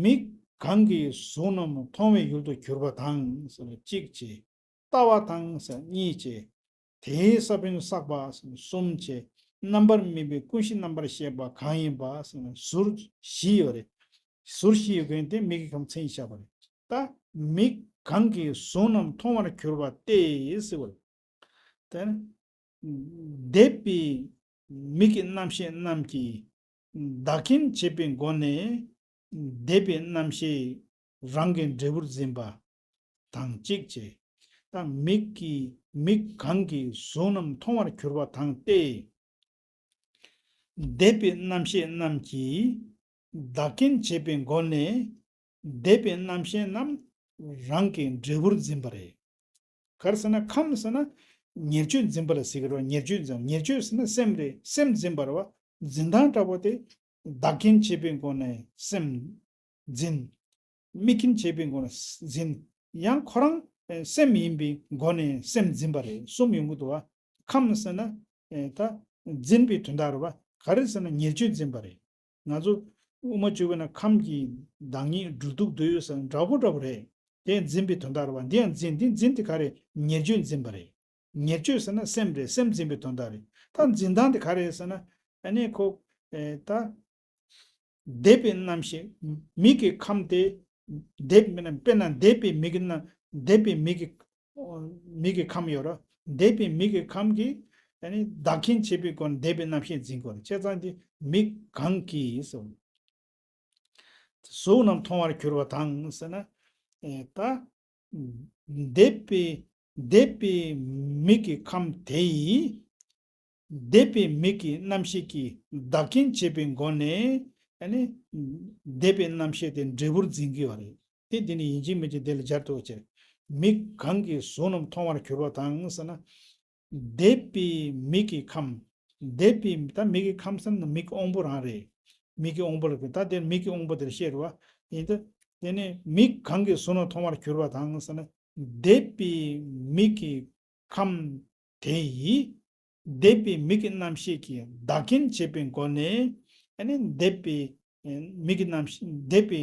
མིག་གང་གིས་གཟུགས་རྣམས་མཐོང་བའི་ཡུལ་དུ་གྱུར་པ་དང་ཟེར་ན་གཅིག་བྱས། ལྟ་བ་དང་ཟེར་ན་གཉིས་བྱས། དེའི་ས་བོན་བསགས་པ་ཟེར་ན་གསུམ་བྱས། རྣམ་པར་སྨིན་པའི་ཀུན་གཞི་རྣམ་པར་ཤེས་པ་གང་ཡིན་པ་ཟེར་ན་ཟུར་བཞི་ཡོད་རེད། ཟུར་བཞི་ཡོད་མཁན་དེ་མིག་གི་ཁམས་མཚན་ཉིད་བཞག་པ་རེད། ད་མིག་གང་གིས་གཟུགས་རྣམས་མཐོང་བར་གྱུར་པ་སྟེ་ཟེར་བ་རེད། དེ་ནི། འདས་པའི་མིག་གི་རྣམ་ཤེས་རྣམས་ཀྱིས་བདག་རྐྱེན་བྱས་པའི་སྒོ་ནས་འདས་པའི་རྣམ་ཤེས་རང་གི་འབྲས་བུར་འཛིན་པ་དང་གཅིག་བྱས། ད་མིག་གིས། མིག་གང་གིས་གཟུགས་རྣམས་མཐོང་བར་གྱུར་པ་དང་སྟེ། འདས་པའི་རྣམ་ཤེས་རྣམས་ཀྱིས་བདག་རྐྱེན་བྱས་པའི་སྒོ་ནས་འདས་པའི་རྣམ་ཤེས་རྣམས་རང་གི་འབྲས་བུར་འཛིན་པ་རེད། ག་རེ་ཟེར་ན་ཁམས་ཟེར་ན་ཉེར་སྤྱོད་འཛིན་པ་ལ་ཟེར་གི་རེད། ཉེར་སྤྱོད་འཛིན། ཉེར་སྤྱོད་ཟེར་ན་སེམས་རེད། སེམས་འཛིན་པ་རེད་བ། འཛིན་སྟངས་འདྲ་པོ་དེ་བདག་རྐྱེན་བྱས་པའི་སྒོ་ནས་སེམས་འཛིན། དམིགས་རྐྱེན་བྱས་པའི་སྒོ་ནས་འཛིན། ཡང་ཁོ་རང་ ཨེ་སེམས་ཡིན་པའི་སྒོ་ནས་སེམས་འཛིན་པ་རེད། གསུམ་ཡོང་གི་འདུག་བ། ཁམས་ཟེར་ན་ཨེ་ད་འཛིན་པའི་དོན་དག་རེད་བ། ག་རེ་ཟེར་ན་ཉེར་སྤྱོད་འཛིན་པ་རེད། ང་ཚོ་དབུ་མ་འཇུག་པ་ན་ཁམས་ཀྱི་བདག་ཉིད་སྒྲོ་འདོགས་འདོད་ཡོད་ཟེར་ན་འདྲ་པོ་འདྲ་པོ་རེད། དེ་འཛིན་པའི་དོན་དག་རེད་བ། འདི་ཡང་འཛིན། འདི་འཛིན་དེ་ག་རེ། ཉེར་སྤྱོད་འཛིན་པ་རེད། ཉེར་སྤྱོད་ཟེར་ན་སེམས་རེད། སེམས་འཛིན་པའི་དོན་དག་རེད། ད་འཛིན་སྟངས་དེ་ག་རེ་ཟེར་ན་ཨ་ནི་ཁོ་ཨེ་ད་འདས་པའི་རྣམ་ཤེས། མིག་གི་ཁམས་དེ་འདས་པའི་རྣམ། དཔེར་ན་འདས་པའི་མིག་གི་རྣམ། འདས་པའི་མིག་གི་མིག་གི་ཁམས་ཡོད་ར། འདས་པའི་མིག་གི་ཁམས་ཀྱིས་ཨ་ནི་བདག་རྐྱེན་བྱེད་པའི་སྒོ་ནས་འདས་པའི་རྣམ་ཤེས་འཛིན་དགོས་རེད། བྱས་ཙང་དེ་མིག་གང་གིས་སོ། གཟུགས་རྣམས་མཐོང་བར་གྱུར་པ་དང་ཟེར་ན། ཨེ་ད། འདས་པའི་འདས་པའི་མིག་གི་ཁམས་དེ་ཡིས། འདས་པའི་མིག་གི་རྣམ་ཤེས་ཀྱིས་བདག་རྐྱེན་བྱེད་པའི་སྒོ་ནས་ཨ་ནི། འདས་པའི་རྣམ་ཤེས་དེ་འབྲས་བུར་འཛིན་གྱི་ཡོད་རེད། དེ་དེ་ནི་ཡིན་གཅིག་མིན་གཅིག་དེ་ལ་སྦྱར་ཐུབ་ཅེས། མིག་གང་གིས་གཟུགས་རྣམས་མཐོང་བར་གྱུར་པ་དང་ཟེར་ན། འདས་པའི་མིག་གི་ཁམས། འདས་པའི་ད་མིག་གི་ཁམས་ཟེར་ན་མིག་གི་དབང་པོ་རང་རེད། མིག་གི་དབང་པོ་ལ་ད་དེར་མིག་གི་དབང་པོ་དེར་བཤད་རེད་བ། ཡིན་ད། དེ་ནས་མིག་གང་གིས་གཟུགས་རྣམས་མཐོང་བར་གྱུར་པ་དང་ཟེར་ན། འདས་པའི་མིག་གི་ཁམས་དེ་ཡིས། འདས་པའི་མིག་གི་རྣམ་ཤེས་ཀྱིས་བདག་རྐྱེན་བྱེད་པའི་སྒོ་ནས་ཨ་ནི་འདས་པའི་མིག་གི་རྣམ་ཤེས། འདས་པའི་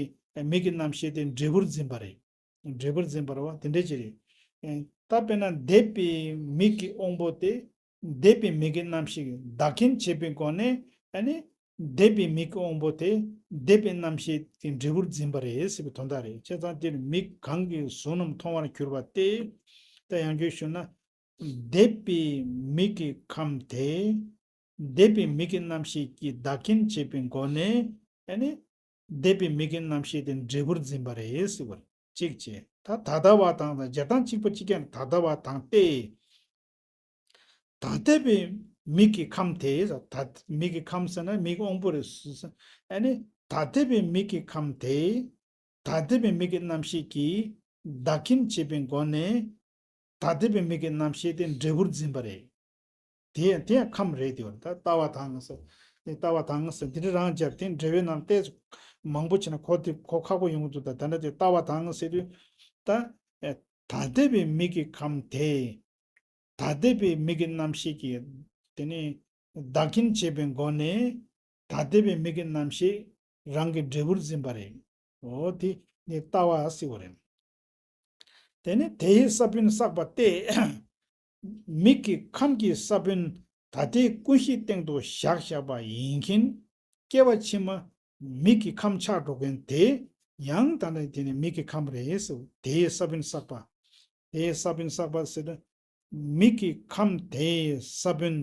མིག་གི་རྣམ་ཤེས་དེ་འབྲས་བུར་འཛིན་པ་རེད། འབྲས་བུར་འཛིན་པ་རེད་བ། དེ་འདྲ་ཅིག་རེད། ད་དཔེར་ན་འདས་པའི་མིག་གི་དབང་པོ་དེ་འདས་པའི་མིག་གི་རྣམ་ཤེས་ཀྱིས་བདག་རྐྱེན་བྱེད་པའི་སྒོ་ནས་ཨ་ནི་འདས་པའི་མིག་གི་དབང་པོ་དེ་འདས་པའི་རྣམ་ཤེས་དེ་འབྲས་བུར་འཛིན་པ་རེད་ཟེར་བའི་དོན་དག་རེད། བྱས་ཙང་དེར་མིག་གང་གིས་གཟུགས་རྣམས་མཐོང་བར་གྱུར་པ་སྟེ། ད་ཡང་བསྐྱར་ཞུ་ན། འདས་པའི་མིག་གི་ཁམས་དེ། འདས་པའི་མིག་གི་རྣམ་ཤེས་ཀྱིས་བདག་རྐྱེན་བྱེད་པའི་སྒོ་ནས་ཨ་ནི། འདས་པའི་མིག་གི་རྣམ་ཤེས་དེ་འབྲས་བུར་འཛིན་པ་རེད་ཟེར་བ་གཅིག་བྱས། ད་ད་ལྟ་བ་དང་། སྦྱར་སྟངས་གཅིག་པ་གཅིག་རྐྱང་། ད་ལྟ་བ་དང་སྟེ། ད་ལྟ་བའི་མིག་གི་ཁམས་དེ། ད་མིག་གི་ཁམས་ཟེར་ན་མིག་དབང་པོ་རེད། ཨ་ནི་ད་ལྟ་བའི་མིག་གི་ཁམས་དེ། ད་ལྟ་བའི་མིག་གི་རྣམ་ཤེས་ཀྱིས་བདག་རྐྱེན་བྱེད་པའི་སྒོ་ནས། ད་ལྟ་བའི་མིག་གི་རྣམ་ཤེས་དེ་འབྲས་བུར་འཛིན་པ་རེད། དེ་ཡང་དེ་ཡང་ཁམས་རེད་དེ་བར། ད་ལྟ་བ་དང་ཟེར། དེ་ལྟ་བ་དང་ཟེར་འདི་འདྲ་རང་སྦྱར། དེ་འབྲེལ་བའི་ནང་ཏོག་ཙམ་མང་པོ་བྱས་ན་གོ་དེ་གོ་ཁག་པོ་ཡོང་གི་འདུག་ད་ད་ལྟ་དེ་ལྟ་བ་དང་ཟེར་དུས་ད། ཨེ་ད་ལྟ་བའི་མིག་གི་ཁམས་དེ། ད་ལྟ་བའི་མིག་གི་རྣམ་ཤེས་ཀྱིས་དེ་ནི་བདག་རྐྱེན་བྱེད་པའི་སྒོ་ནས་ད་ལྟ་བའི་མིག་གི་རྣམ་ཤེས་རང་གི་འབྲས་བུར་འཛིན་པ་རེད། འོ་དེ་ནི་ལྟ་བ་ཟེར་བ་རེད། དེ་ནི་དེའི་ས་བོན་བསགས་པ་སྟེ། མིག་གི་ཁམས་ཀྱི་ས་བོན་ད་ལྟའི་ཀུན་གཞིའི་སྟེང་དུ་བཞག་བཞག་པ་ཡིན་གྱི། སྐྱེ་བ་ཕྱི་མ་མིག་གི་ཁམས་ཆགས་འགྲོ་མཁན་དེ་ཡང་ད་ནི་དེ་ནི་མིག་གི་ཁམས་རེད་ཟེར། དེའི་ས་བོན་བསགས་པ། དེའི་ས་བོན་བསགས་པ་ཟེར་ན། མིག་གི་ཁམས་དེའི་ས་བོན།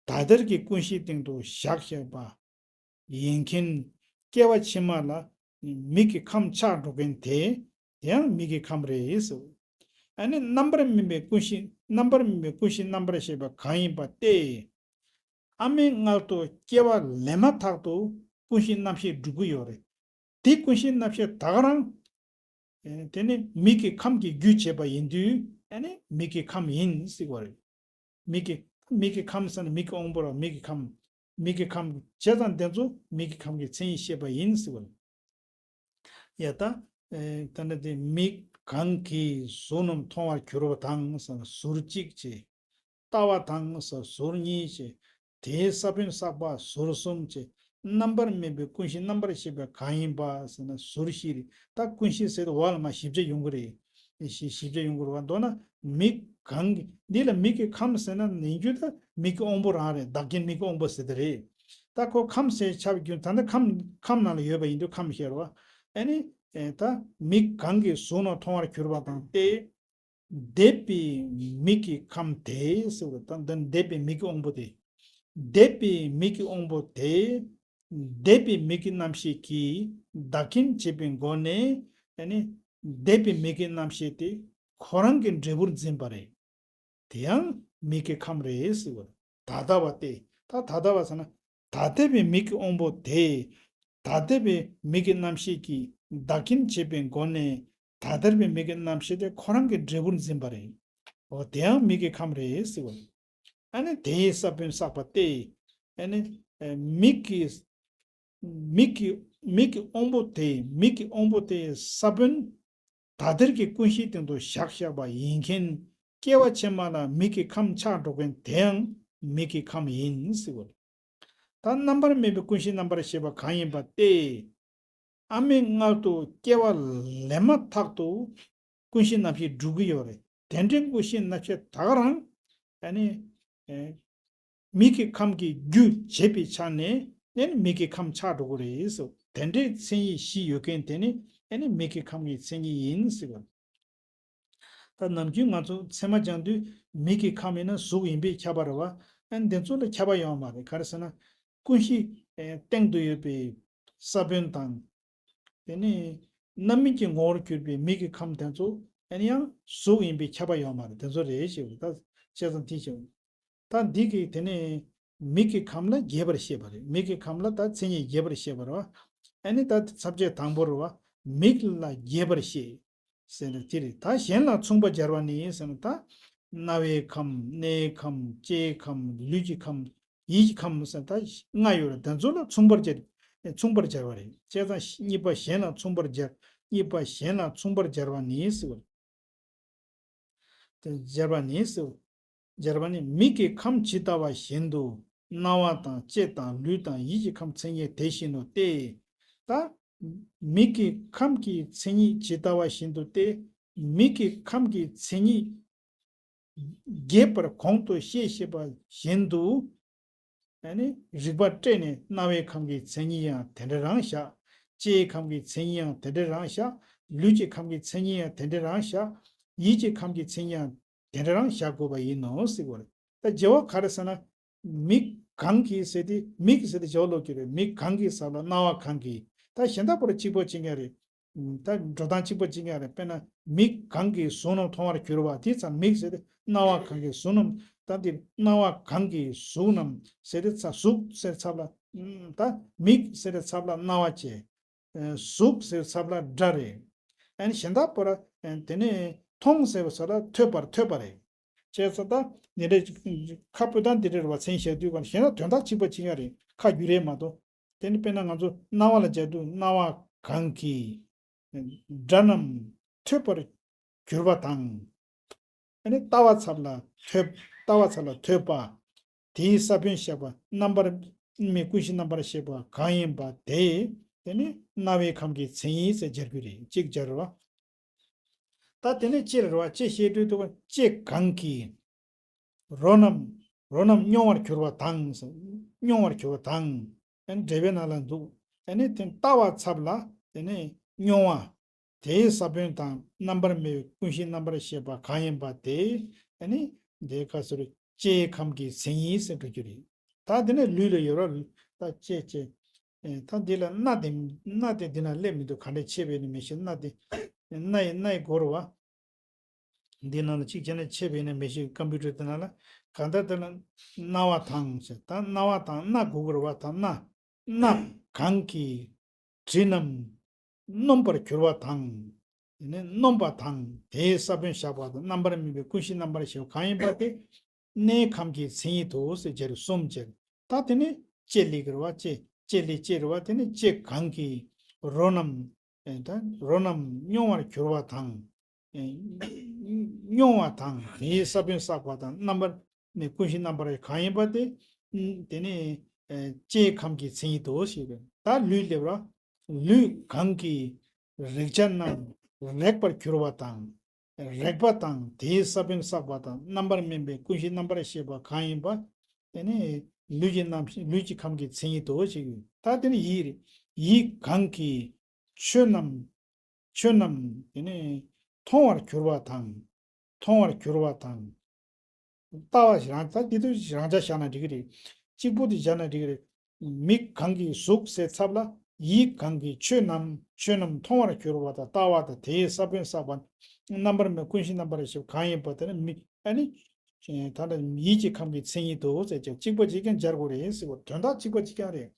ད་ལྟར་གྱི་ཀུན་གཞིའི་སྟེང་དུ་བཞག་བཞག་པ་ཡིན་གྱི། སྐྱེ་བ་ཕྱི་མ་ལ་མིག་གི་ཁམས་ཆགས་འགྲོ་མཁན་དེ། དེ་ཡང་མིག་གི་ཁམས་རེད་ཟེར། ཨ་ནི་རྣམ་པར་སྨིན་པའི་ཀུན་གཞི། རྣམ་པར་སྨིན་པའི་ཀུན་གཞི་རྣམ་པར་ཤེས་པ་གང་ཡིན་པ་སྟེ། ཨ་མའི་མངལ་དུ་སྐྱེ་བ་ལེན་མ་ཐག་ཏུ་ཀུན་གཞི་རྣམ་ཤེས་འགྲོ་གི་ཡོད་རེད། དེ་ཀུན་གཞི་རྣམ་ཤེས་ད་ག་རང་། ཨེ་དེ་ནི་མིག་གི་ཁམས་ཀྱི་རྒྱུ་བྱས་པ་ཡིན་དུས་ཨ་ནི་མིག་གི་ཁམས་ཡིན་ཟེར་བ་རེད། མིག་གི་མིག་གི་ཁམས་ཟེར་ན་མིག་གི་དབང་པོ་ར། མིག་གི་ཁམས། མིག་གི་ཁམས་བྱས་ཙང་དེ་ཚོ་མིག་གི་ཁམས་ཀྱི་མཚན་ཉིད་བཤད་པ་ཡིན་ཟེར་བ་རེད། ཡ་ད། ཨེ་ད་ནི་དེ་མིག་གང་གིས་གཟུགས་རྣམས་མཐོང་བར་གྱུར་པ་དང་ཟེར་ན་ཟུར་གཅིག་བྱས། ལྟ་བ་དང་ཟེར་ཟུར་གཉིས་བྱས། དེའི་ས་བོན་བསགས་པ་ཟུར་གསུམ་བྱས། རྣམ་པར་སྨིན་པའི་ཀུན་གཞི་རྣམ་པར་ཤེས་པ་གང་ཡིན་པ་ཟེར་ན་ཟུར་བཞི་རེད། ད་ཀུན་གཞི་ཟེར་དུས་འོག་ལ་མར་ཞིབ་ཆ་ཡོང་གི་རེད། ཞིབ་ཞིབ་ཆ་ཡོང་གི་རེད་བ། མདོར་ན་མིག་གང་གི། འདི་ལ་མིག་གི་ཁམས་ཟེར་ན་ཡིན་རྒྱུ་ད་མིག་གི་དབང་པོ་རང་རེད། བདག་རྐྱེན་མིག་གི་དབང་པོ་ཟེར་དེ་རེད། ད་ཁོ་ཁམས་ཟེར་ཆགས་རྒྱུ་ད་ལྟ་ཁམས་ཁམས་ནང་ལ་ཡོད་པ་ཡིན་དུས་ཁམས་ཤེས་རེད་བ། ཨ་ནི་ཨེ་ད་མིག་གང་གིས་གཟུགས་རྣམས་མཐོང་བར་གྱུར་པ་དང་སྟེ། འདས་པའི་མིག་གི་ཁམས་དེ་ཟེར་བ་དང་། འདི་འདས་པའི་མིག་གི་དབང་པོ་དེ། འདས་པའི་མིག་གི་དབང་པོ་དེ། འདས་པའི་མིག་གི་རྣམ་ཤེས་ཀྱིས་བདག་རྐྱེན་བྱེད་པའི་སྒོ་ནས་ཨ་ནི་འདས་པའི་མིག་གི་རྣམ་ཤེས་དེ་ཁོ་རང་གི་འབྲས་བུར་འཛིན་པ་རེད། དེ་ཡང་མིག་གི་ཁམས་རེད་ཟེར་བ། ད་ལྟ་བ་སྟེ། ད་ད་ལྟ་བ་ཟེར་ན། ད་ལྟ་བའི་མིག་གི་དབང་པོ་དེ། ད་ལྟ་བའི་མིག་གི་རྣམ་ཤེས་ཀྱིས་བདག་རྐྱེན་བྱེད་པའི་སྒོ་ནས་ད་ལྟར་བའི་མིག་གི་རྣམ་ཤེས་དེ་ཁོ་རང་གི་འབྲས་བུར་འཛིན་པ་རེད། འོ་དེ་ཡང་མིག་གི་ཁམས་རེད་ཟེར་བ། ཨ་ནི་དེའི་ས་བོན་བསགས་པ་སྟེ། ཨ་ནི་ཨེ་མིག་གི་མིག་གི་མིག་གི་དབང་པོ་དེ། མིག་གི་དབང་པོ་དེའི་ས་བོན། ད་ལྟར་གྱི་ཀུན་གཞིའི་སྟེང་དུ་བཞག་བཞག་པ་ཡིན་མཁན། སྐྱེ་བ་ཕྱི་མ་ལ་མིག་གི་ཁམས་ཆགས་འགྲོ་མཁན་དེའང་མིག་གི་ཁམས་ཡིན་ཟེར་བ་རེད། ད་རྣམ་པར་སྨིན་པའི་ཀུན་གཞི་རྣམ་པར་ཤེས་པ་གང་ཡིན་པ་སྟེ། ཨ་མའི་མངལ་དུ་སྐྱེ་བ་ལེན་མ་ཐག་ཏུ་ཀུན་གཞི་རྣམ་ཤེས་འགྲུབ་ཀྱི་ཡོད་རེད། དེ་འདྲའི་ཀུན་གཞི་རྣམ་ཤེས་ད་ག་རང་ཨ་ནི་ཨེ་མིག་གི་ཁམས་ཀྱི་རྒྱུ་བྱེད་པའི་ཆ་ནས་ཨ་ནི་མིག་གི་ཁམས་ཆགས་འགྲོ་གི་རེད་ཟེར། དེ་འདྲའི་མཚན་ཉིད་བཞི་ཡོད་མཁན་དེ་ནི་ཨ་ནི་མིག་གི་ཁམས་ཀྱི་མཚན་ཉིད་ཡིན་ཟེར་བ། ད་ནམ་རྒྱུན་ང་ཚོ་ཚད་མ་སྦྱང་དུས་མིག་གི་ཁམས་ཡིན་ན་གཟུགས་ཡིན་པས་ཁྱབ་པ་རེད་བ། ཨ་ནི་འདི་ཚོ་ལ་ཁྱབ་པ་ཡོད་མ་རེད། ག་རེ་ཟེར་ན། ཀུན་གཞི་ཨེ་སྟེང་དུ་ཡོད་པའི་ས་བོན་དང་། དེ་ནས་རྣམ་སྨིན་གྱི་ངོ་བོར་གྱུར་པའི་མིག་གི་ཁམས་དེ་ཚོ་ཨ་ནི་ཡང་གཟུགས་ཡིན་པས་ཁྱབ་པ་ཡོད་མ་རེད། དེ་ཚོ་རེད་ཞེས་ད་བྱས་ཙང་དེ་ཞེས། ད་འདི་གིས་དེ་ནས་མིག་གི་ཁམས་ལ་རྒྱས་པར་བཤད་པ་རེད། མིག་གི་ཁམས་ལ་ད་མཚན་ཉིད་རྒྱས་པར་བཤད་པ་རེད་བ། ཨ་ནི་ད་ཚབ་བྱེད་དང་པོ་རེད་བ། མིག་ལ་རྒྱས་པར་བཤད་ཟེར་ན་དེ་རེད། ད་གཞན་ལ་མཚུངས་པར་སྦྱར་བ་ནི་ཟེར་ན་ད། རྣ་བའི་ཁམས། སྣའི་ཁམས། ལྕེའི་ཁམས། ལུས་ཀྱི་ཁམས། ཡིད་ཀྱི་ཁམས་ཟེར་ད་ལྔ་ཡོད་རེད། དེ་ཚོ་ལ་མཚུངས་པར་སྦྱར། མཚུངས་པར་སྦྱར་བ་རེད། བྱས་ཙང་གཉིས་པ་གཞན་ལ་མཚུངས་པར་སྦྱར། གཉིས་པ་གཞན་ལ་མཚུངས་པར་སྦྱར་བ་ནི་ཟེར་བ་རེད། དེ་སྦྱར་བ་ནི་ཟེར། སྦྱར་བ་ནི་མིག་གི་ཁམས་ཇི་ལྟ་བ་བཞིན་དུ་རྣ་བ་དང་ལྕེ་དང་ལུས་དང་ཡིད་ཀྱི་ཁམས་མཚན་ཉིད་དེ་བཞིན་ནོ་སྟེ། ད་མིག་གི་ཁམས་ཀྱི་མཚན་ཉིད་ཇི་ལྟ་བ་བཞིན་དུ་སྟེ། མིག་གི་ཁམས་ཀྱི་མཚན་ཉིད་རྒྱས་པར་གོང་དུ་བཤད་བཤད་པ་བཞིན་དུ། ཨ་ནི་རིགས་པ་སྤྲད་ནས་རྣ་བའི་ཁམས་ཀྱི་མཚན་ཉིད་ཡང་དེ་འདྲ་རང་བཞག། ལྕེའི་ཁམས་ཀྱི་མཚན་ཉིད་ཡང་དེ་འདྲ་རང་བཞག། ལུས་ཀྱི་ཁམས་ཀྱི་མཚན་ཉིད་ཡང་དེ་འདྲ་རང་བཞག། ཡིད་ཀྱི་ཁམས་ཀྱི་མཚན་ཉིད་ཡང་དེ་འདྲ་རང་བཞག་དགོས་པ་ཡིན་ནོ་ཟེར་བ་རེད། ད་རྒྱལ་བ་ག་རེ་ཟེར་ན། མིག་གང་གིས་ཟེར་ཏེ་མིག་ཟེར་ཏེ་རྒྱལ་བ་ཀློག་གི་རེད། མིག་གང་གིས་ཟེར་ལ་རྣ་བ་གང་གིས། ད་གཞན་དག་པོ་ར་གཅིག་པ་གཅིག་རྐྱང་རེད། ད་འགྲོ་སྟངས་གཅིག་པ་གཅིག་རྐྱང་རེད། དཔེར་ན་མིག་གང་གིས་གཟུགས་རྣམས་མཐོང་བར་གྱུར་པ། དེའི་ཚབ་མིག་ཟེར་ཏེ་རྣ་བ་གང་གིས་གཟུགས་རྣམས། ད་འདིར་རྣ་བ་གང་གིས་གཟུགས་རྣམས་ཟེར་ཏེ་ཚ་གཟུགས་ཟེར་ཚབ་ལ། ད་མིག་ཟེར་ཏེ་ཚབ་ལ་རྣ་བ་བྱས། གཟུགས་ཟེར་ཚབ་ལ་སྒྲ་རེད། ཨ་ནི་གཞན་དག་པོ་ར་དེ་ནས་མཐོང་ཟེར་བ་ས་ལ་ཐོས་པར་ཐོས་པ་རེད། བྱས་ཙང་ད་འདི་འདྲའི་ཁ་སྤུ་དང་འདི་འདྲའི་ར་བ་མཚན་བཞག་དུས་གང་གཞན་ལ་དོན་དག་གཅིག་པ་གཅིག་རྐྱང་རེད། ཁ་བསྒྱུར་རེད་མ་གཏོགས། དེ་ནི་དཔེར་ན་ང་ཚོ་རྣ་བ་ལ་སྦྱར་དུས་རྣ་བ་གང་གིས་སྒྲ་རྣམས་ཐོས་པར་གྱུར་པ་དང་། ཨ་ནི་ལྟ་བ་ཚབ་ལ་ཐོས། ལྟ་བ་ཚབ་ལ་ཐོས་པ། དེའི་ས་བོན་བཞག་པ་རྣམ་པར་སྨིན་པའི་ཀུན་གཞི་རྣམ་པར་ཤེས་པ་གང་ཡིན་པ་དེ། དེ་ནི་རྣ་བའི་ཁམས་ཀྱི་མཚན་ཉིད་ཟེར་སྦྱར་རྒྱུ་རེད། གཅིག་སྦྱར་བ། ད་དེ་ནས་ལྕེ་རེད་བ། ལྕེ་བཤད་དུས་དུ་ལྕེ་གང་གིས་རོ་རྣམས། རོ་རྣམས་མྱོང་བར་གྱུར་པ་དང་། མྱོང་བར་གྱུར་པ་དང་། ཨ་ནི་འགྲེལ་པའི་ནང་ལ་འདུག། ཨ་ནི་དེ་ལྟ་བ་ཚབ་ལ་དེ་ནས་མྱོང་བ། དེའི་ས་བོན་དང་རྣམ་པར་སྨིན་པའི་ཀུན་གཞི་རྣམ་པར་ཤེས་པ་གང་ཡིན་པ་དེ། ཨ་ནི་དེའི་སྐབས་སུ་ལྕེའི་ཁམས་ཀྱི་མཚན་ཉིད་ཟེར་འགྲོ་རྒྱུ་རེད། ད་དེ་ནས་ལུས་ལ་ཡོད་ར། ད་ལྕེ་ལྕེ། ཨེ་ད་འདི་ལ་སྣ་དེ། སྣ་དེ་འདི་ན་སླེབས་མི་འདུག། ག་འདྲས་ཕྱེ་བས་ནི་མི་ཤེས། སྣ་དེ། སྣ་ཡི་སྣ་ཡི་སྒོ་རེད་བ། འདི་ནང་ལ་གཅིག་བྱས་ན་ཕྱེ་བས་ནི་མི་ཤེས། ཀམ་པུ་ཊར་དེ་ནང་ལ་གང་ལྟར་དེ་ལ་རྣ་བ་དང་ཟེར། ད་རྣ་བ་དང་སྣ་དགོས་ཀྱི་རེད་བ། ད་སྣ། སྣ་གང་གིས་དྲི་རྣམས་སྣོམ་པར་གྱུར་པ་དང་། དེ་ནས་སྣོམ་པ་དང་དེའི་ས་བོན་བཞག་པ་དང་རྣམ་པར་སྨིན་པའི་ཀུན་གཞི་རྣམ་པར་ཤེས་པ་གང་ཡིན་པ་དེ། སྣའི་ཁམས་ཀྱི་མཚན་ཉིད་དོ་ཟེར་སྦྱར་གསུམ་སྦྱར། ད་དེ་ནས་ལྕེ་ལེགས་རེད་བ། ལྕེ། ལྕེ་ལེགས་ལྕེ་རེད་བ། དེ་ནས་ལྕེ་གང་གིས་རོ་རྣམས། ཨེ་ད་རོ་རྣམས་མྱོང་བར་གྱུར་པ་དང་། ཨེ་མྱོང་བ་དང་དེའི་ས་བོན་བསགས་པ་དང་རྣམ་པར་སྨིན་ཀུན་གཞི་རྣམ་པར་གང་ཡིན་པ་དེ། དེ་ནས་ཨེ་ལྕེའི་ཁམས་ཀྱི་མཚན་ཉིད་དོ་ཞེས་པས། ད་ལུས་སླེབས་ར། ལུས་གང་གིས་རེག་བྱ་རྣམས་རེག་པར་གྱུར་པ་དང་། རེག་པ་དང་དེའི་ས་བོན་བསགས་པ་དང་རྣམ་པར་སྨིན་པའི་ཀུན་གཞི་རྣམ་པར་ཤེས་པ་གང་ཡིན་པ། དེ་ནི་ལུས་ཀྱི་རྣམ་ཤེས། ལུས་ཀྱི་ཁམས་ཀྱི་མཚན་ཉིད་དོ་ཞེས་ཡོད། ད་དེ་ནི་ཡིད་རེད། ཡིད་གང་གིས་ཆོས་རྣམས། ཆོས་རྣམས་དེ་ནི་མཐོང་བར་གྱུར་པ་དང་། མཐོང་བར་གྱུར་པ་དང་། ལྟ་བ་ཞིག་རང་། ད་འདི་དུས་རང་འཇགས་བཞག་ན་འགྲིག་གི་རེད། གཅིག་པུ་དེ་བཞག་ན་འགྲིག་གི་རེད། མིག་གང་གིས་གཟུགས་ཟེར་ཚབ་ལ་ཡིད་གང་གིས་ཆོས་རྣམས། ཆོས་རྣམས་མཐོང་བར་གྱུར་པ་དང་ལྟ་བ་དང་དེའི་ས་བོན་བསགས་པ། རྣམ་པར་སྨིན་ཀུན་གཞི་རྣམ་པར་ཤེས་པ་གང་ཡིན་པ་དེ་ནི་མིག། ཨ་ནི། ད་ལྟ་ཡིད་ཀྱི་ཁམས་ཀྱི་མཚན་ཉིད་དོ་ཟེར་ཀྱང་གཅིག་པ་གཅིག་རྐྱང་སྦྱར་དགོས་རེད་ཟེར་བ། དོན་དག་གཅིག་པ་གཅིག་རྐྱང་རེད།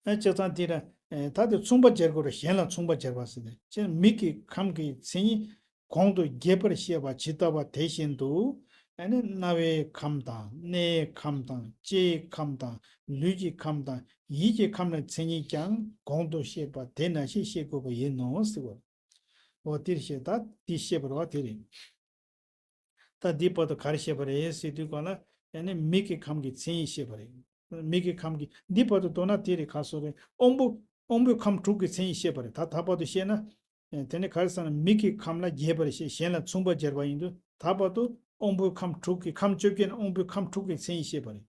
ཨ་བྱས་ཙང་དེ་ལ་ད་དེ་མཚུངས་པ་སྦྱར་དགོས་རེད། གཞན་ལ་མཚུངས་པ་སྦྱར་བ་ཟེར་ནས་ཅེས་མིག་གི་ཁམས་ཀྱི་མཚན་ཉིད་གོང་དུ་རྒྱས་པར་བཤད་པ་ཇི་ལྟ་བ་དེ་བཞིན་དུ། ཨ་ནི་རྣ་བའི་ཁམས་དང་སྣའི་ཁམས་དང་ལྕེའི་ཁམས་དང་ལུས་ཀྱི་ཁམས་དང་ཡིད་ཀྱི་ཁམས་ལ་མཚན་ཉིད་ཀྱང་གོང་དུ་བཤད་པ་དེ་ནང་བཞིན་བཤད་དགོས་པ་ཡིན་ནོ་ཟེར་བ། འོ་དེར་བཤད། ད་དེ་བཤད་པ་རེད་བ། དེ་རེད། ད་འདི་བར་དུ་ག་རེ་བཤད་པ་རེད་ཟེར་དུས་གང་ལ། ཡང་ན་མིག་གི་ཁམས་ཀྱི་མཚན་ཉིད་བཤད་པ་རེད། མིག་གི་ཁམས་ཀྱི་འདི་བར་དུ་མདོར་ན་དེ་རེད། ག་སོགས་རེད། དབང་པོ། དབང་པོའི་ཁམས་དྲུག་གི་མཚན་ཉིད་བཤད་པ་རེད། ད་ད་བར་དུ་བཤད་ན། ཨེ་དེ་ནས་ག་རེ་ཟེར་ན། མིག་གི་ཁམས་ལ་རྒྱས་པར་བཤད། གཞན་ལ་མཚུངས་པར་སྦྱར་བ་ཡིན་དུས། ད་བར་དུ་དབང་པོའི་ཁམས་དྲུག་གི། ཁམས་བཅོ་བརྒྱད་ནས་དབང་པོའི་ཁམས་དྲུག་གི་མཚན་ཉིད་བཤད་པ་རེད།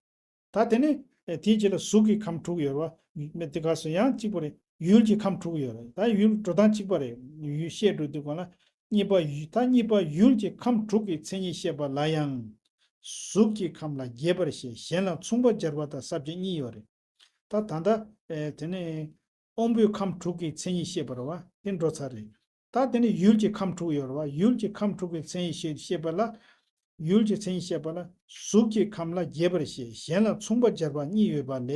ད་དེ་ནས་ཨེ་དེའི་རྗེས་ལ་གཟུགས་ཀྱི་ཁམས་དྲུག་ཡོད་རེད་བ། མེད་དེ་ག་སོ་ཡང་གཅིག་པ་རེད། ཡུལ་གྱི་ཁམས་དྲུག་ཡོད་རེད། ད་ཡུལ་འགྲོ་སྟངས་གཅིག་པ་རེད། ཡུལ་བཤད་འགྲོ་དུས་གང་ལ། གཉིས་པ་ཡུལ། ད་གཉིས་པ་ཡུལ་གྱི་ཁམས་དྲུག་གི་མཚན་ཉིད་བཤད་པ་ལ་ཡང་། གཟུགས་ཀྱི་ཁམས་ལ་རྒྱས་པར་བཤད། གཞན་ལ་མཚུངས་པར་སྦྱར་བ་དང་ས་བཅད་གཉིས་ཡོད་རེད། ད་ད་ལྟ་ཨེ་དེ་ནས་དབང་པོའི་ཁམས་དྲུག་གི་མཚན་ཉིད་བཤད་པ་རེད་བ། དེ་འགྲོ་ཚར་རེད། ད་དེ་ནས་ཡུལ་གྱི་ཁམས་དྲུག་ཡོད་རེད་བ། ཡུལ་གྱི་ཁམས་དྲུག་གི་མཚན་ཉིད་བཤད་བཤད་པ་ལ། ཡུལ་གྱི་མཚན་ཉིད་བཤད་པ་ལ། གཟུགས་ཀྱི་ཁམས་ལ་རྒྱས་པར་བཤད། གཞན་ལ་མཚུངས་པར་སྦྱར་བ་གཉིས་ཡོད་པ་ལས།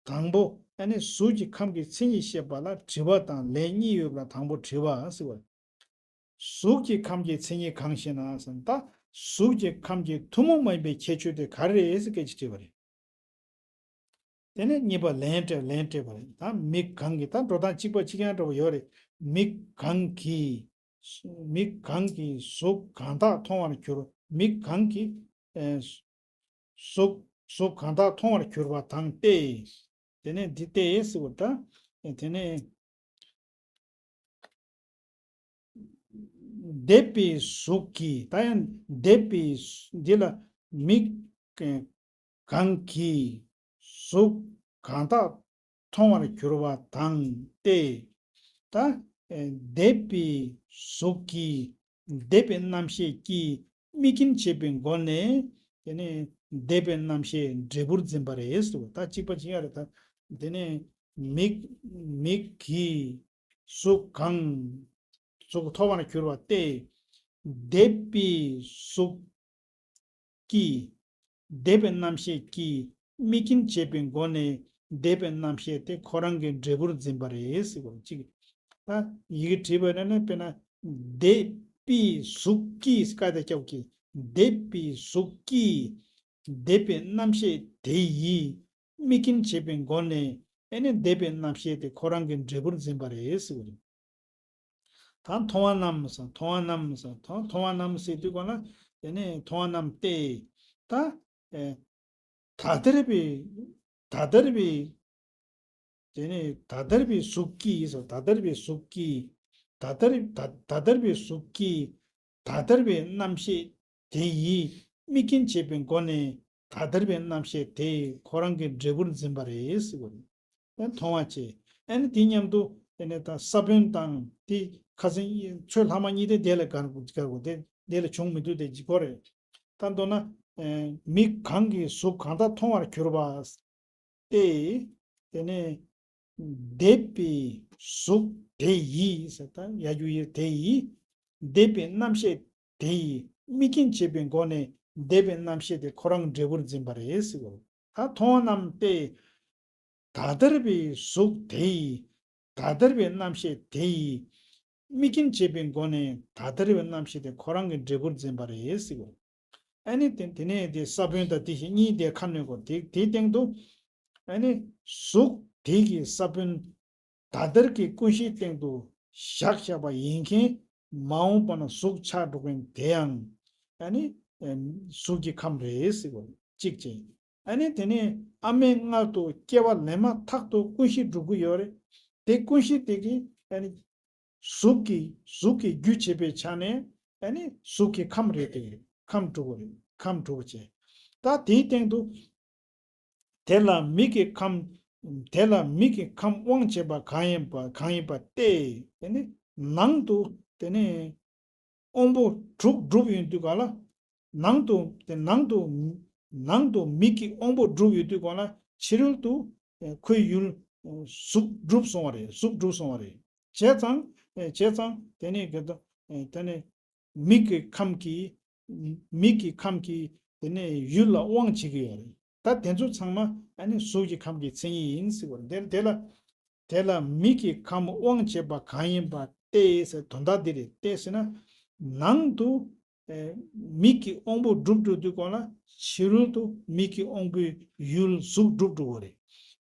དང་པོ། ཨ་ནི་གཟུགས་ཀྱི་ཁམས་ཀྱི་མཚན་ཉིད་བཤད་པ་ལ་དྲི་བ་དང་ལན་གཉིས་ཡོད་པ་ལ། དང་པོ་དྲི་བ་ཟེར་བ། གཟུགས་ཀྱི་ཁམས་ཀྱི་མཚན་ཉིད་གང་ཞེ་ན་ཟེར་ན། ད་གཟུགས་ཀྱི་ཁམས་ཀྱི་ཐུན་མོང་མ་ཡིན་པའི་ཁྱད་ཆོས་དེ་ག་རེ་རེད་ཟེར་སྐད་ཆ་དྲིས་པ་རེད། དེ་ནས་གཉིས་པ་ལན་སྤྲད། ལན་སྤྲད་པ་རེད། ད་མིག་གང་གིས། ད་འགྲོ་སྟངས་གཅིག་པ་གཅིག་རྐྱང་འདྲ་པོ་ཡོད་རེད། མིག་གང་གིས། མིག་གང་གིས་གཟུགས་གང་དག་མཐོང་བར་གྱུར། མིག་གང་གིས་ཨེ་གཟུགས། གཟུགས་གང་དག་མཐོང་བར་གྱུར་པ་དང་སྟེ། དེ་ནས་འདི་སྟེ་ཟེར་བ་ད། དེ་ནས་འདས་པའི་གཟུགས་ཀྱིས། ད་ཡང་འདས་པའི་འདི་ལ་མིག་གང་གིས་གཟུགས་གང་དག་མཐོང་བར་གྱུར་པ་དང་སྟེ། ད་འདས་པའི་གཟུགས་ཀྱིས། འདས་པའི་རྣམ་ཤེས་ཀྱིས་དམིགས་རྐྱེན་བྱས་པའི་སྒོ་ནས། དེ་ནས་འདས་པའི་རྣམ་ཤེས་འབྲས་བུར་འཛིན་པ་རེད་ཟེར་བ། ད་གཅིག་པ་གཅིག་རྐྱང་རེད། ད་དེ་ནས་མིག་མིག་གིས་གཟུགས་གང་། གཟུགས་མཐོང་བར་གྱུར་པ་སྟེ། འདས་པའི་གཟུགས་ཀྱིས། འདས་པའི་རྣམ་ཤེས་ཀྱིས་དམིགས་རྐྱེན་བྱས་པའི་སྒོ་ནས་འདས་པའི་རྣམ་ཤེས་དེ་ཁོ་རང་གི་འབྲས་བུར་འཛིན་པ་རེད་ཟེར་བ་གཅིག། ད་ཡི་གེ་བྲིས་པ་ན་ནི། དཔེར་ན། འདས་པའི་གཟུགས་ཀྱིས། ཀ་དེ་སྐྱབས་ཀྱིས། འདས་པའི་གཟུགས་ཀྱིས་འདས་པའི་རྣམ་ཤེས་དེ་ཡིས་དམིགས་རྐྱེན་བྱས་པའི་སྒོ་ནས། ཨེ་ནི་འདས་པའི་རྣམ་ཤེས་དེ་ཁོ་རང་གི་འབྲས་བུར་འཛིན་པ་རེད་ཟེར་བ་རེད། ད་མཐོང་བ་རྣམས་ཟེར། མཐོང་བ་རྣམས་ཟེར། མཐོང་མཐོང་བ་རྣམས་ཟེར་དུས་གང་ལ། དེ་ནས་མཐོང་བ་རྣམས་ཏེ། ད་ཨེ་ད་ལྟར་བའི། ད་ལྟར་བའི། དེ་ནས་ད་ལྟར་བའི་གཟུགས་ཀྱིས་ཟེར། ད་ལྟར་བའི་གཟུགས་ཀྱིས། ད་ལྟར་ད་ད་ལྟར་བའི་གཟུགས་ཀྱིས་ད་ལྟར་བའི་རྣམ་ཤེས་དེ་ཡིས་དམིགས་རྐྱེན་བྱས་པའི་སྒོ་ནས་ད་ལྟར་བའི་རྣམ་ཤེས་དེ་ཁོ་རང་གི་འབྲས་བུར་འཛིན་པ་རེད་ཟེར་བ་རེད། མཐོང་བ་བྱས། ཨ་ནི་དེ་མཉམ་དུ་དེ་ནས་ད་ས་བོན་དང་དེ་ཁ་སང་ཆོས་ལྷག་མ་གཉིས་དེ་དེ་ལ་དགར་དགོས། དགར་དགོས། དེ་དེ་ལ་བྱུང་མི་འདུག། དེ་ལྗིད་ཁོག་རེད། ད་མདོར་ན། ཨེ་མིག་གང་གིས་གཟུགས་གང་དག་མཐོང་བར་གྱུར་པ་སྟེ། དེ་ནས་འདས་པའི་གཟུགས་དེ་ཡིས་ཟེར། ད་ཡ་གུ་ཡི་དེ་ཡིས། འདས་པའི་རྣམ་ཤེས་དེ་ཡིས་དམིགས་རྐྱེན་བྱས་པའི་སྒོ་ནས་འདས་པའི་རྣམ་ཤེས་དེ་ཁོ་རང་འབྲས་བུར་འཛིན་པ་རེད་ཟེར་བ། ད་མཐོང་བ་རྣམས་ཏེ། ད་ལྟར་བའི་གཟུགས་དེ་ཡིས། ད་ལྟར་བའི་རྣམ་ཤེས་དེ་ཡིས་དམིགས་རྐྱེན་བྱས་པའི་སྒོ་ནས་ད་ལྟར་བའི་རྣམ་ཤེས་དེ་ཁོ་རང་གི་འབྲས་བུར་འཛིན་པ་རེད་ཟེར་བ། ཨ་ནི་དེ་དེ་ནས་དེ་ས་བོན་དང་དེ་བཞིན་གཉིས་དེ་ཁ་སྣོན་དགོས། དེ་དེའི་སྟེང་དུ། ཨ་ནི་གཟུགས་དེ་གི་ས་བོན་ད་ལྟར་གྱི་ཀུན་གཞིའི་སྟེང་དུ་བཞག་བཞག་པ་ཡིན་མཁན། མ་འོངས་པ་ན་གཟུགས་ཆགས་འགྲོ་མཁན་དེ་ཡང་། ཨ་ནི་ཨེ་གཟུགས་ཀྱི་ཁམས་རེད་ཟེར་བ་གཅིག་བྱས། ཨ་ནི་དེ་ནས་ཨ་མའི་མངལ་དུ་སྐྱེ་བ་ལེན་མ་ཐག་ཏུ་ཀུན་གཞི་འགྲུབ་ཀྱི་ཡོད་རེད། དེ་ཀུན་གཞི་དེ་གི་ཨ་ནི་གཟུགས་ཀྱི་གཟུགས་ཀྱི་རྒྱུ་བྱེད་པའི་ཆ་ནས་ཨ་ནི་གཟུགས་ཀྱི་ཁམས་རེད། དེ་ཁམས་དྲུག་པོ་རེད། ཁམས་དྲུག་པོ་བྱས། ད་དེའི་སྟེང་དུ། དེ་ལ་མིག་གི་ཁམས། དེ་ལ་མིག་གི་ཁམས་དབང་བྱེད་པ་གང་ཡིན་པ། གང་ཡིན་པ་སྟེ། དེ་ནི་ནང་དུ་དེ་ནི་དབང་པོ་དྲུག་གྲུབ་ཡོང་དུས་ག་ལ། ནང་དུ་དེ་ནང་དུ་ནང་དུ་མིག་གི་དབང་པོ་གྲུབ་ཡོང་དུས་ག་ལ། ཕྱི་རོལ་དུ་ཁོའི་ཡུལ་གཟུགས་གྲུབ་སོང་བ་རེད། གཟུགས་གྲུབ་སོང་བ་རེད། བྱས་ཙང་བྱས་ཙང་དེ་ནི་ག་ད་དེ་ནི། མིག་གི་ཁམས་ཀྱིས། མིག་གི་ཁམས་ཀྱིས་དེ་ནས་ཡུལ་ལ་དབང་བྱེད་ཀྱི་ཡོད་རེད། ད་དེ་ཚོ་ཚང་མ་ཨ་ནི་གཟུགས་ཀྱི་ཁམས་ཀྱི་མཚན་ཉིད་ཡིན་ཟེར་བ་རེད། དེ་དེ་ལ་དེ་ལ་མིག་གི་ཁམས་དབང་བྱེད་པ་གང་ཡིན་པ་སྟེ་ཟེར། དོན་དག་འདི་རེད། སྟེ་ཟེར་ན་ནང་དུ་ཨེ་མིག་གི་དབང་པོ་གྲུབ་འགྲོ་དུས་གང་ལ་ཕྱི་རོལ་དུ་མིག་གི་དབང་པོའི་ཡུལ་གཟུགས་གྲུབ་འགྲོ་བ་རེད།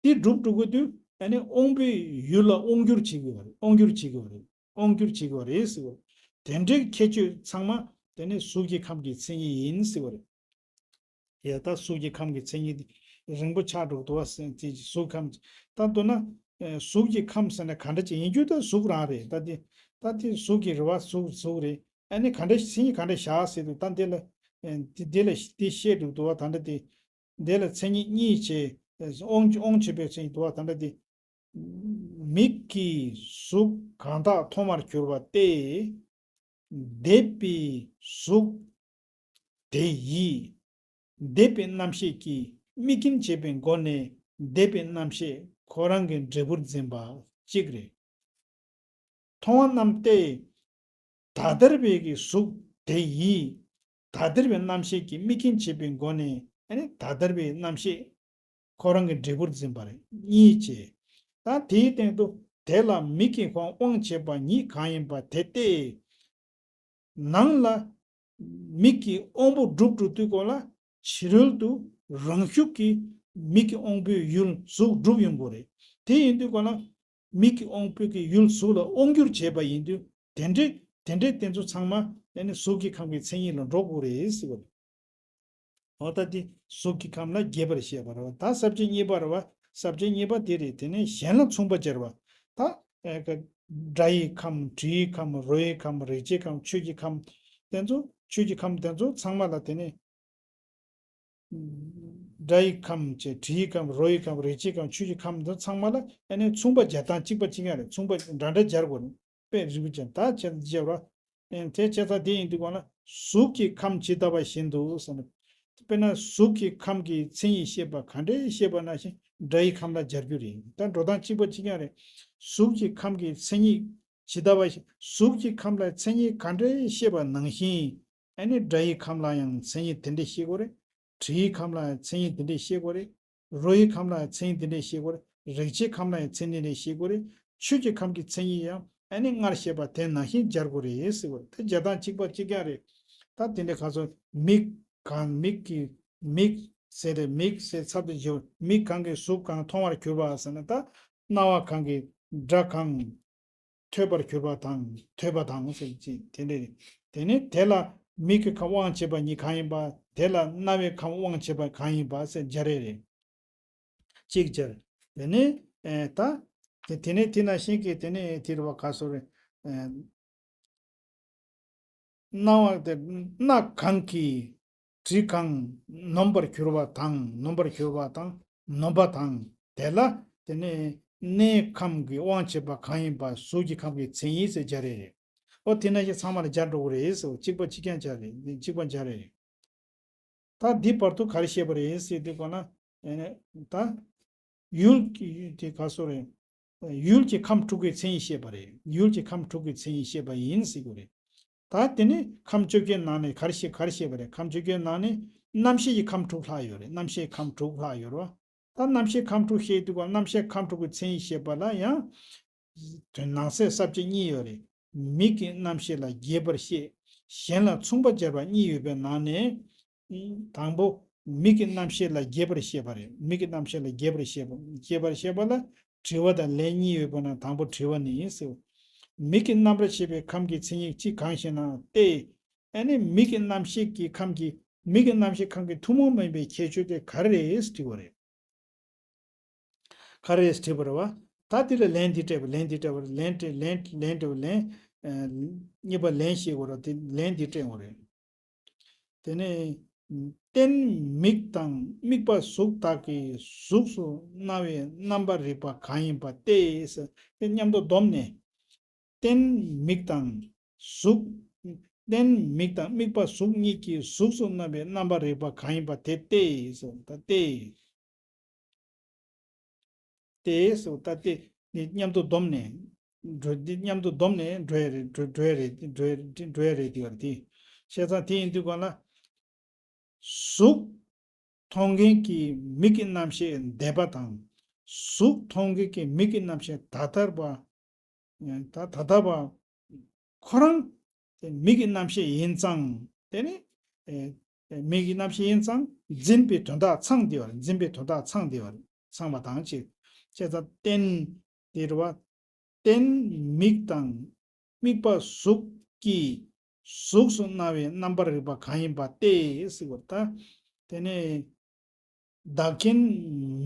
དེ་གྲུབ་འགྲོ་དགོས་དུས་ཨ་ནི་དབང་པོའི་ཡུལ་ལ་དབང་སྒྱུར་བྱེད་དགོས་པ་རེད། དབང་སྒྱུར་བྱེད་དགོས་པ་རེད། དབང་སྒྱུར་བྱེད་དགོས་རེད་ཟེར་བ། དེ་འདྲའི་ཁྱད་ཆོས་ཚང་མ་དེ་ནི་གཟུགས་ཀྱི་ཁམས་ཀྱི་མཚན་ཉིད་ཡིན་ཟེར་བ་རེད། ཡ་ད་གཟུགས་ཀྱི་ཁམས་ཀྱི་མཚན་ཉིད་རིང་པོ་ཆགས་འགྲོ་འདུག་བ་ཟེར་དེ་གཟུགས་ཁམས་ད་མདོར་ན་གཟུགས་ཀྱི་ཁམས་ཟེར་ན་ག་འདྲ་ཅིག་ཡིན་རྒྱུ་ད་གཟུགས་རང་རེད། ད་དེ་ད་དེ་གཟུགས་ཀྱི་རེད་བ། གཟུགས་གཟུགས་རེད། ཨ་ནི་ག་འདྲ་མཚན་ཉིད་ག་འདྲ་བཞག་ཟེར་དུས་ད་འདི་ལ་འདི་ལ་འདི་བཤད་འགྲོ་འདུག་བ། ད་འདྲ་དེ་འདི་ལ་མཚན་ཉིད་གཉིས་བྱས་དབང་དབང་བྱེད་པའི་མཚན་ཉིད་འདུག་བ། ད་འདྲ་དེ། མིག་གིས་གཟུགས་གང་དག་མཐོང་བར་གྱུར་པ་སྟེ། འདས་པའི་གཟུགས་དེ་ཡིས་འདས་པའི་རྣམ་ཤེས་ཀྱིས་དམིགས་རྐྱེན་བྱས་པའི་སྒོ་ནས་འདས་པའི་རྣམ་ཤེས་ཁོ་རང་གི་འབྲས་བུར་འཛིན་པ་གཅིག་རེད། མཐོང་བ་རྣམས་ཏེ། ད་ལྟར་བའི་གི་གཟུགས་དེ་ཡིས་ད་ལྟར་བའི་རྣམ་ཤེས་ཀྱིས་དམིགས་རྐྱེན་བྱས་པའི་སྒོ་ནས་ཨ་ནི་ད་ལྟར་བའི་རྣམ་ཤེས་ཁོ་རང་གི་འབྲས་བུར་འཛིན་པ་རེད། གཉིས་བྱས། ད་དེའི་སྟེང་དུ་དེ་ལ་མིག་གི་ཁམས་དབང་བྱེད་པ་ཉིད་གང་ཡིན་པ་དེ་སྟེ། ནང་ལ་མིག་གི་དབང་པོ་གྲུབ་འགྲོ་དུས་སྐོར་ལ་ཕྱི་རོལ་དུ་རང་ཤུགས་ཀྱིས་མིག་གི་དབང་པོའི་ཡུལ་གཟུགས་གྲུབ་ཡོང་དགོས་རེད། དེ་ཡིན་དུས་སྐོར་ལ་མིག་གི་དབང་པོའི་གི་ཡུལ་གཟུགས་ལ་དབང་སྒྱུར་བྱས་པ་ཡིན་དུས་དེ་འདྲའི་དེ་འདྲའི་དེ་ཚོ་ཚང་མ་ཨ་ནི་གཟུགས་ཀྱི་ཁམས་ཀྱི་མཚན་ཉིད་ལ་འགྲོ་དགོས་རེད་ཟེར་བ་རེད། འོ་ད་དེ་གཟུགས་ཀྱི་ཁམས་ལ་རྒྱས་པར་བཤད་པ་རེད་བ། ད་ས་བཅད་གཉིས་པ་རེད་བ། ས་བཅད་གཉིས་པ་དེ་རེད། དེ་ནས་གཞན་ལ་མཚུངས་པ་སྦྱར་བ། ད་ཨེ་ཀ་སྒྲ་ཡི་ཁམས། དྲི་ཡི་ཁམས། རོ་ཡི་ཁམས། རེག་བྱའི་ཁམས། ཆོས་ཀྱི་ཁམས། དེ་ཚོ་ཆོས་ཀྱི་ཁམས་དེ་ཚོ་ཚང་མ་ལ་དེ་ནས་སྒྲ་ཡི་ཁམས་བྱས། དྲི་ཡི་ཁམས། རོ་ཡི་ཁམས། རེག་བྱའི་ཁམས། ཆོས་ཀྱི་ཁམས་དེ་ཚང་མ་ལ་ཨ་ནི་མཚུངས་པ་སྦྱར་སྟངས་གཅིག་པ་གཅིག་རྐྱང་རེད། མཚུངས་པ་འདྲ་འདྲ་སྦྱར་དགོས་རེད། དཔེ་རིག་པ་ཅན་ད་བྱས་བྱས་པ། ཨེ་དེ་བྱས་ཙང་དེ་ཡིན་དུས་གང་ལ་གཟུགས་ཀྱི་ཁམས་ཇི་ལྟ་བ་བཞིན་དུ་ཟེར་ན། དཔེར་ན་གཟུགས་ཀྱི་ཁམས་ཀྱི་མཚན་ཉིད་བཤད་པ་ག་འདྲའི་བཤད་པ་ནང་བཞིན་སྒྲ་ཡི་ཁམས་ལ་སྦྱར་རྒྱུ་རེད། ད་འགྲོ་སྟངས་གཅིག་པ་གཅིག་རྐྱང་རེད། གཟུགས་ཀྱི་ཁམས་ཀྱི་མཚན་ཉིད་ཇི་ལྟ་བ་བཞིན། གཟུགས་ཀྱི་ཁམས་ལ་མཚན་ཉིད་ག་འདྲའི་བཤད་པ་ནང་བཞིན། ཨ་ནི་སྒྲ་ཡི་ཁམས་ལ་ཡང་མཚན་ཉིད་དེ་འདྲའི་བཤད་དགོས་རེད། དྲི་ཡི་ཁམས་ལ་ཡང་མཚན་ཉིད་དེ་འདྲའི་བཤད་དགོས་རེད། རོ་ཡི་ཁམས་ལ་ཡང་མཚན་ཉིད་དེ་འདྲའི་བཤད་དགོས་རེད། རེག་བྱའི་ཁམས་ལ་ཡང་མཚན་ཉིད་དེ་འདྲའི་བཤད་དགོས་རེད། ཆོས་ཀྱི་ཁམས་ཀྱི་མཚན་ཉིད་ཡང་ཨ་ནི་སྔར་བཤད་པ་དེ་ནང་བཞིན་སྦྱར་དགོས་རེད་ཟེར་བ་དེ་སྦྱར་སྟངས་གཅིག་པ་གཅིག་རྐྱང་རེད། ད་དེ་འདྲའི་ཁ་སོ་མིག་གང་མིག་གི་མིག་ཟེར་རེད། མིག་ཟེར་ཚབ་ཏུ་བརྗོད། མིག་གང་གིས་གཟུགས་གང་མཐོང་བར་གྱུར་པ་ཟེར་ན། ད་རྣ་བ་གང་གིས་སྒྲ་གང་ཐོས་པར་གྱུར་པ་དང་ཐོས་པ་དང་ཟེར་གྱི་དེ་འདྲ་རེད། དེ་ནས་དེ་ལ་མིག་གི་ཁམས་དབང་བྱེད་པ་ཉིད་གང་ཡིན་པ། དེ་ལ་རྣ་བའི་ཁམས་དབང་བྱེད་པ་གང་ཡིན་པ་ཟེར་སྦྱར་ཡས་རེད། གཅིག་སྦྱར། དེ་ནས་ཨེ་ད་དེ་དེ་ནས་དེ་ནང་བཞིན་གྱི་དེ་ནས་དེ་རུ་བ་ག་སོ་རེད། ཨེ་རྣ་བ་དེ་རྣ་གང་གིས་དྲི་གང་ནོམ་པར་གྱུར་པ་དང་། ནོམ་པར་གྱུར་པ་དང་ནོམ་པ་དང་། དེ་ལ་དེ་ནས་སྣའི་ཁམས་ཀྱི་དབང་བྱེད་པ་གང་ཡིན་པ་གཟུགས་ཀྱི་ཁམས་ཀྱི་མཚན་ཉིད་ཟེར་སྦྱར་ཡས་རེད། ཨོ་དེ་ནང་བཞིན་ཚང་མ་ལ་སྦྱར་འགྲོ་གི་རེད་ཟེར། གཅིག་པ་གཅིག་རྐྱང་སྦྱར་རེད། གཅིག་པ་སྦྱར་རེད། ད་འདི་བར་དུ་ག་རེ་བཤད་པ་རེད་ཟེར་དུས་གོ་ན། ཨེ་ནས་ད་ཡུལ་གྱི་དེ་ག་སོ་རེད། ཡུལ་གྱི་ཁམས་དྲུག་གི་མཚན་ཉིད་བཤད་པ་རེད། ཡུལ་གྱི་ཁམས་དྲུག་གི་མཚན་ཉིད་བཤད་པ་ཡིན་ཟེར་དགོས་རེད། ད་དེ་ནི་ཁམས་བཅོ་བརྒྱད་ནང་ནས་ག་རེ་བཤད་ག་རེ་བཤད་པ་རེད། ཁམས་བཅོ་བརྒྱད་ནང་ནས་རྣམ་ཤེས་ཀྱི་ཁམས་དྲུག་ལྷག་ཡོད་རེད། རྣམ་ཤེས་ཁམས་དྲུག་ལྷག་ཡོད་རེད་བ། ད་རྣམ་ཤེས་ཁམས་དྲུག་བཤད་དུས་ག་རྣམ་ཤེས་ཁམས་དྲུག་གི་མཚན་ཉིད་བཤད་པ་ལ་ཡང་དོན་ནང་གསེས་ས་བཅད་གཉིས་ཡོད་རེད། མིག་གི་རྣམ་ཤེས་ལ་རྒྱས་པར་བཤད། གཞན་ལ་མཚུངས་པ་སྦྱར་བ་གཉིས་ཡོད་པའི་ནང་ནས། དང་པོ་མིག་གི་རྣམ་ཤེས་ལ་རྒྱས་པར་བཤད་པ་རེད། མིག་གི་རྣམ་ཤེས་ལ་རྒྱས་པར་བཤད་པ། རྒྱས་པར་བཤད་པ་ལ་དྲི་བ་དང་ལན་གཉིས་ཡོད་པ་ན་དང་པོ་དྲི་བ་ནི་ཟེར། མིག་གི་རྣམ་པར་ཤེས་པའི་ཁམས་ཀྱི་མཚན་ཉིད་གཅིག་གང་ཞེ་ན་སྟེ། ཨ་ནི་མིག་གི་རྣམ་ཤེས་ཀྱི་ཁམས་ཀྱི་མིག་གི་རྣམ་ཤེས་ཁམས་ཀྱི་ཐུན་མོང་མ་ཡིན་པའི་ཁྱད་ཆོས་དེ་ག་རེ་རེད་དྲི་བ་རེད། ག་རེ་རེད་དྲི་བ་རེད་བ། ད་དེ་ལ་ལན་འདི་སྤྲད་པ། ལན་འདི་སྤྲད་པ། ལན་སྤྲད་ལན་ལན་སྤྲད་པ་ལན། ཨ་གཉིས་པ་ལན་ཤེས་དགོས་ར། དེ་ལན་འདི་སྤྲད་དགོས་རེད། དེ་ནས་རྟེན་མིག་དང་དམིགས་པ་གཟུགས་དག་གིས་གཟུགས་སུ་སྣང་བའི་རྣམ་པར་རིག་པ་གང་ཡིན་པ་སྟེ་ཟེར། དེ་མཉམ་དུ་བསྡོམས་ནས། རྟེན་མིག་དང་གཟུགས། རྟེན་མིག་དང་དམིགས་པ་གཟུགས་གཉིས་ཀྱིས་གཟུགས་སུ་སྣང་བའི་རྣམ་པར་རིག་པ་གང་ཡིན་པ་དེ་སྟེ་ཟེར། ད་སྟེ། སྟེ་ཟེར། ད་སྟེ་ནི་མཉམ་དུ་བསྡོམས་ནས་འགྲོ། འདི་མཉམ་དུ་བསྡོམས་ནས་འགྲོ་ཡ་རེད། འགྲོ་འགྲོ་ཡ་རེད། འགྲོ་ཡ་རེད། འགྲོ་ཡ་རེད་དེ་བར་དེ། བྱས་ཙང་དེ་ཡིན་དུས་གང་ལ། གཟུགས་མཐོང་མཁན་གྱི་མིག་གི་རྣམ་ཤེས་འདས་པ་དང་། གཟུགས་མཐོང་མཁན་གྱི་མིག་གི་རྣམ་ཤེས་ད་ལྟར་བ། ད་ད་ལྟ་བ་ཁོ་རང་དེ་མིག་གི་རྣམ་ཤེས་ཡིན་ཙང་། དེ་ནི་ཨེ་མིག་གི་རྣམ་ཤེས་ཡིན་ཙང་འཛིན་པའི་དོན་དག་ཚང་བསྡད་པ་རེད། འཛིན་པའི་དོན་དག་ཚང་བསྡད་པ་རེད། ཚང་བ་དང་གཅིག་བྱས་ཙང་རྟེན་དེ་རེད་བ། རྟེན་མིག་དང་ དམིགས་པ་གཟུགས་ཀྱིས་གཟུགས་སུ་སྣང་བའི་རྣམ་པར་རིག་པ་གང་ཡིན་པ་སྟེ་ཟེར་བ་ད། དེ་ནས་བདག་རྐྱེན་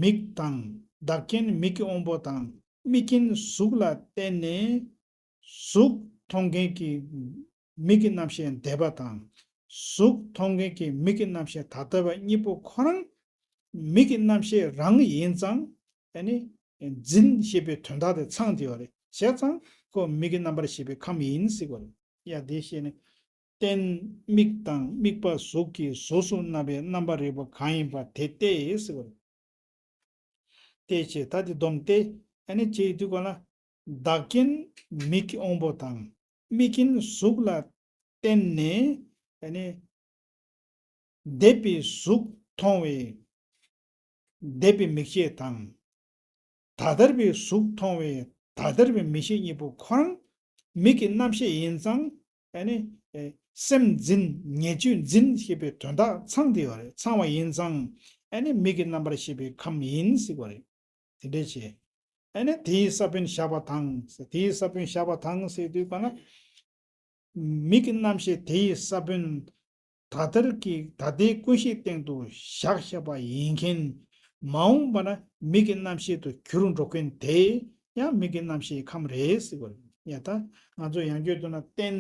མིག་དང་བདག་རྐྱེན་མིག་གི་དབང་པོ་དང་དམིགས་རྐྱེན་གཟུགས་ལ་བརྟེན་ནས་གཟུགས་མཐོང་མཁན་གྱི་མིག་གི་རྣམ་ཤེས་འདས་པ་དང་། གཟུགས་མཐོང་མཁན་གྱི་མིག་གི་རྣམ་ཤེས་ད་ལྟ་བ་གཉིས་པོ་ཁོ་རང་མིག་གི་རྣམ་ཤེས་རང་ཡིན་ཙང་ཨ་ནི་འཛིན་ཞེས་པའི་དོན་དག་དེ་ཚང་དེ་ཡོད་རེད། བྱས་ཙང་ཁོ་མིག་གི་རྣམ་པར་ཤེས་པའི་ཁམས་ཡིན་ཟེར་བ་རེད། ཡ་དེ་བཤད་ནས་རྟེན་དམིགས་དང་དམིགས་པ་གཟུགས་ཀྱིས་གཟུགས་སུ་སྣང་བའི་རྣམ་པར་རིག་པ་གང་ཡིན་པ་དེ་སྟེ་ཟེར་བ་རེད། དེ་བྱས་ད་དེ་སྡོམ་སྟེ་ཨ་ནི་བྱེད་དུས་ག་ལ་བདག་རྐྱེན་མིག་གི་དབང་པོ་དང་དམིགས་རྐྱེན་གཟུགས་ལ་བརྟེན་ནས་ཨ་ནི་འདས་པའི་གཟུགས་མཐོང་བའི་འདས་པའི་མིག་ཤེས་དང་། ད་ལྟར་བའི་གཟུགས་མཐོང་བའི་ད་ལྟར་བའི་མིག་ཤེས་གཉིས་པོ་ཁོ་རང་མིག་གི་རྣམ་ཤེས་ཡིན་ཙང་ཨ་ནི་སེམས་འཛིན་ཉེར་སྤྱོད་འཛིན་ཞེས་པའི་དོན་དག་ཚང་དེ་ཡོད་རེད། ཚང་བ་ཡིན་ཙང་ཨ་ནི་མིག་གི་རྣམ་པར་ཤེས་པའི་ཁམས་ཡིན་ཟེར་བ་རེད། དེ་འདྲས་བྱས། ཨ་ནི་དེའི་ས་བོན་བཞག་པ་དང་། དེའི་ས་བོན་བཞག་པ་དང་ཟེར་དུས་ག་ན། མིག་གི་རྣམ་ཤེས་དེའི་ས་བོན་ད་ལྟར་གྱི་ད་ལྟའི་ཀུན་གཞིའི་སྟེང་དུ་བཞག་བཞག་པ་ཡིན་མཁན། མ་འོངས་པ་ན་མིག་གི་རྣམ་ཤེས་དུ་གྱུར་འགྲོ་མཁན་དེ་ཡང་མིག་གི་རྣམ་ཤེས་ཁམས་རེད་ཟེར་བ་རེད། ཡ་ད་ང་ཚོ་ཡང་བསྐྱར་བསྡུ་ན་རྟེན་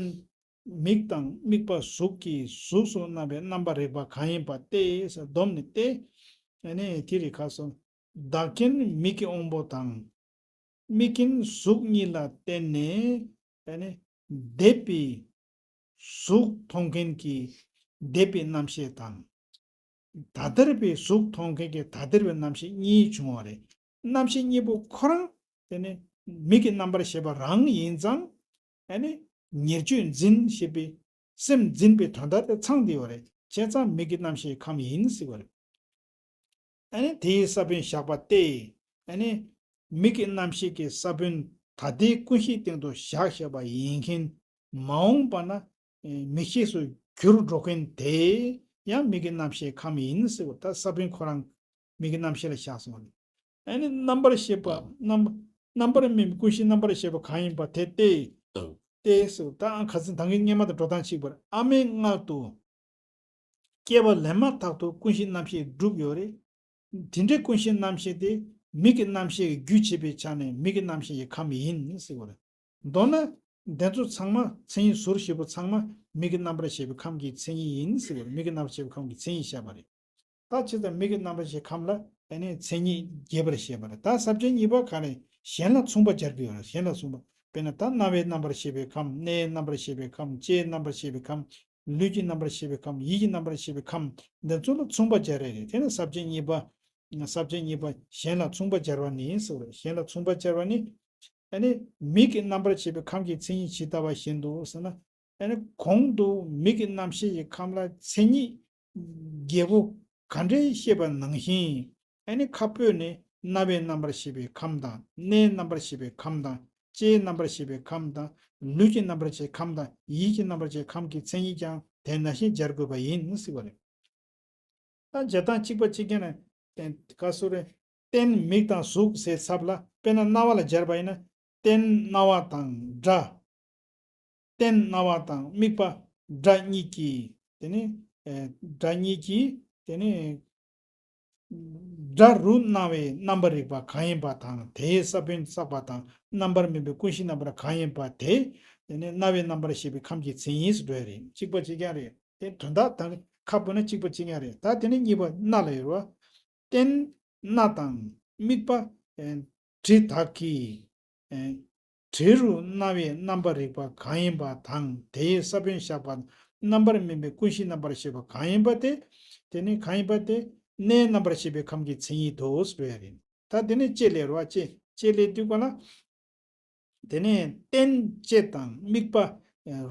མིག་དང་དམིགས་པ་གཟུགས་ཀྱིས་གཟུགས་སུ་སྣང་བའི་རྣམ་པར་རིག་པ་གང་ཡིན་པ་སྟེ་ཟེར་སྡོམ་ནས་ཏེ། ཨ་ནི་དེ་རིགས་ཁ་སོ། བདག་རྐྱེན་མིག་གི་དབང་པོ་དང་། དམིགས་རྐྱེན་གཟུགས་གཉིས་ལ་བརྟེན་ནས་ཨ་ནི་འདས་པའི་གཟུགས་མཐོང་མཁན་གྱི་འདས་པའི་རྣམ་ཤེས་དང་། ད་ལྟར་བའི་གཟུགས་མཐོང་མཁན་གྱི་ད་ལྟར་བའི་རྣམ་ཤེས་གཉིས་བྱུང་བ་རེད། རྣམ་ཤེས་གཉིས་པོ་ཁོ་རང་དེ་ནི་མིག་གི་རྣམ་པར་ཤེས་པ་རང་ཡིན་ཙང་ཨ་ནི་ཉེར་སྤྱོད་འཛིན་ཞེས་པའི་སེམས་འཛིན་པའི་དོན་དག་དེ་ཚང་དེ་ཡོད་རེད། བྱས་ཙང་མིག་གི་རྣམ་ཤེས་ཁམས་ཡིན་ཟེར་བ་རེད། ཨ་ནི་དེའི་ས་བོན་བཞག་པ་སྟེ། ཨ་ནི་མིག་གི་རྣམ་ཤེས་ཀྱི་ས་བོན་ད་ལྟའི་ཀུན་གཞིའི་སྟེང་དུ་བཞག་བཞག་པ་ཡིན་མཁན། མ་འོངས་པ་ན་མིག་ཤེས་སུ་གྱུར་འགྲོ་མཁན་དེ་ཡང་མིག་གི་རྣམ་ཤེས་ཁམས་ཡིན་ཟེར་བ་ད་ས་བོན་ཁོ་རང་མིག་གི་རྣམ་ཤེས་ལ་བཞག་སོང་བ་རེད། ཨ་ནི་རྣམ་པར་ཤེས་པ་རྣམ་རྣམ་པར་སྨིན་པའི་ཀུན་གཞི་རྣམ་པར་ཤེས་པ་གང་ཡིན་པ་དེ་སྟེ། སྟེ་ཟེར་བ་ད་ཨང་ཁ་ཚིག་ད་གིན་སྔས་མ་དང་འགྲོ་སྟངས་གཅིག་པར་ཨ་མའི་མངལ་དུ། སྐྱེ་བ་ལེན་མ་ཐག་ཏུ་ཀུན་གཞི་རྣམ་ཤེས་གྲུབ་ཡོད་རེད། དེ་འདྲའི་ཀུན་གཞི་རྣམ་ཤེས་དེ་མིག་གི་རྣམ་ཤེས་ཀྱི་རྒྱུ་བྱེད་པའི་ཆ་ནས་མིག་གི་རྣམ་ཤེས་ཀྱི་ཁམས་ཡིན་ཟེར་བ་རེད། མདོར་ན་དེ་ཚོ་ཚང་མ་མཚན་ཉིད་ཟུར་བཞི་པོ་ཚང་མ་མིག་གི་རྣམ་པར་ཤེས་པའི་ཁམས་ཀྱི་མཚན་ཉིད་ཡིན་ཟེར་བ་རེད། མིག་གི་རྣམ་པར་ཤེས་པའི་ཁམས་ཀྱི་མཚན་ཉིད་བཤད་པ་རེད། ད་ཇི་ལྟར་མིག་གི་རྣམ་པར་ཤེས་ཁམས་ལ་ཨ་ནི་མཚན་ཉིད་རྒྱས་པར་བཤད་པ་རེད། ད་ས་བཅད་གཉིས་པ་ག་རེ་གཞན་ལ་མཚུངས་པ་སྦྱར་གྱི་ཡོད་རེད། གཞན་ལ་མཚུངས་པ་དཔེར་ན་ད་རྣ་བའི་རྣམ་པར་ཤེས་པའི་ཁམས། སྣའི་རྣམ་པར་ཤེས་པའི་ཁམས། ལྕེའི་རྣམ་པར་ཤེས་པའི་ཁམས། ལུས་ཀྱི་རྣམ་པར་ཤེས་པའི་ཁམས། ཡིད་ཀྱི་རྣམ་པར་ཤེས་པའི་ཁམས། འདི་ཚོ་ལ་མཚུངས་པ་སྦྱར་ཡ་རེད། དེ་ནི་ས་བཅད་གཉིས་པ། ས་བཅད་གཉིས་པ་གཞན་ལ་མཚུངས་པ་སྦྱར་བ་ནི་ཟེར་བ་རེད། གཞན་ལ་མཚུངས་པ་སྦྱར་བ་ནི། ཨ་ནི་མིག་གི་རྣམ་པར་ཤེས་པའི་ཁམས་ཀྱི་མཚན་ཉིད་ཇི་ལྟ་བ་བཞིན་དུ་ཟེར་ན། ཨ་ནི་གོང་དུ་མིག་གི་རྣམ་ཤེས་ཀྱི་ཁམས་ལ་མཚན་ཉིད་བརྒྱད་པོ་ག་འདྲའི་བཤད་པ་ནང་བཞིན། ཨ་ནི་ཁ་སྤོས་ནི་རྣ་བའི་རྣམ་པར་ཤེས་པའི་ཁམས་དང་། སྣའི་རྣམ་པར་ཤེས་པའི་ཁམས་དང་། ལྕེའི་རྣམ་པར་ཤེས་པའི་ཁམས་དང་། ལུས་ཀྱི་རྣམ་པར་ཤེས་ཁམས་དང་། ཡིད་ཀྱི་རྣམ་པར་ཤེས་ཁམས་ཀྱི་མཚན་ཉིད་ཀྱང་དེ་ནང་བཞིན་སྦྱར་དགོས་པ་ཡིན་ཟེར་བ་རེད། ད་བྱེད་སྟངས་གཅིག་པ་གཅིག་རྐྱང་ནས་བསྟན་ག་སོ་རེ། རྟེན་མིག་དང་གཟུགས་ཟེར་ཚབ་ལ་དཔེར་ན་རྣ་བ་ལ་སྦྱར་བ་ཡིན་ན། རྟེན་རྣ་བ་དང་སྒྲ། རྟེན་རྣ་བ་དང་དམིགས་པ་སྒྲ་གཉིས་ཀྱིས་དེ་ནི་ཨེ་སྒྲ་གཉིས་ཀྱིས་དེ་ནི་སྒྲ་རུ་སྣང་བའི་རྣམ་པར་རིག་པ་གང་ཡིན་པ་དང་། དེའི་ས་བོན་བསགས་པ་དང་རྣམ་པར་སྨིན་པའི་ཀུན་གཞི་རྣམ་པར་གང་ཡིན་པ་དེ་དེ་ནི་རྣ་བའི་རྣམ་པར་ཤེས་པའི་ཁམས་ཀྱི་མཚན་ཉིད་སུ་འགྲོ་ཡ་རེད། གཅིག་པ་གཅིག་རྐྱང་རེད། དེ་དོན་དག་དང་ཁ་སྤོས་ན་གཅིག་པ་གཅིག་རྐྱང་རེད། ད་དེ་ནི་གཉིས་པ་སྣ་ལ་ཡོད་རེད་བ། རྟེན་སྣ་དང་དམིགས་པ་ཨེ་དྲི་དག་གིས་ཨེ་དྲི་རུ་སྣང་བའི་རྣམ་པར་རིག་པ་གང་ཡིན་པ་དང་། དེའི་ས་བོན་བཞག་པ་རྣམ་པར་སྨིན་པའི་ཀུན་གཞི་རྣམ་པར་ཤེས་པ་གང་ཡིན་པ་དེ། དེ་ནི་གང་ཡིན་པ་དེ་སྣའི་རྣམ་པར་ཤེས་པའི་ཁམས་ཀྱི་མཚན་ཉིད་དུ་འགྲོ་ཡ་རེད། ད་དེ་ནི་ལྕེ་ལས་རོ་ལྕེ་ལྕེ་ལས་དུས་ག་ལ། དེ་ནས་རྟེན་ལྕེ་དང་དམིགས་པ་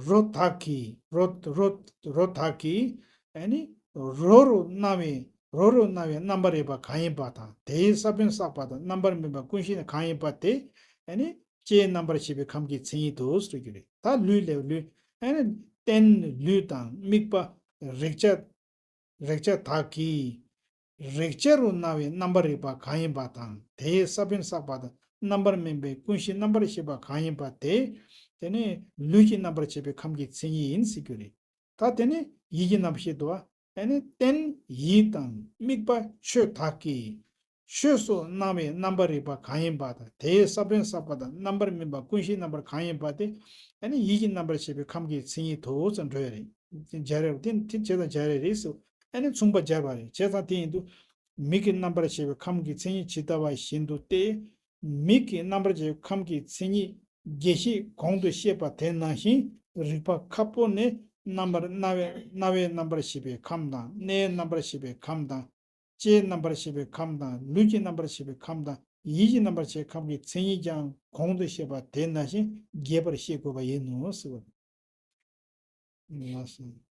རོ་དག་གིས་རོ་རོ་རོ་དག་གིས་ཨ་ནི་རོ་རུ་སྣང་བའི་རོ་རུ་སྣང་བའི་རྣམ་པར་རིག་པ་གང་ཡིན་པ་དང་། དེའི་ས་བོན་བསགས་པ་དང་རྣམ་པར་སྨིན་པ་ཀུན་གཞི་གང་ཡིན་པ་དེ་ཨ་ནི་ལྕེའི་རྣམ་པར་ཤེས་པའི་ཁམས་ཀྱི་མཚན་ཉིད་དུ་འགྲོ་རྒྱུ་རེད། ད་ལུས་ལས་ལུས་ཨ་ནི་རྟེན་ལུས་དང་དམིགས་པ་རེག་བྱ། རེག་བྱ་དག་གིས་རེག་བྱ་རུ་སྣང་བའི་རྣམ་པར་རིག་པ་གང་ཡིན་པ་དང་། དེའི་ས་བོན་བསགས་པ་དང་ རྣམ་པར་སྨིན་པའི་ཀུན་གཞི་རྣམ་པར་ཤེས་པ་གང་ཡིན་པ་དེ། དེ་ནི་ལུས་ཀྱི་རྣམ་པར་ཤེས་པའི་ཁམས་ཀྱི་མཚན་ཉིད་ཡིན་ཟེར་རྒྱུ་རེད། ད་དེ་ནི་ཡིད་ཀྱི་རྣམ་པར་ཤེས་དུ་བ། ཨ་ནི་རྟེན་ཡིད་དང་དམིགས་པ་ཆོས་དག་གི། ཆོས་སུ་སྣང་བའི་རྣམ་པར་རིག་པ་གང་ཡིན་པ་དང་། དེའི་ས་བོན་ས་པ་དང་རྣམ་པར་སྨིན་པ་ཀུན་གཞིའི་རྣམ་པར་གང་ཡིན་པ་དེ། ཨ་ནི་ཡིད་ཀྱི་རྣམ་པར་ཤེས་པའི་ཁམས་ཀྱི་མཚན་ཉིད་དུ་ཙམ་འགྲོ་ཡ་རེད། སྦྱར་ཡ་རེད། དེ་དེ་བྱས་ཙང་སྦྱར་ཡ་རེད་ཟེར། ཨ་ནི་མཚུངས་པ་སྦྱར་བ་རེད། བྱས་ཙང་དེ་ཡིན་དུས། མིག་གི་རྣམ་པར་ཤེས་པའི་ཁམས་ཀྱི་མཚན་ཉིད་ཇི་ལྟ་བ་བཞིན་དུ་སྟེ། མིག་གི་རྣམ་པར་ཤེས་པའི་ཁམས་ཀྱི་མཚན་ཉིད་རྒྱས་བཤད་གོང་དུ་བཤད་པ་དེ་ནང་བཞིན་རིག་པ་ཁ་སྤུ་ནས་རྣམ་པར་སྣང་བའི་སྣང་བའི་རྣམ་པར་ཤེས་པའི་ཁམས་དང་། སྣའི་རྣམ་པར་ཤེས་པའི་ཁམས་དང་། ལྕེའི་རྣམ་པར་ཤེས་པའི་ཁམས་དང་། ལུས་ཀྱི་རྣམ་པར་ཤེས་པའི་ཁམས་དང་། ཡིད་ཀྱི་རྣམ་པར་ཤེས་པའི་ཁམས་ཀྱི་མཚན་ཉིད་ཀྱང་གོང་དུ་བཤད་པ་དེ་ནང་བཞིན་རྒྱས་པར་བཤད་དགོས་པ་ཡིན་ནོ་ཟེར་བ། ལགས་སོ།